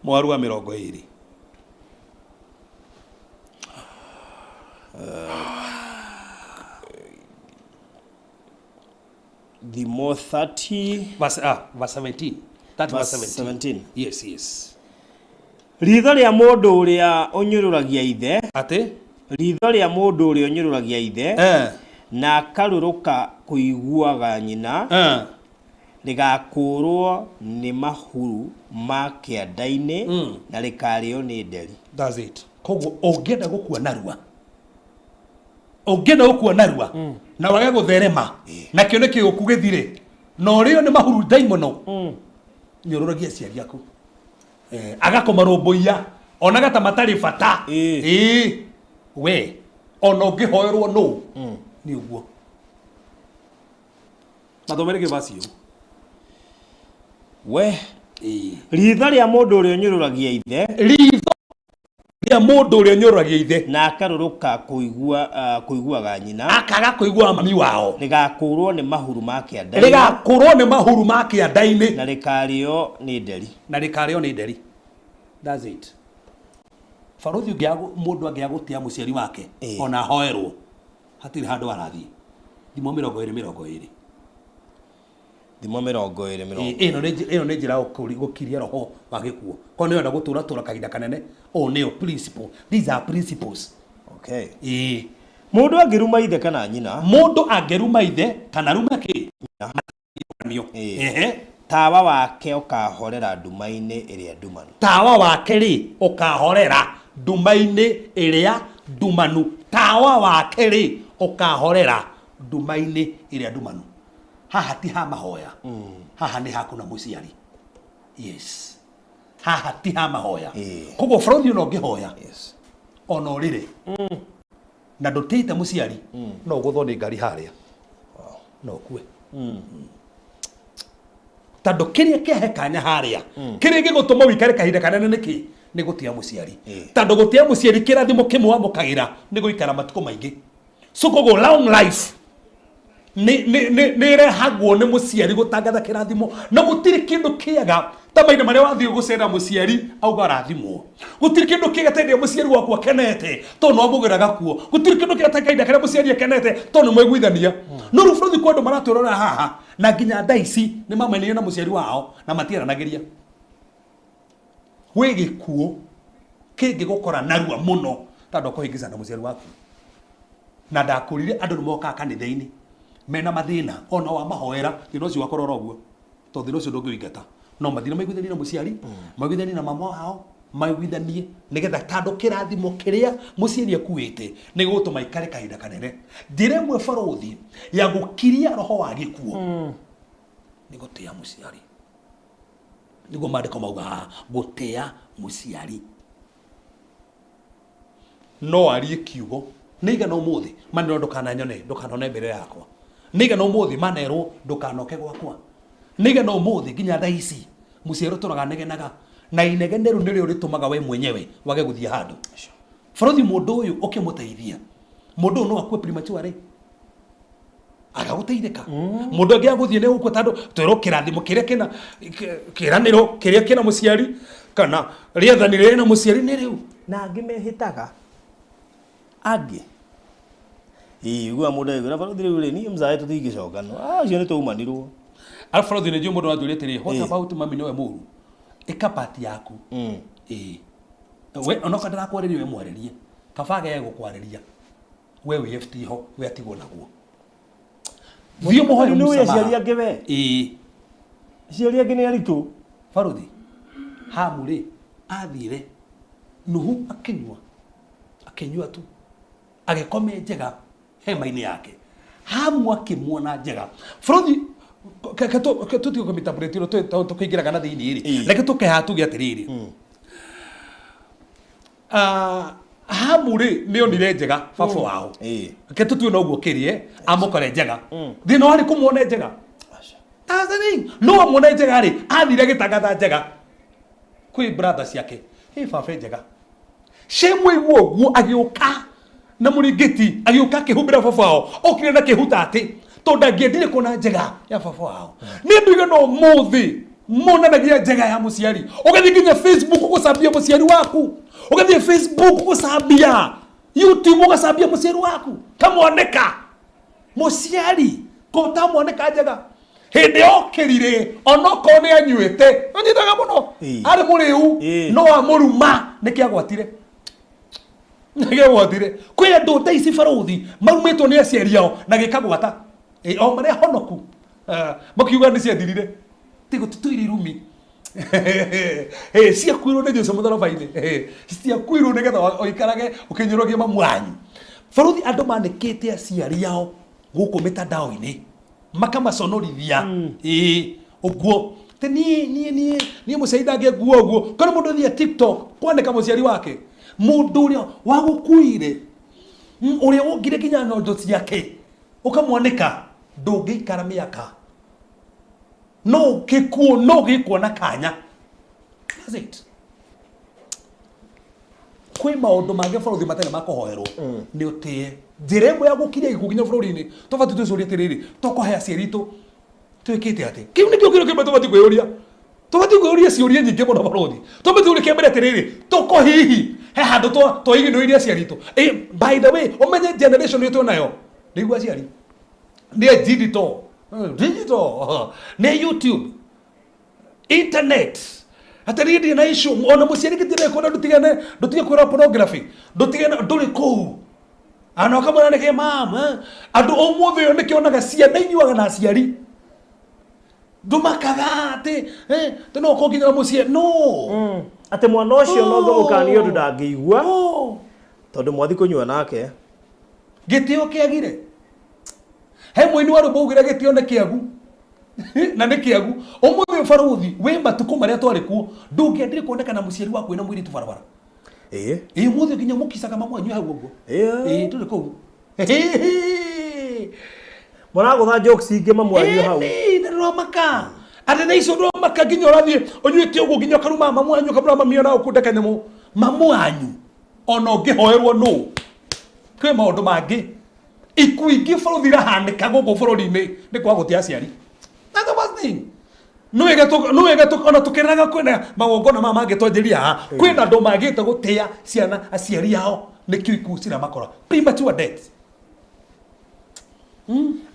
mũharu wa 20. Thimo 30 verse, verse 17. That verse Verse 17. 17. Yes, yes. Ritho rĩa mũndũ ũrĩa ũnyũrũragia ithe. Atĩ? Ritho rĩa mũndũ ũrĩa ũnyũrũragia ithe. Na akarũrũka kũiguaga nyina. Rĩgakũrwo nĩ mahuru ma kĩanda-inĩ na rĩkarĩo nĩ nderi. That's it. Koguo ũngĩenda gũkua narua, ũngĩenda gũkua narua na wage gũtherema na kĩone gĩũku gĩthire na ũrĩo nĩ mahuru ndaimono, nyũrũragia aciari aku. Agakũmarũmbũiya onaga ta matarĩ bata. We ona ũngĩhoerwo nũ nĩ ũguo. Mathomere kĩbaci ĩyo. We ritho rĩa mũndũ ũrĩa ũnyũrũragia ithe. Ritho rĩa mũndũ ũrĩa ũnyũrũragia ithe. Na akarũrũka kũiguaga nyina. Akaga kũigua mami wao. Rĩgakũrwo nĩ mahuru ma kĩanda-inĩ. Rĩgakũrwo nĩ mahuru ma kĩanda-inĩ. Na rĩkarĩo nĩ nderi. Na rĩkarĩo nĩ nderi. That's it. Barũthi ũngĩaga mũndũ angĩaga gũtĩa mũciari wake ona ahoerwo hatirĩ handũ arathiĩ. Thimo 20:20. Thimo 20. Ĩno nĩ ĩno nĩ njĩra ya gũkiria roho wa gĩkuũ. Korwo nĩ ũrenda gũtũra tũra kahinda kanene, ũũ nĩyo principle. These are principles. Okay. Ĩĩ. Mũndũ angĩruma ithe kana nyina. Mũndũ angĩruma ithe kana arume kĩ? Ehe. Tawa wake ũkahorera nduma-inĩ ĩrĩa ndumanu. Tawa wake rĩ ũkahorera nduma-inĩ ĩrĩa ndumanu. Tawa wake rĩ ũkahorera nduma-inĩ ĩrĩa ndumanu. Haha ti ha mahoya. Haha nĩ ha kuna mũciari. Yes. Haha ti ha mahoya. Koguo bũrũri ũno ũngĩhoya ona ũrĩre na ndũtĩte mũciari no ũgũthwo nĩ ngari harĩa no ũkue. Tondũ kĩrĩa kĩahe kanya harĩa kĩrĩa gĩgũtũma ũikare kahinda kanene nĩkĩ? Nĩ gũtĩa mũciari. Tondũ gũtĩa mũciari kĩrathimo kĩmwe wamũkagĩra nĩ gũikara matukũ maingĩ. So koguo long life nĩ nĩ nĩ nĩ ĩrehagwo nĩ mũciari gũtangatha kĩrathimo na gũtirĩ kĩndũ kĩega ta mahinda marĩa wathiĩ gũcera mũciari auga arathimwo. Gũtirĩ kĩndũ kĩega ta hĩndĩ ĩrĩa mũciari waku akenete tondũ nĩ wamũgĩraga kuo. Gũtirĩ kĩndũ kĩega ta kahinda karĩa mũciari akenete tondũ nĩ mwaiguithania. No rĩu bũrũri kwĩ andũ maratwĩrorera haha na nginya thaa ici nĩ mamenire na mũciari wao na matiaranagĩria. Gwĩ gĩkuũ kĩngĩgũkora narua mũno tondũ ũkũhĩngĩcana na mũciari waku. Na ndakũrire andũ nĩ mokaga kanitha-inĩ mena mathĩna ona wamahoera thĩna ũcio ũgakorwo oro ũguo tondũ thĩna ũcio ndũngĩũingata. No mathire maiguithanie na mũciari, maiguithanie na mama wao, maiguithanie nĩgetha tondũ kĩrathimo kĩrĩa mũciari akuĩte nĩ gĩgũtũma aikare kahinda kanene. Njĩra ĩmwe barũthi ya gũkiria roho wa gĩkuũ nĩ gũtĩa mũciari. Nĩguo maandĩko mauga haha, gũtĩa mũciari. No arie kiugo nĩ igana ũmũthĩ manerwo ndũkananyone ndũkanone mbere yakwa. Nĩ igana ũmũthĩ manerwo ndũkanoke gwakwa. Nĩ igana ũmũthĩ nginya thaa ici mũciari ũtũraga anegenaga na inegene rĩu nĩrĩo rĩtũmaga we mwenyewe wage gũthiĩ handũ. Bũrũthi mũndũ ũyũ ũkĩmũteithia mũndũ ũyũ no akue prematurely agagũteithĩka. Mũndũ angĩ agũthiĩ nĩ gũkua tondũ twerwo kĩrathimo kĩrĩa kĩna kĩranĩro kĩrĩa kĩna mũciari kana rĩathani rĩrĩa rĩna mũciari nĩ rĩu. Na angĩ mehĩtaga angĩ ĩĩ ũiguaga mũndũ agĩkwĩra barũthi rĩu rĩ niĩ mzae tũtingĩcokana ah ũcio nĩ twaumanirwo. Arabu barũthi nĩ njũĩ mũndũ anjũria atĩrĩ what about mami nĩwe mũru ĩka part yaku. Ĩĩ we onokorwo ndarakwarĩria we mwarĩrie kaba agage gũkwarĩria we wĩ FT ho we atigwo naguo. Thiĩ ũmũhoe Nĩ ũĩ mũsamaha. aciari angĩ we? Ĩĩ. Aciari angĩ nĩ aritũ. Barũthi Hamu rĩ athire Nuhu akĩnyua akĩnyua tu agĩkoma njega hema-inĩ yake. Hamu akĩmuona njega. Barũthi reke tũtige kũmĩtambũrĩtie ũrĩa tũkĩingĩraga na thĩinĩ rĩ reke tũke haha tuge atĩrĩrĩ Hamu rĩ nĩ onire njega baba wao. Reke tũtue noguo kĩrĩe amũkore njega. Thĩna warĩ kũmuona njega. That's the thing. No amuona njega rĩ athire agĩtangatha njega kwĩ brother ciake. Hey baba njega. Shemu aigua ũguo agĩũka na mũrĩngĩti agĩũka akĩhumbĩra baba wao okire na kĩhuta atĩ tondũ ndangĩendire kuona njega ya baba wao. Nĩ andũ aigana ũmũthĩ monanagia njega ya mũciari. Ũgathiĩ nginya Facebook gũcambia mũciari waku. Ũgathiĩ Facebook gũcambia YouTube ũgacambia mũciari waku. Kamwanĩka. Mũciari ko ũtamwanĩka njega. Hĩndĩ yokĩrire onokorwo nĩ anyuĩte anyitaga mũno arĩ mũrĩu no amũruma nĩkĩ agwatire. Nĩkĩ agwatire. Kwĩ andũ thaa ici barũthi marumĩtwo nĩ aciari ao na gĩkagwata. O marĩa honoku makiuga nĩ ciathirire. Tigo tũtũire irumi. Ciakuirwo nĩ Jesũ mũtharaba-inĩ. Ciakuirwo nĩgetha ũikarage ũkĩnyũrũragia mamu wanyu. Barũthi andũ manĩkĩte aciari ao gũkũ mĩtandao-inĩ makamaconorithia. Ĩĩ ũguo atĩ niĩ niĩ niĩ niĩ mũciari ndangĩngua ũguo. Kwĩna mũndũ ũthiaga TikTok kwanĩka mũciari wake. Mũndũ ũrĩa wagũkuire, ũrĩa wongire nginya nyondo ciake ũkamwanĩka, ndũngĩikara mĩaka no gĩkuũ no gĩkuona kanya. That's it. Kwĩ maũndũ mangĩ bũrũri matarĩ ma kũhoerwo nĩ ũtĩe. Njĩra ĩmwe ya gũkiria gĩkuũ nginya bũrũri-inĩ tũbatiĩ twĩcũrie atĩrĩrĩ, tũkũhe aciari aitũ twĩkĩte atĩ. Kĩu nĩkĩo kĩndũ kĩmwe tũbatiĩ kwĩyũria. Tũbatiĩ kwĩyũria ciũria nyingĩ mũno bũrũri. Tũbatiĩ kwĩyũria kĩa mbere atĩrĩrĩ, tũkũ hihi He handũ twaiginoirie aciari itũ. Eh, by the way, ũmenye generation ĩyo twĩnayo nĩguo aciari nĩ digital. Digital nĩ YouTube, internet, atĩ niĩ ndirĩ na issue ona mũciari gĩtirĩ kwenda ndũtigane, ndũtige kwĩra pornography, ndũtigane, ndũrĩ kũu ana ũkamwĩra nĩkĩ mam, eh? Andũ ũmũthĩ ũyũ nĩkĩonaga ciana inyuaga na aciari ndũmakaga atĩ eh, atĩ no ũkonginyĩra mũciĩ no. Atĩ mwana ũcio no ngũmũkania ũndũ ndangĩigua No. tondũ mwathi kũnyua nake. Gĩtĩo kĩagire. He mũini wa rwĩmbo augire gĩtĩo nĩ kĩagu na nĩ kĩagu. Ũmũthĩ ũyũ barũthi wĩ matukũ marĩa twarĩ kuo, ndũngĩendire kuonekana mũciari waku wĩna mũirĩtu barabara. Ĩĩ ũmũthĩ nginya mũkicaga mamu wanyu hau ũguo. Ĩĩ tũrĩ kũu. Mũragũtha jokes ingĩ mamu wanyu hau. Ĩni, nĩ ndĩramaka atĩ thaa icio ndĩramaka nginya ũrathiĩ ũnyuĩte ũguo nginya ũkaruma mamu wanyu, ũkamũra mami ona ũkunda kanyamũ mamu wanyu ona ũngĩhoerwo nũ. Kwĩ maũndũ mangĩ ikuũ ingĩ bũrũri irahanĩka gũkũ bũrũri-inĩ nĩ kwaga gũtĩa aciari. That's the worst thing. Nĩwega ona tũkĩrĩraga kwĩna magongona maya mangĩ twanjĩria haha, kwĩna andũ magĩte gũtĩa ciana aciari ao, nĩkĩo ikuũ ciramakora, premature death.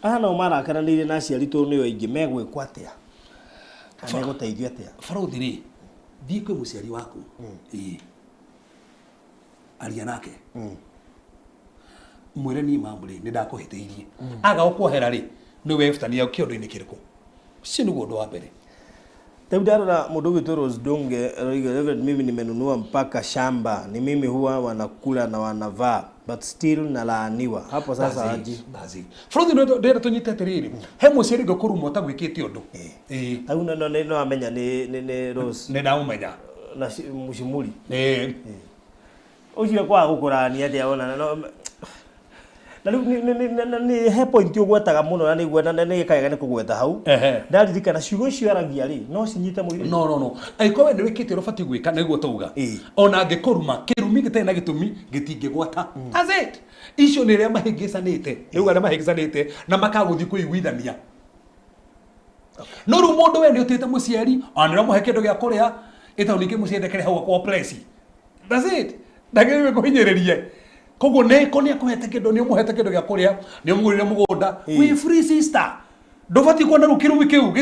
Aya nao marakaranĩire na aciari tondũ nĩo aingĩ, megwĩkwo atĩa kana megũteithio atĩa? Barũthi rĩ, thiĩ kwĩ mũciari waku. Ĩĩ, aria nake, mwĩre niĩ mamu rĩ, nĩ ndakũhĩtĩirie. Aga gũkuohera rĩ, nĩ webutania kĩũndũ-inĩ kĩrĩkũ? Ũcio nĩguo ũndũ wa mbere. Rĩu ndarora mũndũ ũgwĩtwo Rose Ndunge aroiga, "Reverend, mimi nimenunua mpaka shamba, ni mimi huwa wanakula na wanavaa, but still nalaaniwa hapo sasa." That's it, Aji that's it. Bũrũri ndĩrenda tũnyite atĩrĩrĩ, he mũciari ũngĩkũruma ũtagwĩkĩte ũndũ. Ĩĩ. Rĩu no amenya nĩ Rose. Nĩ ndamũmenya. Na Mũcimuri. Ĩĩ. Ũcio kwaga gũkũrania atĩa ona no na rĩu nĩ he point ũgwetaga mũno na nĩguo na nĩ kaega nĩ kũgweta hau. Ndaririkana ciugo icio aragia rĩ, no cinyite mũirĩtu. No, no, no, angĩkorwo we nĩ wĩkĩte ũrĩa ũbatiĩ gwĩka, nĩguo tauga. Ona angĩkũruma, kĩrumi gĩtarĩ na gĩtũmi gĩtingĩgwata. That's it. Icio nĩ arĩa mahĩngĩcanĩte, rĩu arĩa mahĩngĩcanĩte na makagũthiĩ kũiguithania. No rĩu mũndũ we nĩ ũtĩte mũciari, ona nĩ ũramũhe kĩndũ gĩa kũrĩa, ĩtondũ ningĩ mũciari ndekere hau akwa place. That's it. Ndagĩrĩirwo kũhinyĩrĩrie. Koguo nĩ ko nĩ akũhete kĩndũ, nĩ ũmũhete kĩndũ gĩa kũrĩa, nĩ ũmũgũrĩire mũgũnda. Wĩ free, sister. Ndũbatiĩ kuona rĩu kĩrumi kĩu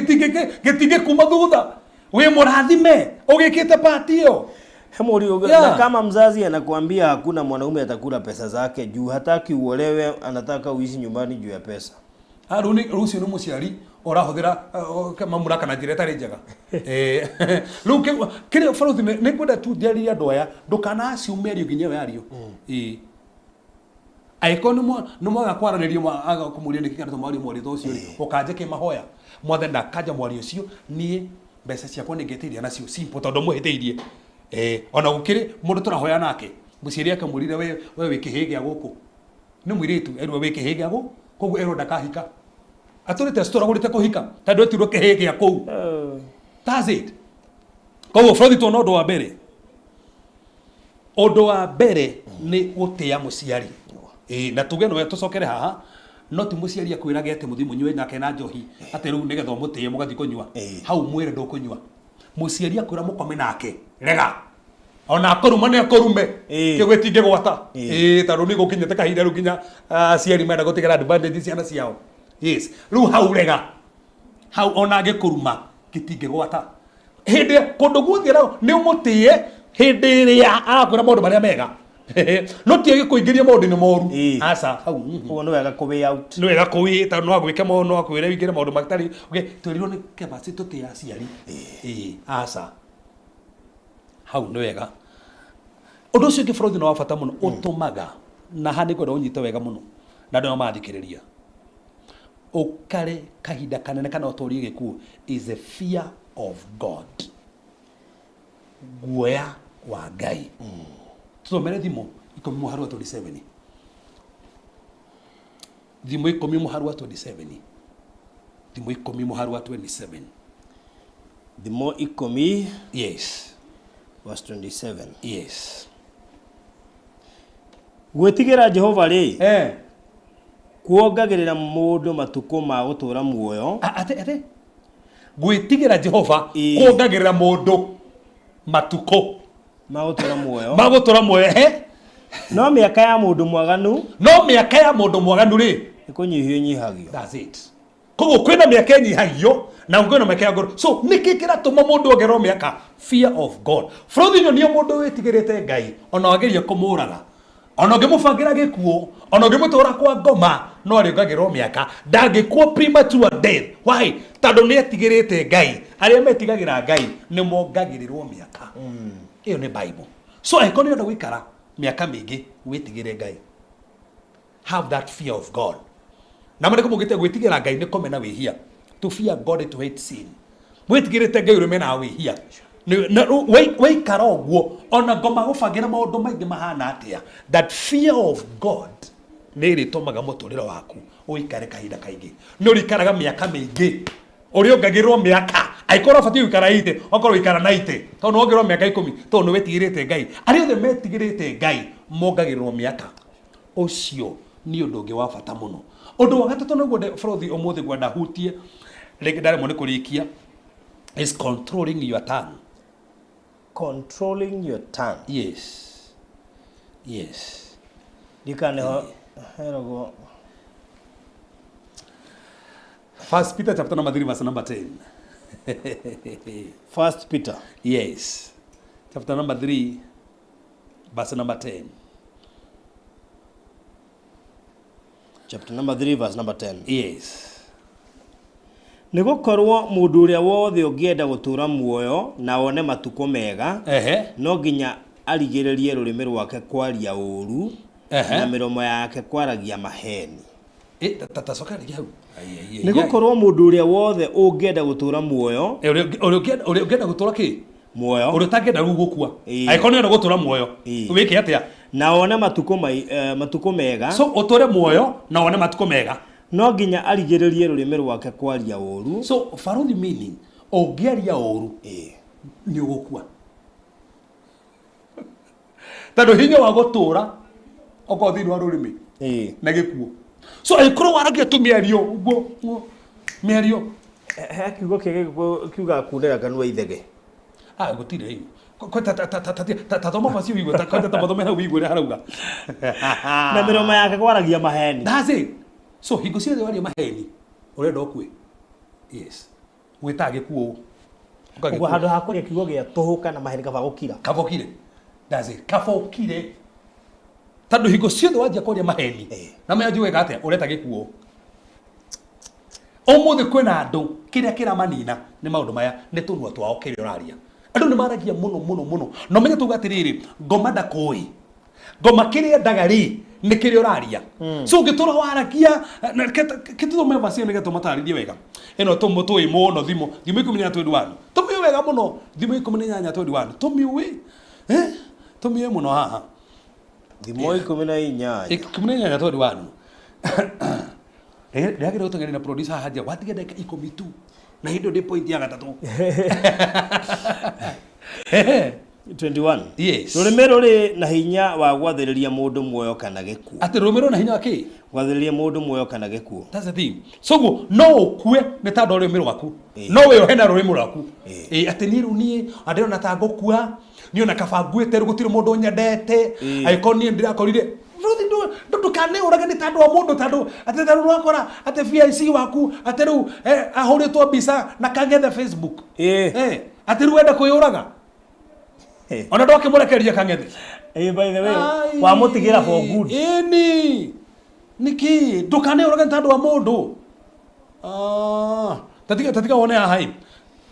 gĩtingĩkuma thutha. Wĩ mũrathime ũgĩkĩte part ĩyo. He mũriũ. Na kama mzazi anakuambia hakuna mwanaume atakula pesa zake juu hataki uolewe, anataka uishi nyumbani juu ya pesa. Ah, rĩu rĩu ũcio nĩ mũciari ũrahũthĩra mamũraka na njĩra ĩtarĩ njega. Rĩu kĩrĩa barũthi nĩ ngwenda tu njarĩrie andũ aya, ndũkana assume mĩario nginya ĩyo yario. Ĩĩ. Angĩkorwo nĩ mwaga kwaranĩria, aga kũmũria nĩkĩ kĩratũma warie mwario ta ũcio rĩ, ũkanje kĩmahoya mwathani ndakanja mwario ũcio, niĩ mbeca ciakwa nĩ ngeteithia nacio, simple, tondũ mũhĩtĩirie. Ona gũkĩrĩ mũndũ tũrahoya nake, mũciari akamwĩrire we wĩ kĩhĩĩ gĩa gũkũ. Nĩ mũirĩtu erwo wĩ kĩhĩĩ gĩa gũkũ, koguo erwo ndakahika. Atũrĩte acitũragũrĩte kũhika tondũ etirwo kĩhĩĩ gĩa kũu. That's it. Koguo bũrũri tuona ũndũ wa mbere, ũndũ wa mbere nĩ gũtĩa mũciari. Ĩĩ, na tuge nĩwe tũcokere haha, no ti mũciari akwĩrage atĩ mũthiĩ mũnyue nake na njohi atĩ rĩu nĩgetha ũmũtĩe mũgathiĩ kũnyua. Hau mwĩre ndũkũnyua. Mũciari akwĩra mũkome nake, rega. Ona akũruma nĩ akũrume. Kĩu gĩtingĩgwata. Ĩĩ, tondũ nĩ gũkinyĩte kahinda rĩu nginya aciari menda gũtigĩra advantage ciana ciao. Yes, rĩu hau rega. Hau ona angĩkũruma gĩtingĩgwata. Hĩndĩ kũndũ guothe nĩ ũmũtĩe hĩndĩ ĩrĩa arakwĩra maũndũ marĩa mega, no ti agĩkũingĩria maũndũ-inĩ moru. Aca, hau. Koguo nĩ wega kũ way out. Nĩ wega kũwĩ tondũ no agwĩke maũndũ, no akwĩre wĩingĩre maũndũ matarĩ. Okay, twĩrirwo nĩ kĩama tũtĩe aciari. Ĩĩ, aca, hau nĩ wega. Ũndũ ũcio ũngĩ bũrũri nĩ wa bata mũno ũtũmaga, na haha nĩ ngwenda ũnyite wega mũno na andũ arĩa marathikĩrĩria, ũkare kahinda kanene kana ũtũrie gĩkuũ, is the fear of God, guoya wa Ngai. Tũthomere Thimo 10 mũhari wa 27. Thimo 10 mũhari wa 27. Thimo 10 mũhari wa 27. Thimo 10. Yes. Verse 27. Yes. Gwĩtigĩra Jehova rĩ, kuongagĩrĩra mũndũ matukũ ma gũtũũra muoyo. Atĩ gwĩtigĩra Jehova kuongagĩrĩra mũndũ matukũ. Magũtũra muoyo. Magũtũra muoyo, ehe. No mĩaka ya mũndũ mwaganu No mĩaka ya mũndũ mwaganu rĩ, nĩ kũnyihio ĩnyihagio. That's it. Koguo kwĩna mĩaka ĩnyihagio na kwĩna mĩaka ya ngoro. So nĩkĩ kĩratũma mũndũ ongererwo mĩaka? Fear of God. Bũrũri nyonie mũndũ wĩtigĩrĩte Ngai, ona wageria kũmũraga, ona ũngĩmũbangĩra gĩkuũ, ona ũngĩmũtwara kwa ngoma, no arĩongagĩrwo mĩaka. Ndangĩkua premature death. Why? Tondũ nĩ etigĩrĩte Ngai. Arĩa metigagĩra Ngai nĩ mongagĩrĩrwo mĩaka. Ĩyo nĩ Bible. So angĩkorwo nĩ ũrenda gũikara mĩaka mĩingĩ, wĩtigĩre Ngai. Have that fear of God. Na marĩkũ mugĩte gwĩtigĩra Ngai nĩ kũmena wĩhia. To fear God, to hate sin. Wĩtigĩrĩte Ngai ũrĩmenaga wĩhia. Na waikara ũguo, ona ngoma gũbangĩra maũndũ maingĩ mahana atĩa, that fear of God nĩ ĩrĩtũmaga mũtũrĩre waku ũikare kahinda kaingĩ. Nĩ ũrĩikaraga mĩaka mĩingĩ. Ũrĩongagĩrĩrwo mĩaka. Angĩkorwo ũbatiĩ gũikara 80, okorwo ũikara 90, tondũ nĩ wongererwo mĩaka 10, tondũ nĩ wĩtigĩrĩte Ngai. Arĩa othe metigĩrĩte Ngai mongagĩrĩrwo mĩaka. Ũcio nĩ ũndũ ũngĩ wa bata mũno. Ũndũ wa gatatũ nĩguo bũrũthi ũmũthĩ ngwenda hutie, rĩngĩ ndaremwo nĩ kũrĩkia, is controlling your tongue. Controlling your tongue. Yes. Yes. Ndikana nĩho heragwo. First Peter chapter number 3 verse number 10. First Peter. Yes. Chapter number 3 verse number 10. Chapter number 3 verse number 10. Yes. Nĩ gũkorwo mũndũ ũrĩa wothe ũngĩenda gũtũũra muoyo na one matukũ mega, no nginya arigĩrĩrie rũrĩmĩ rwake kwaria ũũru, na mĩromo yake kwaragia maheni. Tacoka rĩngĩ hau. Ai, ai, ai, Nĩ ai. gũkorwo mũndũ ũrĩa wothe ũngĩenda gũtũũra muoyo, Ũrĩa ũngĩenda gũtũũra kĩ? Muoyo. Ũrĩa ũtangĩenda rĩu gũkua. Angĩkorwo nĩ ũrenda gũtũũra muoyo, wĩke atĩa? Na one matukũ mega. So ũtũũre muoyo na wone matukũ mega. No nginya arigĩrĩrie rũrĩmĩ rwake kwaria ũũru. So baruthi meaning ũngĩaria ũũru, nĩ ũgũkua. Tondũ hinya wa gũtũũra ũkorwo thĩinĩ wa rũrĩmĩ na gĩkuũ. So angĩkorwo waragia tu mĩario ũguo, ũguo, mĩario. He kiugo kĩngĩ gĩkũyũ kiugaga kunĩra kanua ithege. Ah, gũtirĩ rĩu. Ta thoma bacio ũigue, ta mathome hau ũigue ũrĩa harauga. Na mĩromo yake kwaragia maheni. That's it. So hingo ciothe waria maheni, ũrenda ũkue. Yes. Wĩtaga gĩkuũ. Ũguo handũ ha kũrĩa kiugo gĩa tũhũ kana maheni kaba gũkira. Kaba ũkire. That's it. Kaba ũkire. Tondũ hingo ciothe wanjia kwaria maheni, na menya wega atĩa, ũreta gĩkuũ. Ũmũthĩ kwĩna andũ kĩrĩa kĩramanina nĩ maũndũ maya, nĩ tũnua twao kĩrĩa ũraria. Andũ nĩ maragia mũno mũno mũno. Na ũmenye tuga atĩrĩrĩ, ngoma ndakũĩ. Ngoma kĩrĩa endaga rĩ, nĩ kĩrĩa ũraria. So ũngĩtũra waragia, na kĩtũthome verse ĩyo nĩgetha tũmatarĩrie wega. Ĩno tũĩ mũno thimo, thimo ikũmi na inya twendi one. Tũmĩũĩ wega mũno, thimo ikũmi na inyanya twendi one. Tũmĩũĩ. Tũmĩũĩ mũno haha. Thimo ikũmi na inyanya. Ikũmi na inyanya twendi one. Ndĩragĩrĩire gũteng'eria na producer haha nja, watiga ndagĩka ikũmi tu. Na hĩndĩ ĩyo ndĩ point ya gatatũ. 21. Yes. Rũrĩmĩ rũrĩ na hinya wa gwathĩrĩria mũndũ muoyo kana gĩkuũ. Atĩ rũrĩmĩ rũrĩ na hinya wa kĩ? Gwathĩrĩria mũndũ muoyo kana gĩkuũ. That's the thing. So guo no ũkue nĩ tondũ wa rũrĩmĩ rwaku. No wĩohe na rũrĩmĩ rwaku. Atĩ niĩ rĩu niĩ ndĩrona ta ngũkua, niĩ ona kaba nguĩte rĩu gũtirĩ mũndũ ũnyendete. Angĩkorwo niĩ ndĩrakorire Ruthi, ndũkanĩũrage nĩ tondũ wa mũndũ, tondũ atĩ ta rĩu wakora atĩ VIC waku atĩ rĩu ahũrĩtwo mbica na kang'ethe Facebook. Atĩ rĩu wenda kwĩyũraga. Ona ndwakĩmũrekereria kang'ethe. By the way, Ai. wamũtigĩra for good. Ĩni. Nĩkĩ? Ndũkanĩũrage nĩ tondũ wa mũndũ. Tatiga wone haha ĩ.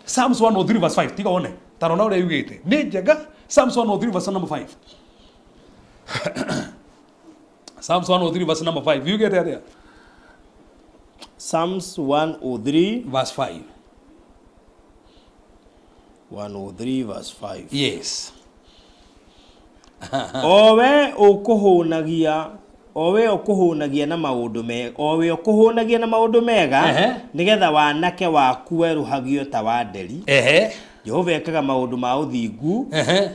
Psalms 103 verse 5, tiga wone. Ta rora ũrĩa yugĩte. Nĩ njega. Psalms 103 verse number 5. Psalms 103 verse number 5. Yugĩte atĩa? Psalms 103 verse 5. 103 verse 5. Yes. O we ũkũhũnagia, o we ũkũhũnagia na maũndũ mega, o we ũkũhũnagia na maũndũ mega, nĩgetha wanake waku werũhagio ta wa nderi. Jehova ekaga maũndũ ma ũthingu,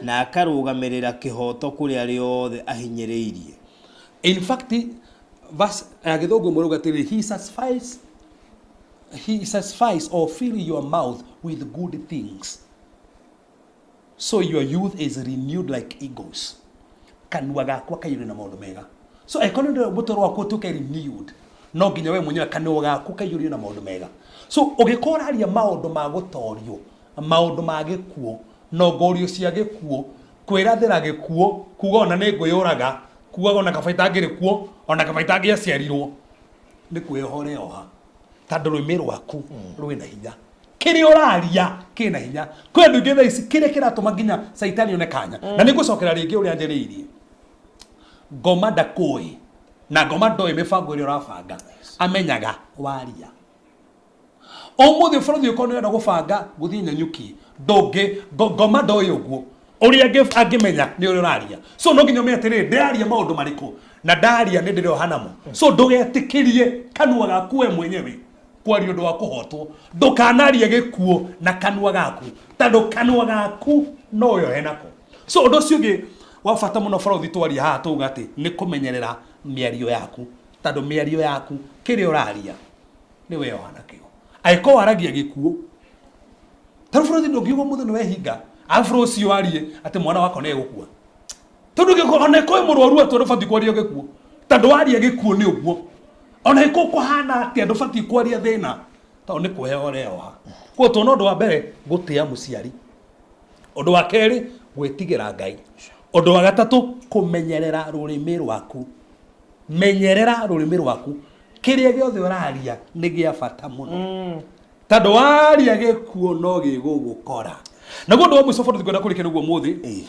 na akarũgamĩrĩra kĩhooto kũrĩ arĩa othe ahinyĩrĩirie. In fact, verse ya gĩthũngũ ĩmwe ĩrauga atĩrĩrĩ, he satisfies or fill your mouth with good things. So your youth is renewed like eagles. Kanua gakwa kaiyũrĩ na maũndũ mega. So angĩkorwo nĩ ũrenda mũtũũrĩre waku ũtuĩke renewed, no nginya we mwenyewe kanua gaku kaiyũrio na maũndũ mega. So ũngĩkorwo ũraria maũndũ ma gũtorio, maũndũ ma gĩkuũ, nongorio cia gĩkuũ, kwĩrathĩra gĩkuũ, kuga ona nĩ ngwĩyũraga, kugaga ona kaba itangĩrĩ kuo, ona kaba itangĩaciarirwo, nĩ kwĩyoha ũreyoha. Tondũ rũrĩmĩ rwaku rwĩna hinya. Kĩrĩa ũraria kĩna hinya. Kwĩ andũ aingĩ thaa ici kĩrĩa kĩratũma nginya caitani one kanya. Na nĩ ngũcokera rĩngĩ ũrĩa njĩrĩirie. Ngoma ndakũĩ na ngoma ndoĩ mĩbango ĩrĩa ũrabanga. Amenyaga waria. Ũmũthĩ bũrũri ũkorwo nĩ ũrenda gũbanga gũthiĩ Nanyuki, ndũngĩ, ngoma ndoĩ ũguo. Ũrĩa angĩmenya nĩ ũrĩa ũraria. So no nginya ũmenye atĩrĩrĩ, ndĩraria maũndũ marĩkũ na ndaria nĩ ndĩroha namo. So ndũgetĩkĩrie kanua gaku we mwenyewe kwaria ũndũ wa kũhotwo. Ndũkanarie gĩkuũ na kanua gaku, tondũ kanua gaku no wĩohe nako. So ũndũ ũcio ũngĩ wa bata mũno bũrũri twaria haha tauga atĩ nĩ kũmenyerera mĩario yaku, tondũ mĩario yaku kĩrĩa ũraria nĩ weyoha nakĩo. Angĩkorwo waragia gĩkuũ, ta rĩu bũrũri ndũngiuga ũmũthĩ nĩ wehinga, arabu rũciũ warie atĩ mwana wakwa nĩ egũkua. Tondũ gĩkuũ, ona ĩkorwo wĩ mũrwaru atĩa ndũbatiĩ kwaria gĩkuũ, tondũ waria gĩkuũ nĩ ũguo. Ona ĩkorwo kũhana atĩa ndũbatiĩ kwaria thĩna, tondũ nĩ kwĩyoha ũreyoha. Koguo tuona ũndũ wa mbere gũtĩa mũciari, ũndũ wa kerĩ gwĩtigĩra Ngai, ũndũ wa gatatũ kũmenyerera rũrĩmĩ rwaku. Menyerera rũrĩmĩ rwaku, kĩrĩa gĩothe ũraria nĩ gĩa bata mũno. Tondũ waria gĩkuũ no gĩgũgũkora. Naguo ũndũ wa mũico bado ngwenda kũrĩkia naguo ũmũthĩ,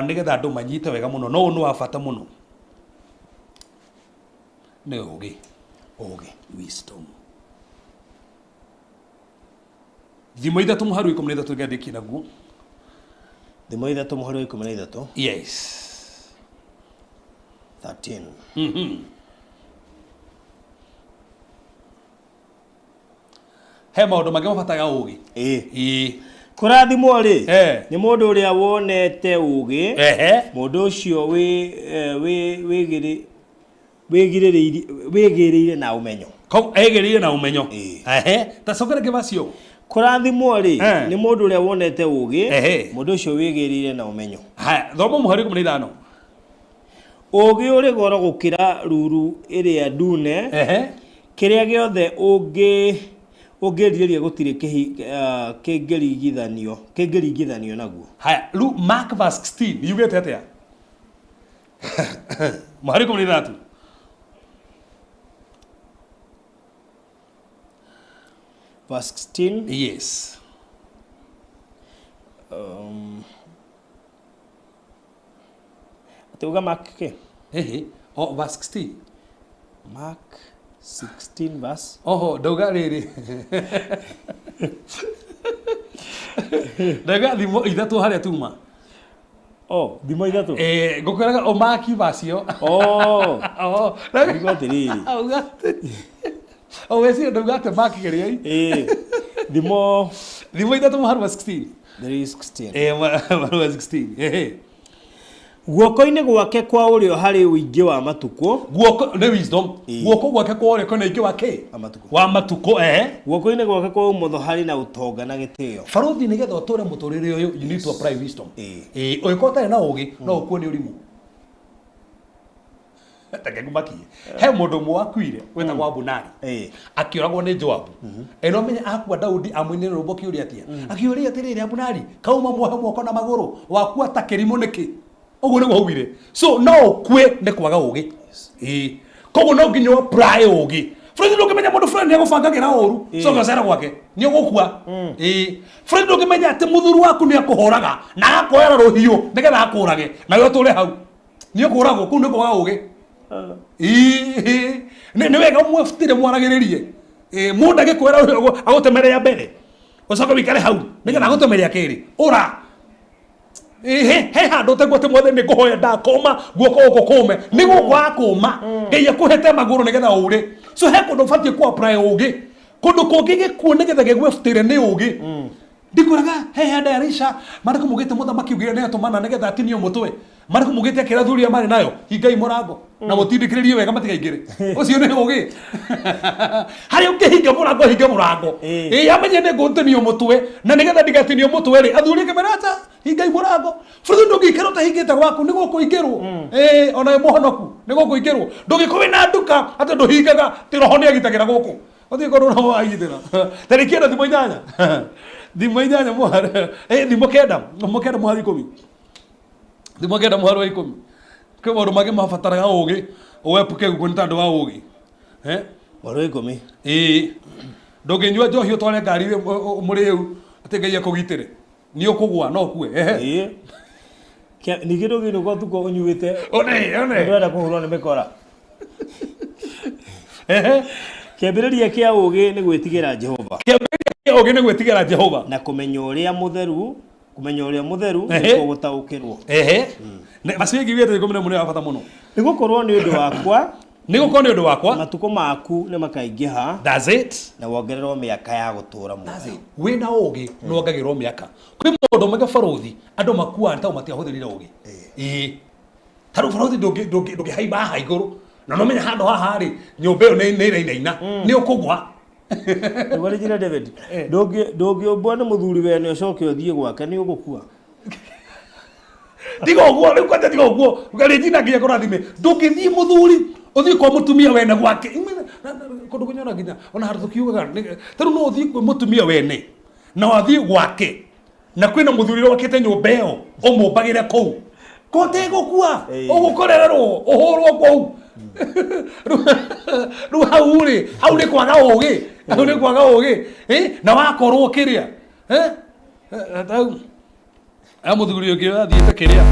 nĩgetha andũ manyite wega mũno, no ũyũ nĩ wa bata mũno, nĩ ũgĩ. Ũgĩ. Wisdom. Thimo ithatũ mũhari wa 13 ngandĩkie naguo. Thimo ithatũ mũhari wa 13. Yes. 13. He maũndũ mangĩ mabataraga ũgĩ. Ĩĩ. Ĩĩ. Kũrathimwo rĩ, Eh. nĩ mũndũ ũrĩa wonete ũgĩ, Ehe. mũndũ ũcio wĩ wĩ wĩgĩrĩ wĩgirĩrĩirie wĩgĩrĩire na ũmenyo. Kau egĩrĩire na ũmenyo. Ĩĩ. Ehe. Ta cokera kĩbacio. Kũrathimwo rĩ, Eh. nĩ mũndũ ũrĩa wonete ũgĩ, Ehe. mũndũ ũcio wĩgĩrĩire na ũmenyo. Haya, thoma mũhari 15. Ũgĩ ũrĩ goro gũkĩra ruru ĩrĩa ndune, Ehe. kĩrĩa gĩothe ũngĩ ũngĩrirĩria gũtirĩ kĩngĩringithanio kĩngĩringithanio naguo. Haya, rĩu Mark verse 16 yugĩte atĩa? Mũhari 16. Verse 16. Yes. Atĩ uga Mark kĩ? Ehe. O verse 16. Mark 16 verse. Oho, ndauga rĩrĩ. Ndauga thimo ithatũ harĩa tuma. Oh, thimo ithatũ. Eh, ngũkwĩraga ũmaki verse ĩyo. Oh. Oh, Ndauga atĩrĩrĩ. Auga atĩ. O weciria ndauga atĩ maki geria. Eh. Thimo Thimo ithatũ mũhari wa 16. 3:16. Eh, mũhari wa 16. Ehe. Guoko-inĩ gwake kwa ũrĩo harĩ ũingĩ wa matukũ. Guoko nĩ wisdom. Ĩĩ. Guoko gwake kwa ũrĩo kwĩna ũingĩ wa kĩ? Wa matukũ. Wa matukũ, ehe. Guoko-inĩ gwake kwa ũmotho harĩ na ũtonga na gĩtĩo. Barũthi nĩgetha ũtũre mũtũrĩre ũyũ, you need to apply wisdom. Ĩĩ. Ĩĩ, ũngĩkorwo ũtarĩ na ũgĩ, no ũkue nĩ ũrimũ. Reke ngũmakie. He mũndũ ũmwe wakuire wĩtagwo Abunari. Ĩĩ. Akĩũragwo nĩ Joabu. Ĩ no menye akua Daudi amũinĩre rwĩmbo akĩũria atĩa? Akĩũria atĩrĩrĩ, Abunari, kauma muohe moko na magũrũ, wakua ta kĩrimũ nĩkĩ? Ũguo nĩguo augire. So no ũkue nĩ kwaga ũgĩ. Ĩĩ. Koguo no nginya apply ũgĩ. Fred ndũngĩmenya mũndũ fulani nĩ agũbangagĩra ũru, coka ũcere gwake, nĩ ũgũkua. Ĩĩ. Fred ndũngĩmenya atĩ mũthuri waku nĩ akũhũraga na agakuoera rũhiũ nĩgetha akũrage, nawe ũtũre hau. Nĩ ũkũragwo, kũu nĩ kwaga ũgĩ. Ĩĩ. Nĩ wega mwebutire mwaragĩrĩrie. Ĩĩ, mũndũ agĩkwĩra agũtemere ya mbere, ũcoke ũikare hau nĩgetha agũtemere ya kerĩ. Ũra. Ĩĩ, he handũ ũtaigua atĩ mwathani nĩ ngũhoya ndakũma guoko gũkũ kũme. Nĩ gũkwaga kũma. Ngai akũhete magũrũ nĩgetha ũre. So he kũndũ ũbatiĩ kũ apply ũgĩ. Kũndũ kũngĩ gĩkuũ nĩgetha gĩgwebutĩre nĩ ũgĩ. Ndikwĩraga he hĩndĩ Elisha marĩ kũmugĩte mũthamaki ũngĩ nĩ atũmana nĩgetha atinio mũtwe. Marĩ kũmugĩte akĩra athuri arĩa marĩ nayo hingai mũrango na mũtindĩkĩrĩrie wega matikaingĩre. Ũcio nĩ ũgĩ. Harĩa ũngĩhinga mũrango hinga mũrango. Ĩĩ amenye nĩ ngũtinio mũtwe na nĩgetha ndigatinio mũtwe rĩ athuri akĩmera aca hingai mũrango. Bũrũri ndũngĩikara ũtahingĩte gwaku nĩ gũkũingĩrwo. Ĩĩ ona wĩ mũhonoku nĩ gũkũingĩrwo. Ndũngĩkorwo wĩna nduka atĩ ndũhingaga atĩ roho nĩ agitagĩra gũkũ. Ũthiĩ korwo roho wagitĩra. Tarĩki ĩno thimũ inyanya. Thimũ inyanya mũhari thimũ kenda, thimũ kenda mũhari ikũmi. Thimũ kenda mũhari wa ikũmi. Kwĩ maũndũ mangĩ mabataraga ũgĩ, ũepuke guo nĩ tondũ wa ũgĩ. Eh? Mũhari wa ikũmi. Ĩĩ. Ndũngĩnyua njohi ũtware ngari mũrĩu atĩ Ngai akũgitĩre. Nĩ ũkũgwa no ũkue. Ehe. Ĩĩ. Ningĩ ndũngĩinũka ũtukũ ũnyuĩte. One, one. Ndũrenda kũhũrwo nĩ mĩkora. Ehe. Kĩambĩrĩria kĩa ũũgĩ nĩ gwĩtigĩra Jehova. Kĩambĩrĩria kĩa ũũgĩ nĩ gwĩtigĩra Jehova. Na kũmenya ũrĩa mũtheru, kũmenya ũrĩa mũtheru Ehe. nĩkuo gũtaũkĩrwo. Ehe. Acio ĩngĩ wĩte 11 nĩ ya bata mũno. Nĩ gũkorwo nĩ ũndũ wakwa Nĩ gũkorwo nĩ ũndũ wakwa. matukũ maku nĩ makaingĩha That's it. na wongererwo mĩaka ya gũtũũra muoyo. Wĩna ũũgĩ nĩ wongagĩrwo mĩaka. Kwĩ maũndũ mangĩ barũthi andũ makuaga nĩ tondũ matiahũthĩrire ũũgĩ. Ĩĩ. Ta rĩu barũthi ndũngĩhaimba haha igũrũ na no menya handũ haha rĩ nyũmba ĩyo nĩ ĩrainaina nĩ ũkũgwa. Nĩguo rĩnjĩre David, ndũngĩũmbwo nĩ mũthuri wene ũcoke ũthiĩ gwake nĩ ũgũkua. Tiga ũguo rĩu kwanja tiga ũguo rĩnjina nginya kũrathime ndũngĩthiĩ mũthuri ũthiĩ kwa mũtumia wene gwake kũndũ kũnyona nginya ona handũ tũkiugaga ta rĩu no ũthiĩ kwĩ mũtumia wene na wathiĩ gwake na kwĩna mũthuri ũrĩa wakĩte nyũmba ĩyo ũmũmbagĩre kũu kotegũkua ũgũkorererwo ũhũrwo kũu rĩu hau rĩ hau nĩ kwaga ũgĩ hau nĩ kwaga ũgĩ na wakorwo kĩrĩa hau ya mũthuri ũngĩ athiĩte kĩrĩa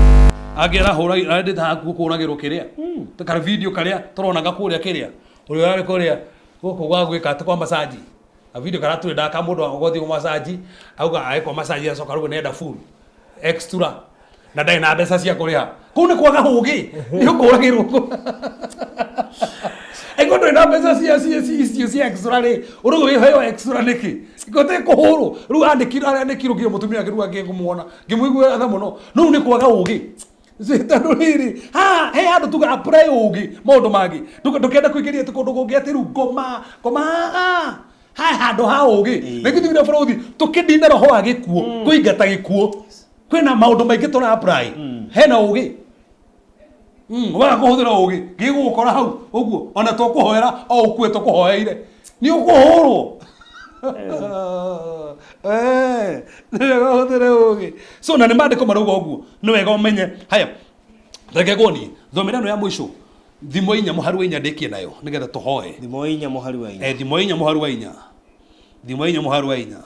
angĩ arahũra arendete hakuhĩ kũragĩrwo kĩrĩa ta video karĩa tũronaga kũrĩa kĩrĩa ũrĩa ũrarĩ kũrĩa gũkũ gwa gwĩka atĩ kwa massage a video karatwenda ka mũndũ agũthiĩ kwa massage auga agĩkwa massage acoka rĩu nenda full extra na ndarĩ na mbeca cia kũrĩha kũu nĩ kwaga ũgĩ nĩ ũkũragĩrwo Aigua ndũrĩ na mbeca cia cia cia icio cia extra rĩ ũrĩ wĩheo extra nĩkĩ gote kũhũrwo rĩu andĩkirwo arandĩkirwo nginya mũtumia wake rĩu angĩkũmuona ngĩmũiguĩra tha mũno rĩu nĩ kwaga ũgĩ tondũ rĩrĩ haha he handũ tuga apply ũgĩ maũndũ mangĩ ndũkenda kũingĩria atĩ kũndũ kũngĩ atĩ rĩu ngoma ngoma haha handũ ha ũgĩ na ithuĩ tugire bũrũri tũkĩndina roho wa gĩkuũ kũingata gĩkuũ kwĩna maũndũ maingĩ tũra apply hena ũgĩ waga kũhũthĩra ũgĩ gĩgũgũkora hau ũguo ona tũkũhoera o ũkue tũkũhoeire nĩ ũkũhũrwo nĩ wega ũhũthĩre ũgĩ so na nĩ maandĩko marauga ũguo nĩ wega ũmenye haya reke nguonie thomera ĩno ya mũico thimo inya mũharu wa inya ndĩkie nayo nĩgetha tũhoe Thimo inya mũhari wa inya. Thimo inya mũharu wa inya thimo inya mũharu wa inya.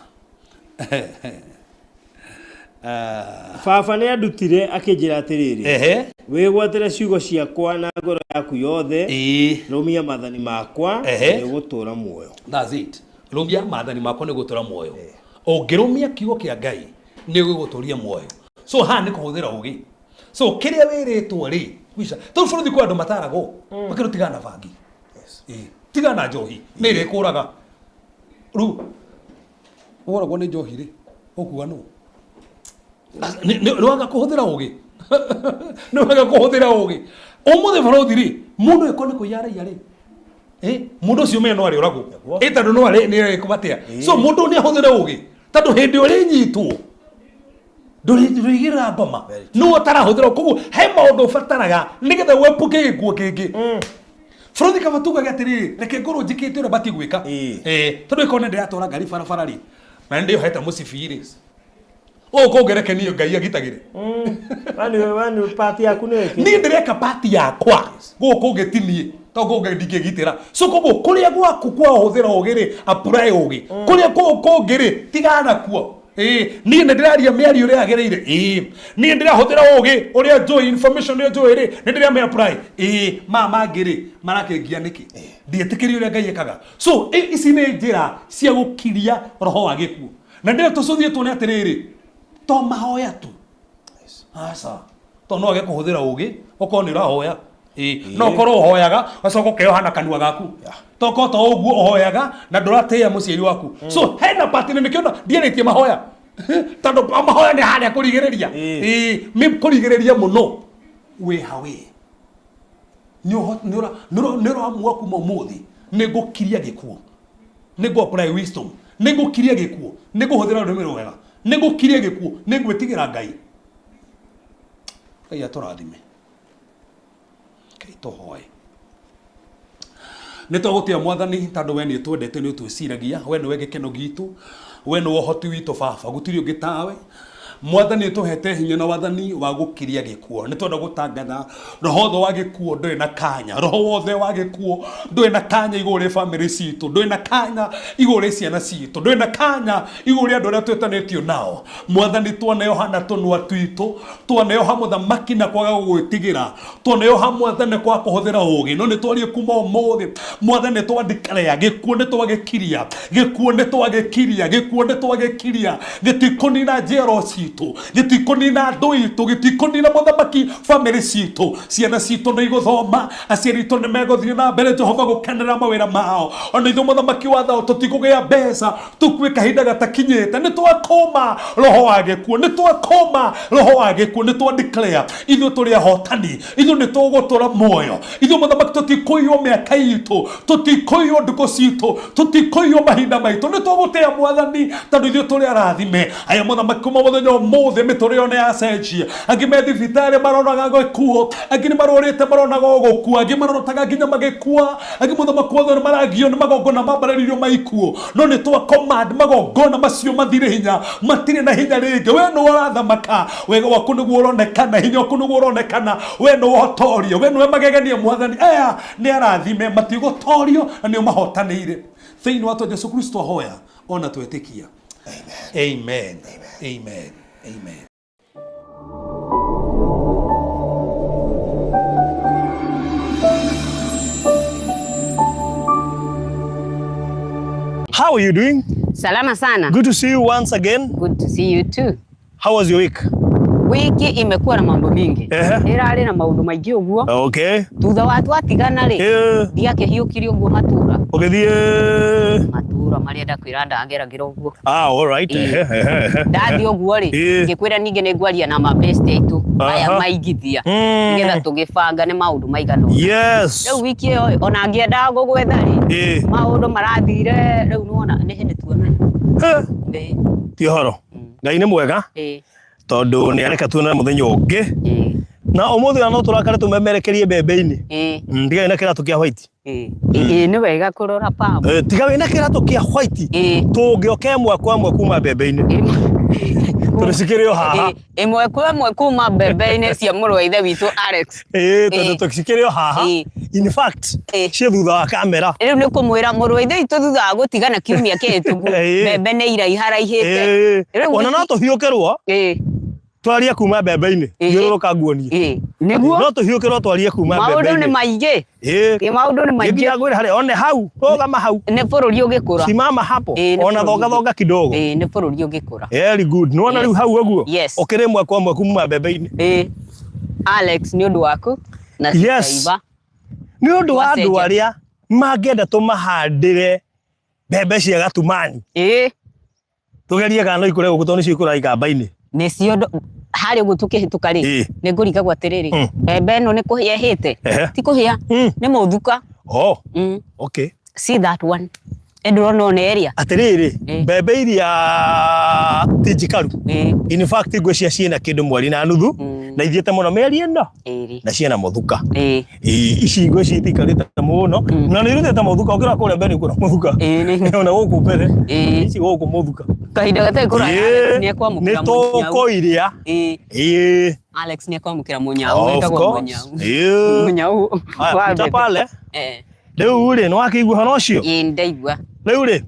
Baba nĩ andutire akĩnjĩra atĩrĩrĩ, wĩgwatĩre ciugo ciakwa na ngoro yaku yothe, rũmia maathani makwa, nĩ ũgũtũũra muoyo. That's it. Rũmia maathani makwa nĩ ũgũtũũra muoyo. Ũngĩrũmia kiugo kĩa Ngai nĩ ũgũgũtũria muoyo. So haha nĩ kũhũthĩra ũgĩ. So kĩrĩa wĩrĩtwo rĩ, kwisha. Tondũ bũrũri kwĩ andũ mataragwo, makĩrwo tigana na bangi. Tigana na njohi, nĩ ĩrĩkũraga. Rĩu woragwo nĩ njohi rĩ, ũkuga nũ? Nĩ waga kũhũthĩra ũgĩ. Nĩ waga kũhũthĩra ũgĩ. Ũmũthĩ bũrũri rĩ, mũndũ ĩko nĩ kũiya araiya rĩ, mũndũ ũcio mene no arĩũragwo. Tondũ no arĩ nĩ arĩkwo atĩa. So mũndũ nĩ ahũthĩre ũgĩ. Tondũ hĩndĩ ũrĩnyitwo, ndũrĩigĩrĩra ngoma. Nĩ ũtarahũthĩra koguo he maũndũ ũbataraga nĩgetha wepuke gĩkuũ kĩngĩ. Bũrũri kaba tugage atĩrĩrĩ, reke ngorwo njĩkĩte ũrĩa batiĩ gwĩka. Tondũ ĩkorwo nĩ ndĩratwara ngari barabara rĩ, na nĩ ndĩyohete mũcibi rĩ, ũũ kũngĩ reke niĩ Ngai agitagĩre. Wani part yaku nĩ ĩkĩte. Niĩ ndĩreka part yakwa, gũkũ kũngĩ ti niĩ, tondũ kũngĩ ndingĩgitĩra. So koguo kũrĩa gwaku kwa hũthĩra ũgĩ rĩ, apply ũgĩ. Kũrĩa kũngĩ rĩ, tigana nakuo. Niĩ nĩ ndĩraria mĩario ĩrĩa yagĩrĩire. Niĩ ndĩrahũthĩra ũgĩ ũrĩa njũĩ, information ĩrĩa njũĩ rĩ, nĩ ndĩramĩ apply. Maya mangĩ rĩ, marakĩngia nĩkĩ? Ndiĩtĩkĩria ũrĩa Ngai ekaga. So ici nĩ njĩra cia gũkiria roho wa gĩkuũ. Na ndĩrenda tũcũthie tuone atĩrĩrĩ, to mahoya tu. Aca. To no age kũhũthĩra ũgĩ, okorwo nĩ ũrahoya. No ũkorwo ũhoyaga, ũgacoka ũkeyoha na kanua gaku. Tokorwo to ũguo ũhoyaga na ndũratĩĩa mũciari waku. So hena part nĩ nĩkĩo ndierĩtie mahoya. Tondũ mahoya nĩ harĩa kũrigĩrĩria. Ĩĩ, mĩ kũrigĩrĩria mũno wĩ hawe nĩ ũramua kuma ũmũthĩ nĩ ngũkiria gĩkuũ, nĩ ngũ apply wisdom, nĩ ngũkiria gĩkuũ, nĩ ngũhũthĩra rũrĩmĩ rwega, nĩ ngũkiria gĩkuũ, nĩ ngwĩtigĩra Ngai. Ngai atũrathime. Ngai tũhoe. Nĩ twagũtĩa Mwathani tondũ we nĩ ũtwendete, nĩ ũtwĩciragia, we nĩwe gĩkeno gitũ, we nĩwe ũhoti witũ Baba, gũtirĩ ũngĩ tawe. Mwathani ũtũhete hinya na wathani wa gũkiria gĩkuũ. Nĩ twenda gũtangatha roho wothe wa gĩkuũ ndũrĩ na kanya, roho wothe wa gĩkuũ ndũrĩ na kanya igũrũ rĩ bamĩrĩ citũ, ndũrĩ na kanya igũrũ rĩ ciana citũ, ndũrĩ na kanya igũrũ rĩa andũ arĩa twĩtanĩtio nao. Mwathani twaneoha na tũnua twitũ, twaneoha mũthamaki na kwaga gũgwĩtigĩra, twaneoha Mwathani kwa kũhũthĩra ũũgĩ, no nĩ twarie kuma ũmũthĩ Mwathani nĩ twandikarea gĩkuũ, nĩ twagĩkiria gĩkuũ, nĩ twagĩkiria gĩkuũ, nĩ twagĩkiria. Gĩtikũnina njiaro citũ, gĩtikũnina andũ itũ, gĩtikũnina mũthamaki bamĩrĩ citũ. Ciana citũ nĩ igũthoma, aciari itũ nĩ megũthiĩ na mbere Jehova gũkenera mawĩra mao. Ona ithuĩ mũthamaki wa thao tũtikũgĩa mbeca tukue kahinda gatakinyĩte. Nĩ twakũma roho wa gĩkuũ, nĩ twakũma roho wa gĩkuũ, nĩ twa declare ithuĩ tũrĩ ahotani, ithuĩ nĩ tũgũtũra muoyo, ithuĩ mũthamaki tũtikũiywo mĩaka itũ, tũtikũiywo ndukũ citũ, tũtikũiywo mahinda maitũ. Nĩ tũgũtĩa Mwathani tondũ ithuĩ tũrĩ arathime. Aya mũthamaki kuma mũthenya ũmũthĩ mĩtũrĩre yao nĩ yacenjia. Angĩ me thibitarĩ maronaga gĩkuũ, angĩ nĩ marwarĩte maronaga o gũkua, angĩ marotaga nginya magĩkua, angĩ mũthamaki wothe nĩ maragio nĩ magongona mambarĩrĩirio ma ikuũ. No nĩ twa command magongona macio mathire hinya, matirĩ na hinya rĩngĩ. We nĩwe ũrathamaka, wega waku nĩguo ũronekana, hinya waku nĩguo ũronekana, we nĩwe ũtoria, we nĩwe magegania Mwathani. Aya nĩ arathime, matigũtorio na nĩo mahotanĩire. Thĩinĩ wa Jesu Kristo ahoya ona twetĩkia. Amen. Amen. Amen. How are you doing? Salama sana. Good to see you once again. Good to see you too. How was your week? Wiki imekuwa na maundu mingi. Ehe. Ĩrarĩ na maundu maingĩ ũguo. Okay. Thutha wa twatigana rĩ, Eh, ndiakĩhiũkirie ũguo matura. Ũgĩthiĩ Matura marĩa ndakwĩra ndageragĩra ũguo. Ah, all right. Ĩĩ. Ehe, ehe, ehe. Ndathiĩ ũguo rĩ, Ĩĩ. ngĩkwĩra ningĩ nĩ ngwaria na mabeste aitũ aya Aha. maigithia nĩgetha tũgĩbangane maũndũ maigana ũna. Yes. Rĩu wiki ĩyo ĩ, ona ngĩendaga gũgwetha rĩ, Ĩĩ. maũndũ marathire rĩu nĩwona nĩ hĩndĩ tuonane. Eh, Ĩĩ. Ti ũhoro. Ngai nĩ mwega Ĩĩ. tondũ nĩ areka tuonane mũthenya ũngĩ. Ĩĩ. Na ũmũthĩ ona no tũrakare tũmemerekerie mbembe-inĩ. Ĩĩ. Tiga wĩna kĩratũ kĩa white. Ĩĩ. Ĩĩ nĩ wega kũrora pam. Tiga wĩna kĩratũ kĩa white. Ĩĩ. Tũngĩoka ĩmwe kwa ĩmwe kuma mbembe-inĩ. Tondũ cikĩrĩ o haha. Ĩĩ, ĩmwe kwa ĩmwe kuma mbembe-inĩ cia mũrũ wa ithe witũ Alex. Ĩĩ, tondũ Ĩĩ. tũcikĩrĩ o haha. Ĩĩ. In fact, Ĩĩ. ciĩ thutha wa kamera. Rĩu nĩ kũmwĩra mũrũ wa ithe witũ thutha wa gũtigana kiumia kĩhĩtũku Ĩĩ. mbembe nĩ iraiharaihĩte. Ĩĩ. Rĩu Ona no wiki- tũhiũkĩrwo Ĩĩ. twarie kuma mbembe-inĩ. Ĩĩ. Thiũrũrũka nguonie. Ĩĩ. Nĩguo No tũhiũkĩrwo twarie kuma maũndũ nĩ mbembe-inĩ. maingĩ. Ĩĩ. Ĩĩ, maũndũ nĩ maingĩ. Nginya ngwĩre harĩa one hau, rũgama hau. Nĩ bũrũri ũgĩkũra. Simama hapo. Ĩĩ, nĩ Ona bũrũri thonga ũgĩ- thonga kidogo. Ĩĩ, nĩ bũrũri ũgĩkũra. Very good. Nĩwona Yes. rĩu hau ũguo? Yes. Ũkĩrĩ ĩmwe kwa ĩmwe kuma mbembe-inĩ. Ĩĩ. Alex nĩ ũndũ waku na Yes. Saiba. Nĩ ũndũ wa andũ Twacenjia. arĩa mangĩenda tũmahandĩre mbembe cia gatumani. Ĩĩ. Tũgerie kana no ikũre gũkũ tondũ nĩcio ikũraga ikamba-inĩ. Nĩcio harĩa ũguo tũkĩhĩtũka rĩ, Ĩĩ. nĩ ngũrigagwo atĩrĩrĩ, mbembe ĩno nĩ kũhĩa ĩhĩte? Ehe. Ti kũhĩa, nĩ mũthuka. Oh, okay. See that one. Ĩ ndũrona ona ĩrĩa? Atĩrĩrĩ, Ĩĩ. mbembe iria ti njikaru. Ĩĩ. In fact ngwĩciria ciĩna kĩndũ mweri na nuthu na ithiĩte mũno mĩeri ĩno Ĩrĩ. na ciĩna mũthuka. Ĩĩ. Ĩĩ, ici ngwĩciria itiikarĩte mũno na nĩ irutĩte mũthuka ũkĩrora kũrĩa mbere nĩ ũkuona mũthuka. Ĩĩ, nĩ- Ona gũkũ mbere Ĩĩ. ici gũkũ mũthuka. Kahinda gatarĩ kũraya Ĩĩ, Alex nĩ ekwamũkĩra nĩ mũnyau. tũkũiria. Ĩĩ. Ĩĩ. Alex nĩ ekwamũkĩra mũnyau Of wĩtagwo course. mũnyau. Ĩĩ. Mũnyau Haya, wa pita mbembe. pale. Eh. Rĩu rĩ, nĩ wakĩigua ũhoro ũcio? Ĩĩ ndaigua. Rĩu rĩ,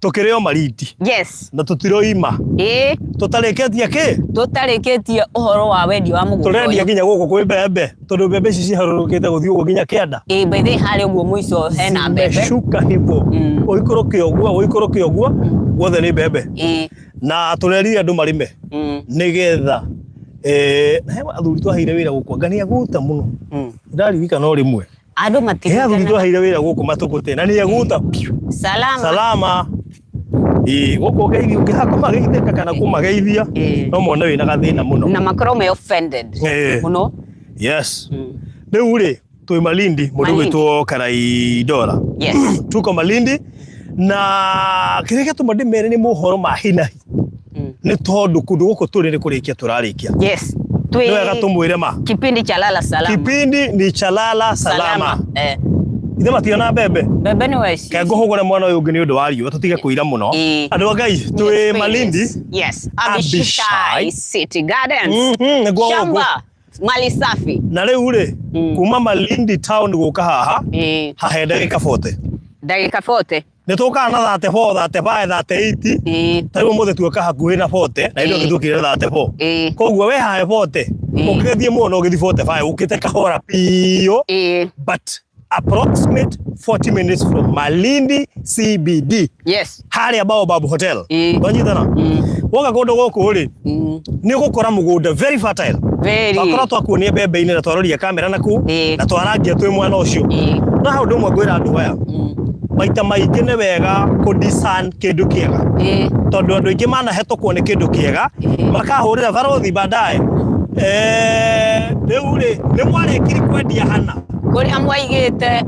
tũkĩrĩ o Malindi Yes. na tũtiroima Ĩĩ tũtarĩkĩtie kĩ? tũtarĩkĩtie ũhoro wa wendia wa mũgũnda Tũrendia ũyũ. nginya gũkũ kwĩ mbembe tondũ mbembe ici ciharũrũkĩte gũthiĩ ũguo nginya kĩanda. Ĩĩ by the way harĩa ũguo mũico hena mbembe. Zimeshuka hivyo. Ũikũrũke ũguo, ũikũrũke ũguo, guothe nĩ mbembe. Ĩĩ. Na tũrerire andũ marĩme nĩgetha na he athuri twaheire wĩra gũkũ anga nĩ agũta mũno. Ndaririkana o rĩmwe. Andũ He athuri matirikanaga. twaheire wĩra gũkũ matũkũte na nĩ agũta piũ. Salama. Salama. Ĩĩ, gũkũ ũgeithia ũngĩaga kũmageithĩka kana kũmageithia no mone wĩna gathĩna mũno. Na makorwo me offended mũno. Yes. Rĩu rĩ, twĩ Malindi, mũndũ Malindi. gwĩtwo Karai Dora. Yes. Tuko Malindi na kĩrĩa gĩatũma ndĩmere nĩ mohoro ma hinahi nĩ tondũ kũndũ gũkũ tũrĩ nĩ kũrĩkia tũrarĩkia. Yes. Nĩ wega tũmwĩre ma. Kipindi cha lala salama. Kipindi ni cha lala salama. Eh. Ithe mationa mbembe. Mbembe nĩ weci. Ke ngũhũgũre mwana ũyũ ũngĩ nĩ ũndũ wa riũa tũtige kũira mũno. Ĩĩ. Andũ a Ngai twĩ Malindi. Yes. Abishai. Abishai City Gardens. Nĩguo gũkũ. Shamba mali safi. Na rĩu rĩ, kuma Malindi town gũka haha Ĩĩ. hahe ndagĩka 40. Ndagĩka 40. Nĩ tũkaga na 34, 35, 38. Ĩĩ. Ta rĩu ũmũthĩ tuoka hakuhĩ na 40 na ithuĩ Ĩĩ. tũkire 34. Ĩĩ. Koguo we hahe 40. Ĩĩ. Ũngĩgĩthiĩ mũno ũgĩthiĩ 45 ũkĩte kahora biũ. Ĩĩ. But approximate 40 minutes from Malindi CBD. Yes. Harĩa Baobab Hotel. Ĩĩ. Twanyitana? Woka kũndũ gũkũ rĩ, Mm. nĩ ũgũkora mũgũnda very fertile. Very. Twakorwo twakuonia mbembe-inĩ na twaroria kamera na kũu Ĩĩ. na twarangia twĩ mwena ũcio. Ĩĩ. No hau ũndũ ũmwe ngwĩra andũ aya, maita maingĩ nĩ wega kũ discern kĩndũ kĩega. Ĩĩ. Tondũ andũ aingĩ manahetũkwo nĩ kĩndũ kĩega Ĩĩ. makahũrĩra barothi baadaye. Rĩu rĩ, nĩ mwarĩkiri kwendia hana. Kũrĩa mwaigĩte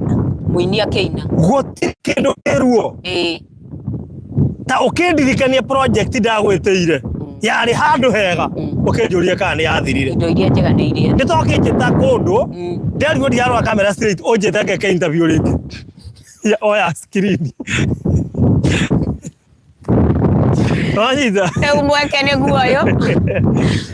mũini akĩina. Gũtirĩ kĩndũ kĩruo. Ĩĩ. Ta ũkĩndirikania project ndagwĩtĩire yarĩ handũ hega ũkĩnjũria kana nĩ yathirire. Indo iria njega nĩ iria. Nĩ tokĩnjĩta kũndũ nderirwo ndirarora kamera straight ũnjĩte ngeke interview rĩngĩ. Ya oya screen. Wanyita? Rĩu mweke nĩguo ũyũ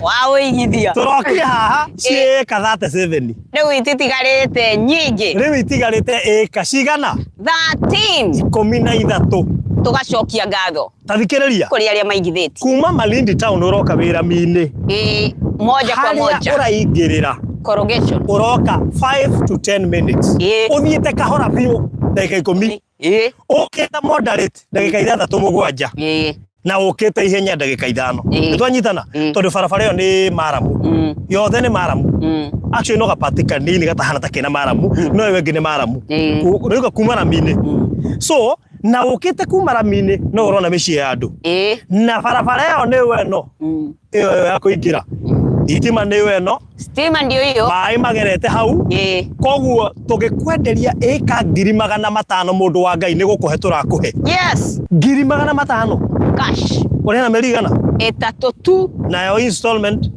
wa ũigithia. Tũrokire haha ciĩka 37. Rĩu ititigarĩte nyingĩ. Rĩu itigarĩte ĩka cigana? 13. 13. Tũgacokia ngatho Ta thikĩrĩria. kũrĩ arĩa maigithĩtie. Kuma Malindi town ũroka wĩra-inĩ. Ĩĩ, moja kwa Harĩa moja. ũraingĩrĩra Corrugation. ũroka 5 to 10 minutes. Ĩĩ. Ũthiĩte kahora biũ ndagĩka 10. Ĩĩ. Ũkĩte moderate ndagĩka 6 7. Ĩĩ. Na ũkĩte ihenya ndagĩka 5. Ĩĩ. Nĩtwanyitana? Ĩĩ. Tondũ barabara ĩyo nĩ maramu. Yothe nĩ maramu. Actually no gapati kanini gatahana ta kena maramu, no ĩyo ĩngĩ nĩ maramu. Ĩĩ. Ũrauga kuma rami-inĩ. So, na ũkĩte kuma rami-inĩ no ũrona mĩciĩ ya andũ. Ĩĩ. Na barabara ĩyo nĩyo ĩno. Ĩyo ĩyo ya kũingĩra. Thitima nĩyo ĩno. Stima ndio hiyo. Maĩ magerete hau. Ĩĩ. Koguo tũgĩkwenderia ĩka 500,000 mũndũ wa Ngai nĩ gũkũhe tũrakũhe. Yes. 500,000. Cash. Ũrĩha mĩeri igana? 3 tu. Nayo installment?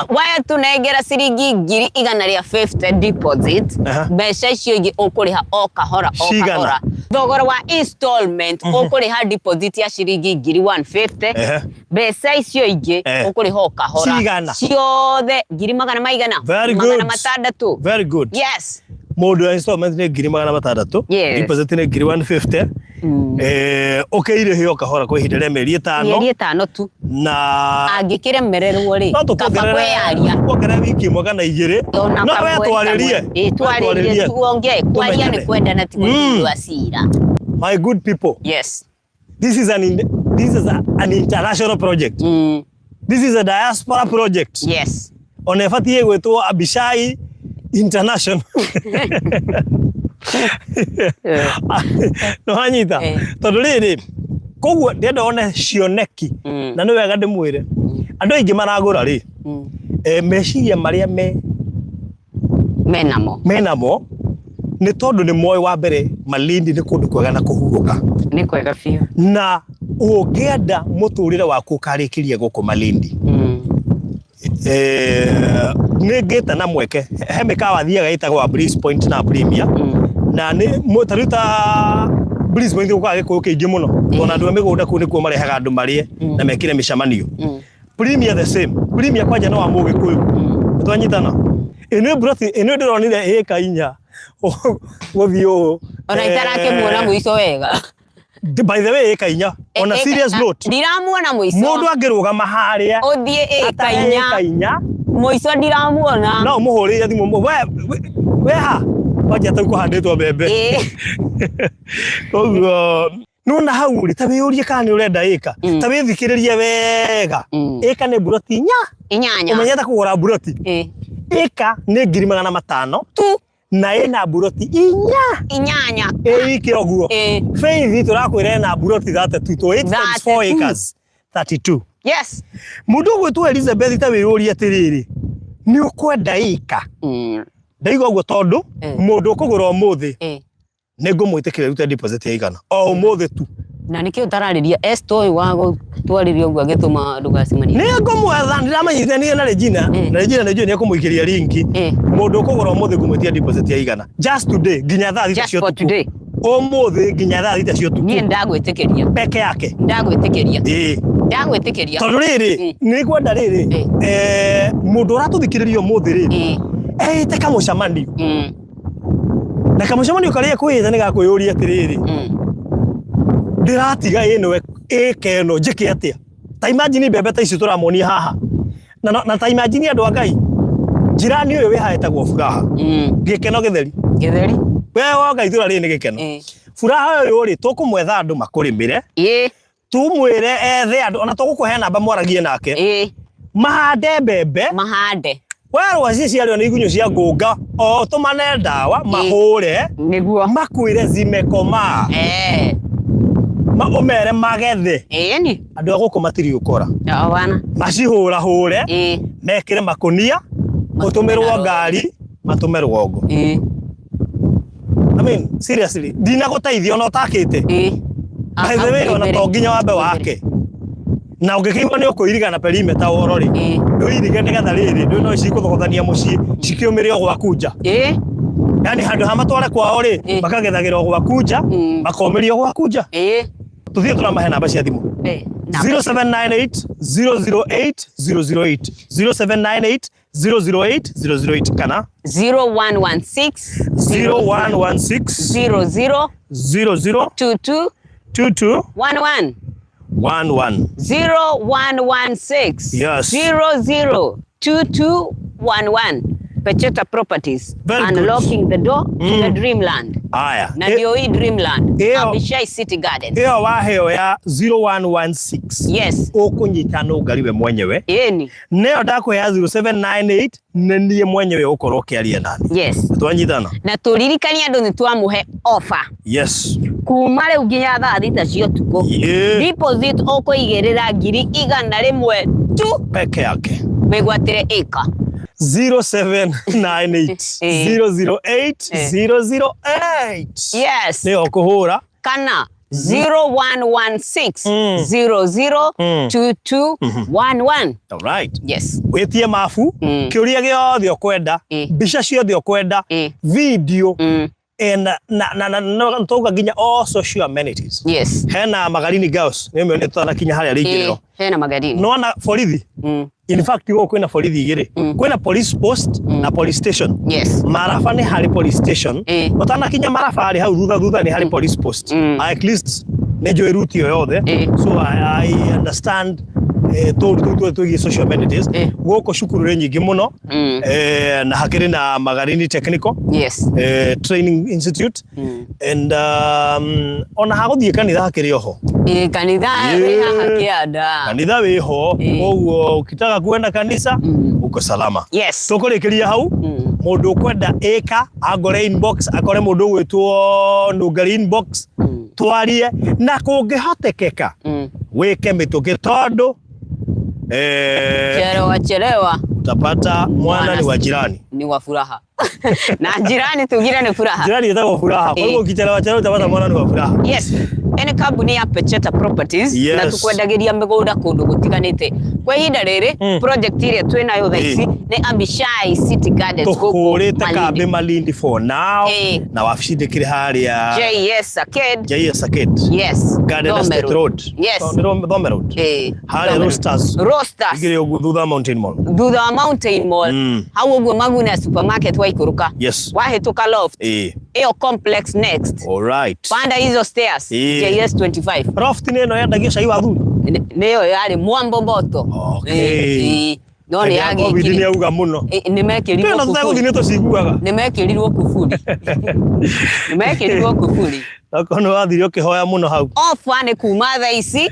Waya tunengera ciringi 150,000 deposit. Mbeca icio ingĩ ũkũrĩha o kahora o Cigana? kahora. Thogora wa installment ũkũrĩha deposit ya ciringi 150,000. Mbeca icio ingĩ ũkũrĩha o kahora. Cigana? Ciothe ngiri magana maigana? Very Magana good. matandatũ. Very good. Yes. Mũndũ wa installment nĩ 600,000. Yes. Deposit nĩ 150,000. Ũkĩirĩhe o kahora kwa ihinda rĩa mĩeri 5. Mĩeri 5 tu. Na angĩkĩremererwo rĩ, no kaba kwĩyaria. tũkuongerere wiki ĩmwe kana 2. Ona No we kamweri twarĩrie. kamwe. Ĩĩ, twarĩrie tuongee. Kwaria nĩ Tũmenyane. kwendana ti gũtua cira. My good people. Yes. This is an international project. This is a diaspora project. Yes. Ona ĩbatiĩ gwĩtwo Abishai International. Nĩ wanyita? Tondũ rĩrĩ, koguo ndĩrenda wone cioneki na nĩ wega ndĩmwĩre. Andũ aingĩ maragũra rĩ, meciria marĩa menamo menamo nĩ tondũ nĩ moĩ wa mbere Malindi nĩ kũndũ kwega na kũhurũka. Nĩ kwega biũ. Na ũngĩenda mũtũrĩre waku ũkarĩkĩria gũkũ Malindi. Nĩ ngĩte na mweke he mĩkawa thiaga ĩtagwo Breeze Point na Premier. Na nĩ ta rĩu ta Breeze Point gũkaga gĩkũyũ kĩingĩ mũno. Ona andũ a mĩgũnda kũu nĩkuo marehaga andũ marĩe na mekĩre mĩcemanio. Premier the same. Premier kwanja no wa mũgĩkũyũ. Twanyitana. Ĩno broti ĩno ndĩronire ĩka 4 gũthiĩ ũũ. Ona itarakĩmuona mũico wega. By the way ĩka 4. On a serious note. Ndiramuona mũico. Mũndũ angĩrũgama harĩa ũthiĩ ĩka 4. 4. Mũico ndiramuona. No ũmũhũrĩre thimũ we ha kwanja tau kũhandĩtwo mbembe. Koguo nona hau rĩ ta wĩyũrie kana nĩ ũrenda ĩka. Ta wĩthikĩrĩrie wega. Ĩka nĩ mburoti 8. Ũmenyete kũgũra mburoti. Ĩka nĩ 500,000 Tu. Na ĩna mburoti 4. 8. Ĩ wiki ũguo. Ĩ. Faith tũrakwĩra ena mburoti 32 to 8 times 4 32. acres 32. Yes. Mũndũ ũgwĩtwo Elizabeth ta wĩyũrie atĩrĩrĩ, nĩ ũkwenda ĩka? Ndaigua ũguo tondũ mũndũ ũkũgũra ũmũthĩ nĩ ngũmwĩtĩkĩria rute deposit ya igana o ũmũthĩ tu. Na nĩkĩ ũtararĩria Esther ũyũ wa gũtwarĩria ũguo agĩtũma ndũgacemanie? Nĩ ngũmwetha, ndĩramenyithanirie na Regina, na Regina nĩ njũĩ nĩ ekũmũikĩria linki. Mũndũ ũkũgũra ũmũthĩ ngũmwĩtia deposit ya igana just today nginya thaa thita Just cia for ũtukũ. today. Ũmũthĩ nginya thaa thita cia Niĩ ũtukũ ndagwĩtĩkĩria. peke yake. Ndagwĩtĩkĩria. Ĩĩ. Ndagwĩtĩkĩria. Tondũ rĩrĩ nĩ ngwenda rĩrĩ mũndũ ũratũthikĩrĩria ũmũthĩ rĩ eĩte kamũcemanio na kamũcemanio karĩa ekwĩĩta nĩ gakwĩyũria atĩrĩrĩ, ndĩratiga ĩno ĩka ĩno njĩke atĩa? Ta imagine mbembe ta icio tũramonia haha na ta imagine andũ a Ngai, njirani ũyũ wĩ haha etagwo Furaha. Gĩkeno gĩtheri. Gĩtheri. We woka itũra rĩrĩ nĩ gĩkeno. Furaha ũyũ rĩ, tũkũmwetha andũ makũrĩmĩre, tumwĩre ethe andũ, ona tũgũkũhe namba mwaragie nake, mahande mbembe, mahande werwo ci ciarĩo nĩ igunyũ cia ngũnga, o tũmane ndawa mahũre nĩguo makwĩre zimekomaa, ũmere magethe. Ĩni. Andũ a gũkũ matirĩ ũkora, wana macihũrahũre, mekĩre makũnia, ũtũmĩrwo ngari, matũme rũgongo. I mean, seriously, ndinagũteithia ona ũtakĩte. By the way, ona to nginya wambe wake. Na ũngĩkĩigua nĩ ũkũiriga na perimeter woro rĩ, ndũirige nĩgetha rĩrĩ, ndũ no cikũthogothania mũciĩ, cikĩũmĩre o gwaku nja. Yaani handũ ha matware kwao rĩ, makagethagĩra o gwaku nja, makomĩria o gwaku nja. Tũthiĩ tũramahe namba cia thimũ. 0798 008 008, 0798 008 008 kana 0116 0116 00 00 22 22 11 11. 0116 Yes. 00 22 11. Pecheta Properties. Very good. Unlocking the door to the dreamland. Aya. Na ndio hii dreamland. Ĩyo- Abishai City Gardens. Ĩyo waheo ya 0116. Yes. Ũkũnyita nũngari we mwenyewe. Ĩni. Nĩyo ndakũhe ya 0798 nĩ niĩ mwenyewe ũkorwo ũkĩaria nani. Yes. Twanyitana. Na tũririkanie andũ nĩ twamũhe offer. Yes. Kuma rĩu nginya thaa thita cia ũtukũ. Yeah. Deposit ũkũigĩrĩra 100,000 tu. Peke yake. Wĩgwatĩre ĩka. 0798 008 008. Yes. Nĩyo ũkũhũra. Kana 0116 00 22 11. All right. Yes. Wĩtie mabu, kĩũria gĩothe ũkwenda, mbica ciothe ũkwenda, video, na na na na tauga nginya all social amenities. Yes. Hena Magarini Girls, nĩ ũmĩonete tũtanakinya harĩa rĩingĩrĩro. Hena Magarini. Nĩwona borithi? In fact gũkũ kwĩna borithi igĩrĩ. Kwĩna police post na police station. Yes. Maraba nĩ harĩ police station. Ũtanakinya Maraba rĩ, hau thutha thutha nĩ harĩ police post. At least nĩ njũĩ route ĩyo yothe. So I understand tũũndũ tũu tuothe twĩgiĩ social amenities. Gũkũ cukuru nĩ nyingĩ mũno. Na hakĩrĩ na Magarini Technical. Yes. Training Institute. And ona hagũthiĩ kanitha hakĩrĩ oho. Kanitha wĩ haha kĩanda. Kanitha wĩho, koguo ukitaka kwenda kanisa uko salama. Yes. Tũkũrĩkĩria hau, mũndũ ũkwenda ĩka angore inbox, akore mũndũ ũgwĩtwo Nũngari inbox, twarie na kũngĩhotekeka wĩke mĩtũkĩ tondũ Chelewa chelewa utapata mwana ni wa jirani. Ni wa furaha. Na jirani tugire ni furaha. Jirani etagwo furaha. Kwa hivyo ukichelewa chelewa utapata mwana ni wa furaha. Yes. Ene kambuni ya Pecheta Properties Yes. na tukwendagĩria mĩgũnda kũndũ gũtiganĩte. Kwa ihinda rĩrĩ project ĩrĩa twĩ nayo thaa ici nĩ Abishai City Gardens gũkũ Tũhũrĩte Malindi. kambĩ Malindi for now na wabici ndĩkĩrĩ harĩa JS Arcade. JS Arcade. Yes. Garden Thome Estate Road. Yes. Thome Road. Harĩa Thome Road. Roasters. Roasters. Igĩrĩ ũguo thutha wa Mountain Mall. Thutha wa Mountain Mall. Hau ũguo Maguna supermarket waikũrũka. Yes. Wahĩtũka loft. Ĩyo complex next. All right. Panda hizo stairs. JS 25. Loft nĩ ĩno yendagio cai wa thuri. Nĩyo yarĩ Mwambo Mboto. Okay. No nĩ Hĩndĩ ya Covid nĩ yagĩkire. auga mũno. Nĩ mekĩrirwo Twĩna tũtegũthiĩ kuburi. nĩ tũciguaga. Nĩ mekĩrirwo kuburi. Nĩ mekĩrirwo kuburi. Okorwo nĩ wathire ũkĩhoya mũno hau. Ofa nĩ kuma thaa ici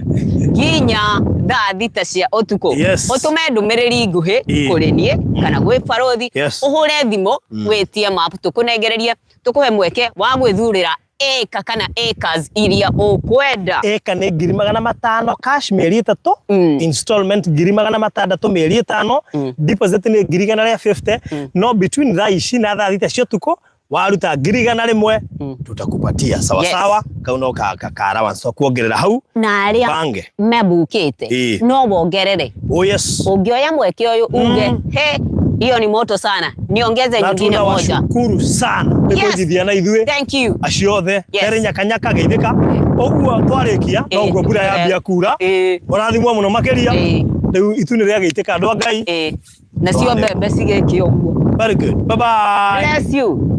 nginya thaa thita cia ũtukũ. Yes. Ũtũme ndũmĩrĩri nguhĩ kũrĩ niĩ kana gwĩ barothi. Yes. Ũhũre thimũ wĩtie map tũkũnengererie tũkũhe mweke wa gwĩthurĩra Ĩka kana acres iria ũkwenda. Ĩka nĩ 500,000 cash mĩeri 3, installment 600,000 mĩeri 5, deposit nĩ 150,000, no between thaa ici na thaa 6 cia ũtukũ waruta 100,000 tutakupatia sawa. Yes. Sawa, kau no ka allowance kuongerera hau. Na arĩa Bange. mebukĩte no wongerere. Oh yes. Ũngĩoya mweke ũyũ uge, he, hiyo ni moto sana, niongeze Na nyingine moja. tunawashukuru sana nĩ kũigithia na ithuĩ Thank you. acio othe. Terĩ nyakanyaka geithĩka ũguo twarĩkia noguo mbura yambia kura. Ũrathimwo mũno makĩria. Rĩu itu nĩ rĩagĩitĩka, andũ a Ngai. Nacio Twarĩ. mbembe cigĩkio ũguo. Very good, bye bye. Bless you.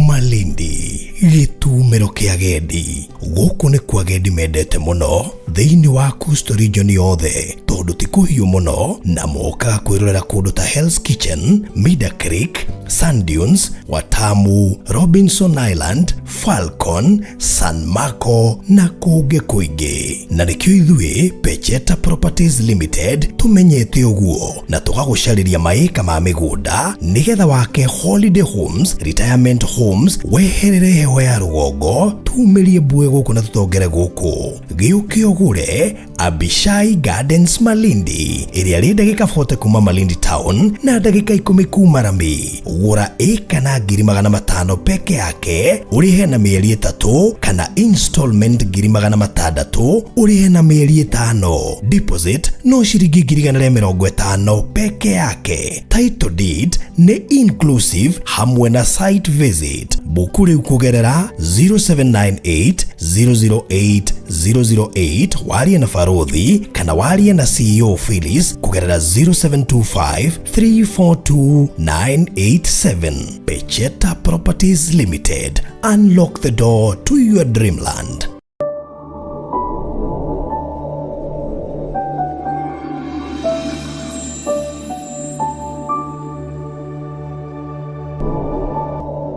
Malindi, gĩtumĩro kĩa agendi. Gũkũ nĩ kwa agendi mendete mũno thĩinĩ wa Coastal region yothe, tondũ ti kũhiũ mũno na mokaga kwĩrorera kũndũ ta Hell's Kitchen, Mida Creek, Sand Dunes, Watamu, Robinson Island, Falcon, San Marco na kũngĩ kũingĩ. Na nĩkĩo ithuĩ Pecheta Properties Limited tũmenyete ũguo na tũgagũcarĩria maĩka ma mĩgũnda nĩgetha wake holiday homes, retirement homes, weherere heho ya rũgongo, tumĩrie mbue gũkũ na tũtongere gũkũ. Gĩũke ũgũre Abishai Gardens Malindi ĩrĩa rĩ ndagĩka 40 kuma Malindi town na ndagĩka 10 kuma Rami. Gũra ĩka na 500,000 peke yake ũrĩhe na mĩeri 3 kana installment 600,000 ũrĩhe na mĩeri 5. Deposit no ciringi 150,000 peke yake. Title deed nĩ inclusive hamwe na site visit. Buku rĩu kũgerera 0798 008 008 warie na Barothi kana warie na CEO Phyllis kũgerera 0725 342 987. Pecheta Properties Limited. Unlock the door to your dreamland.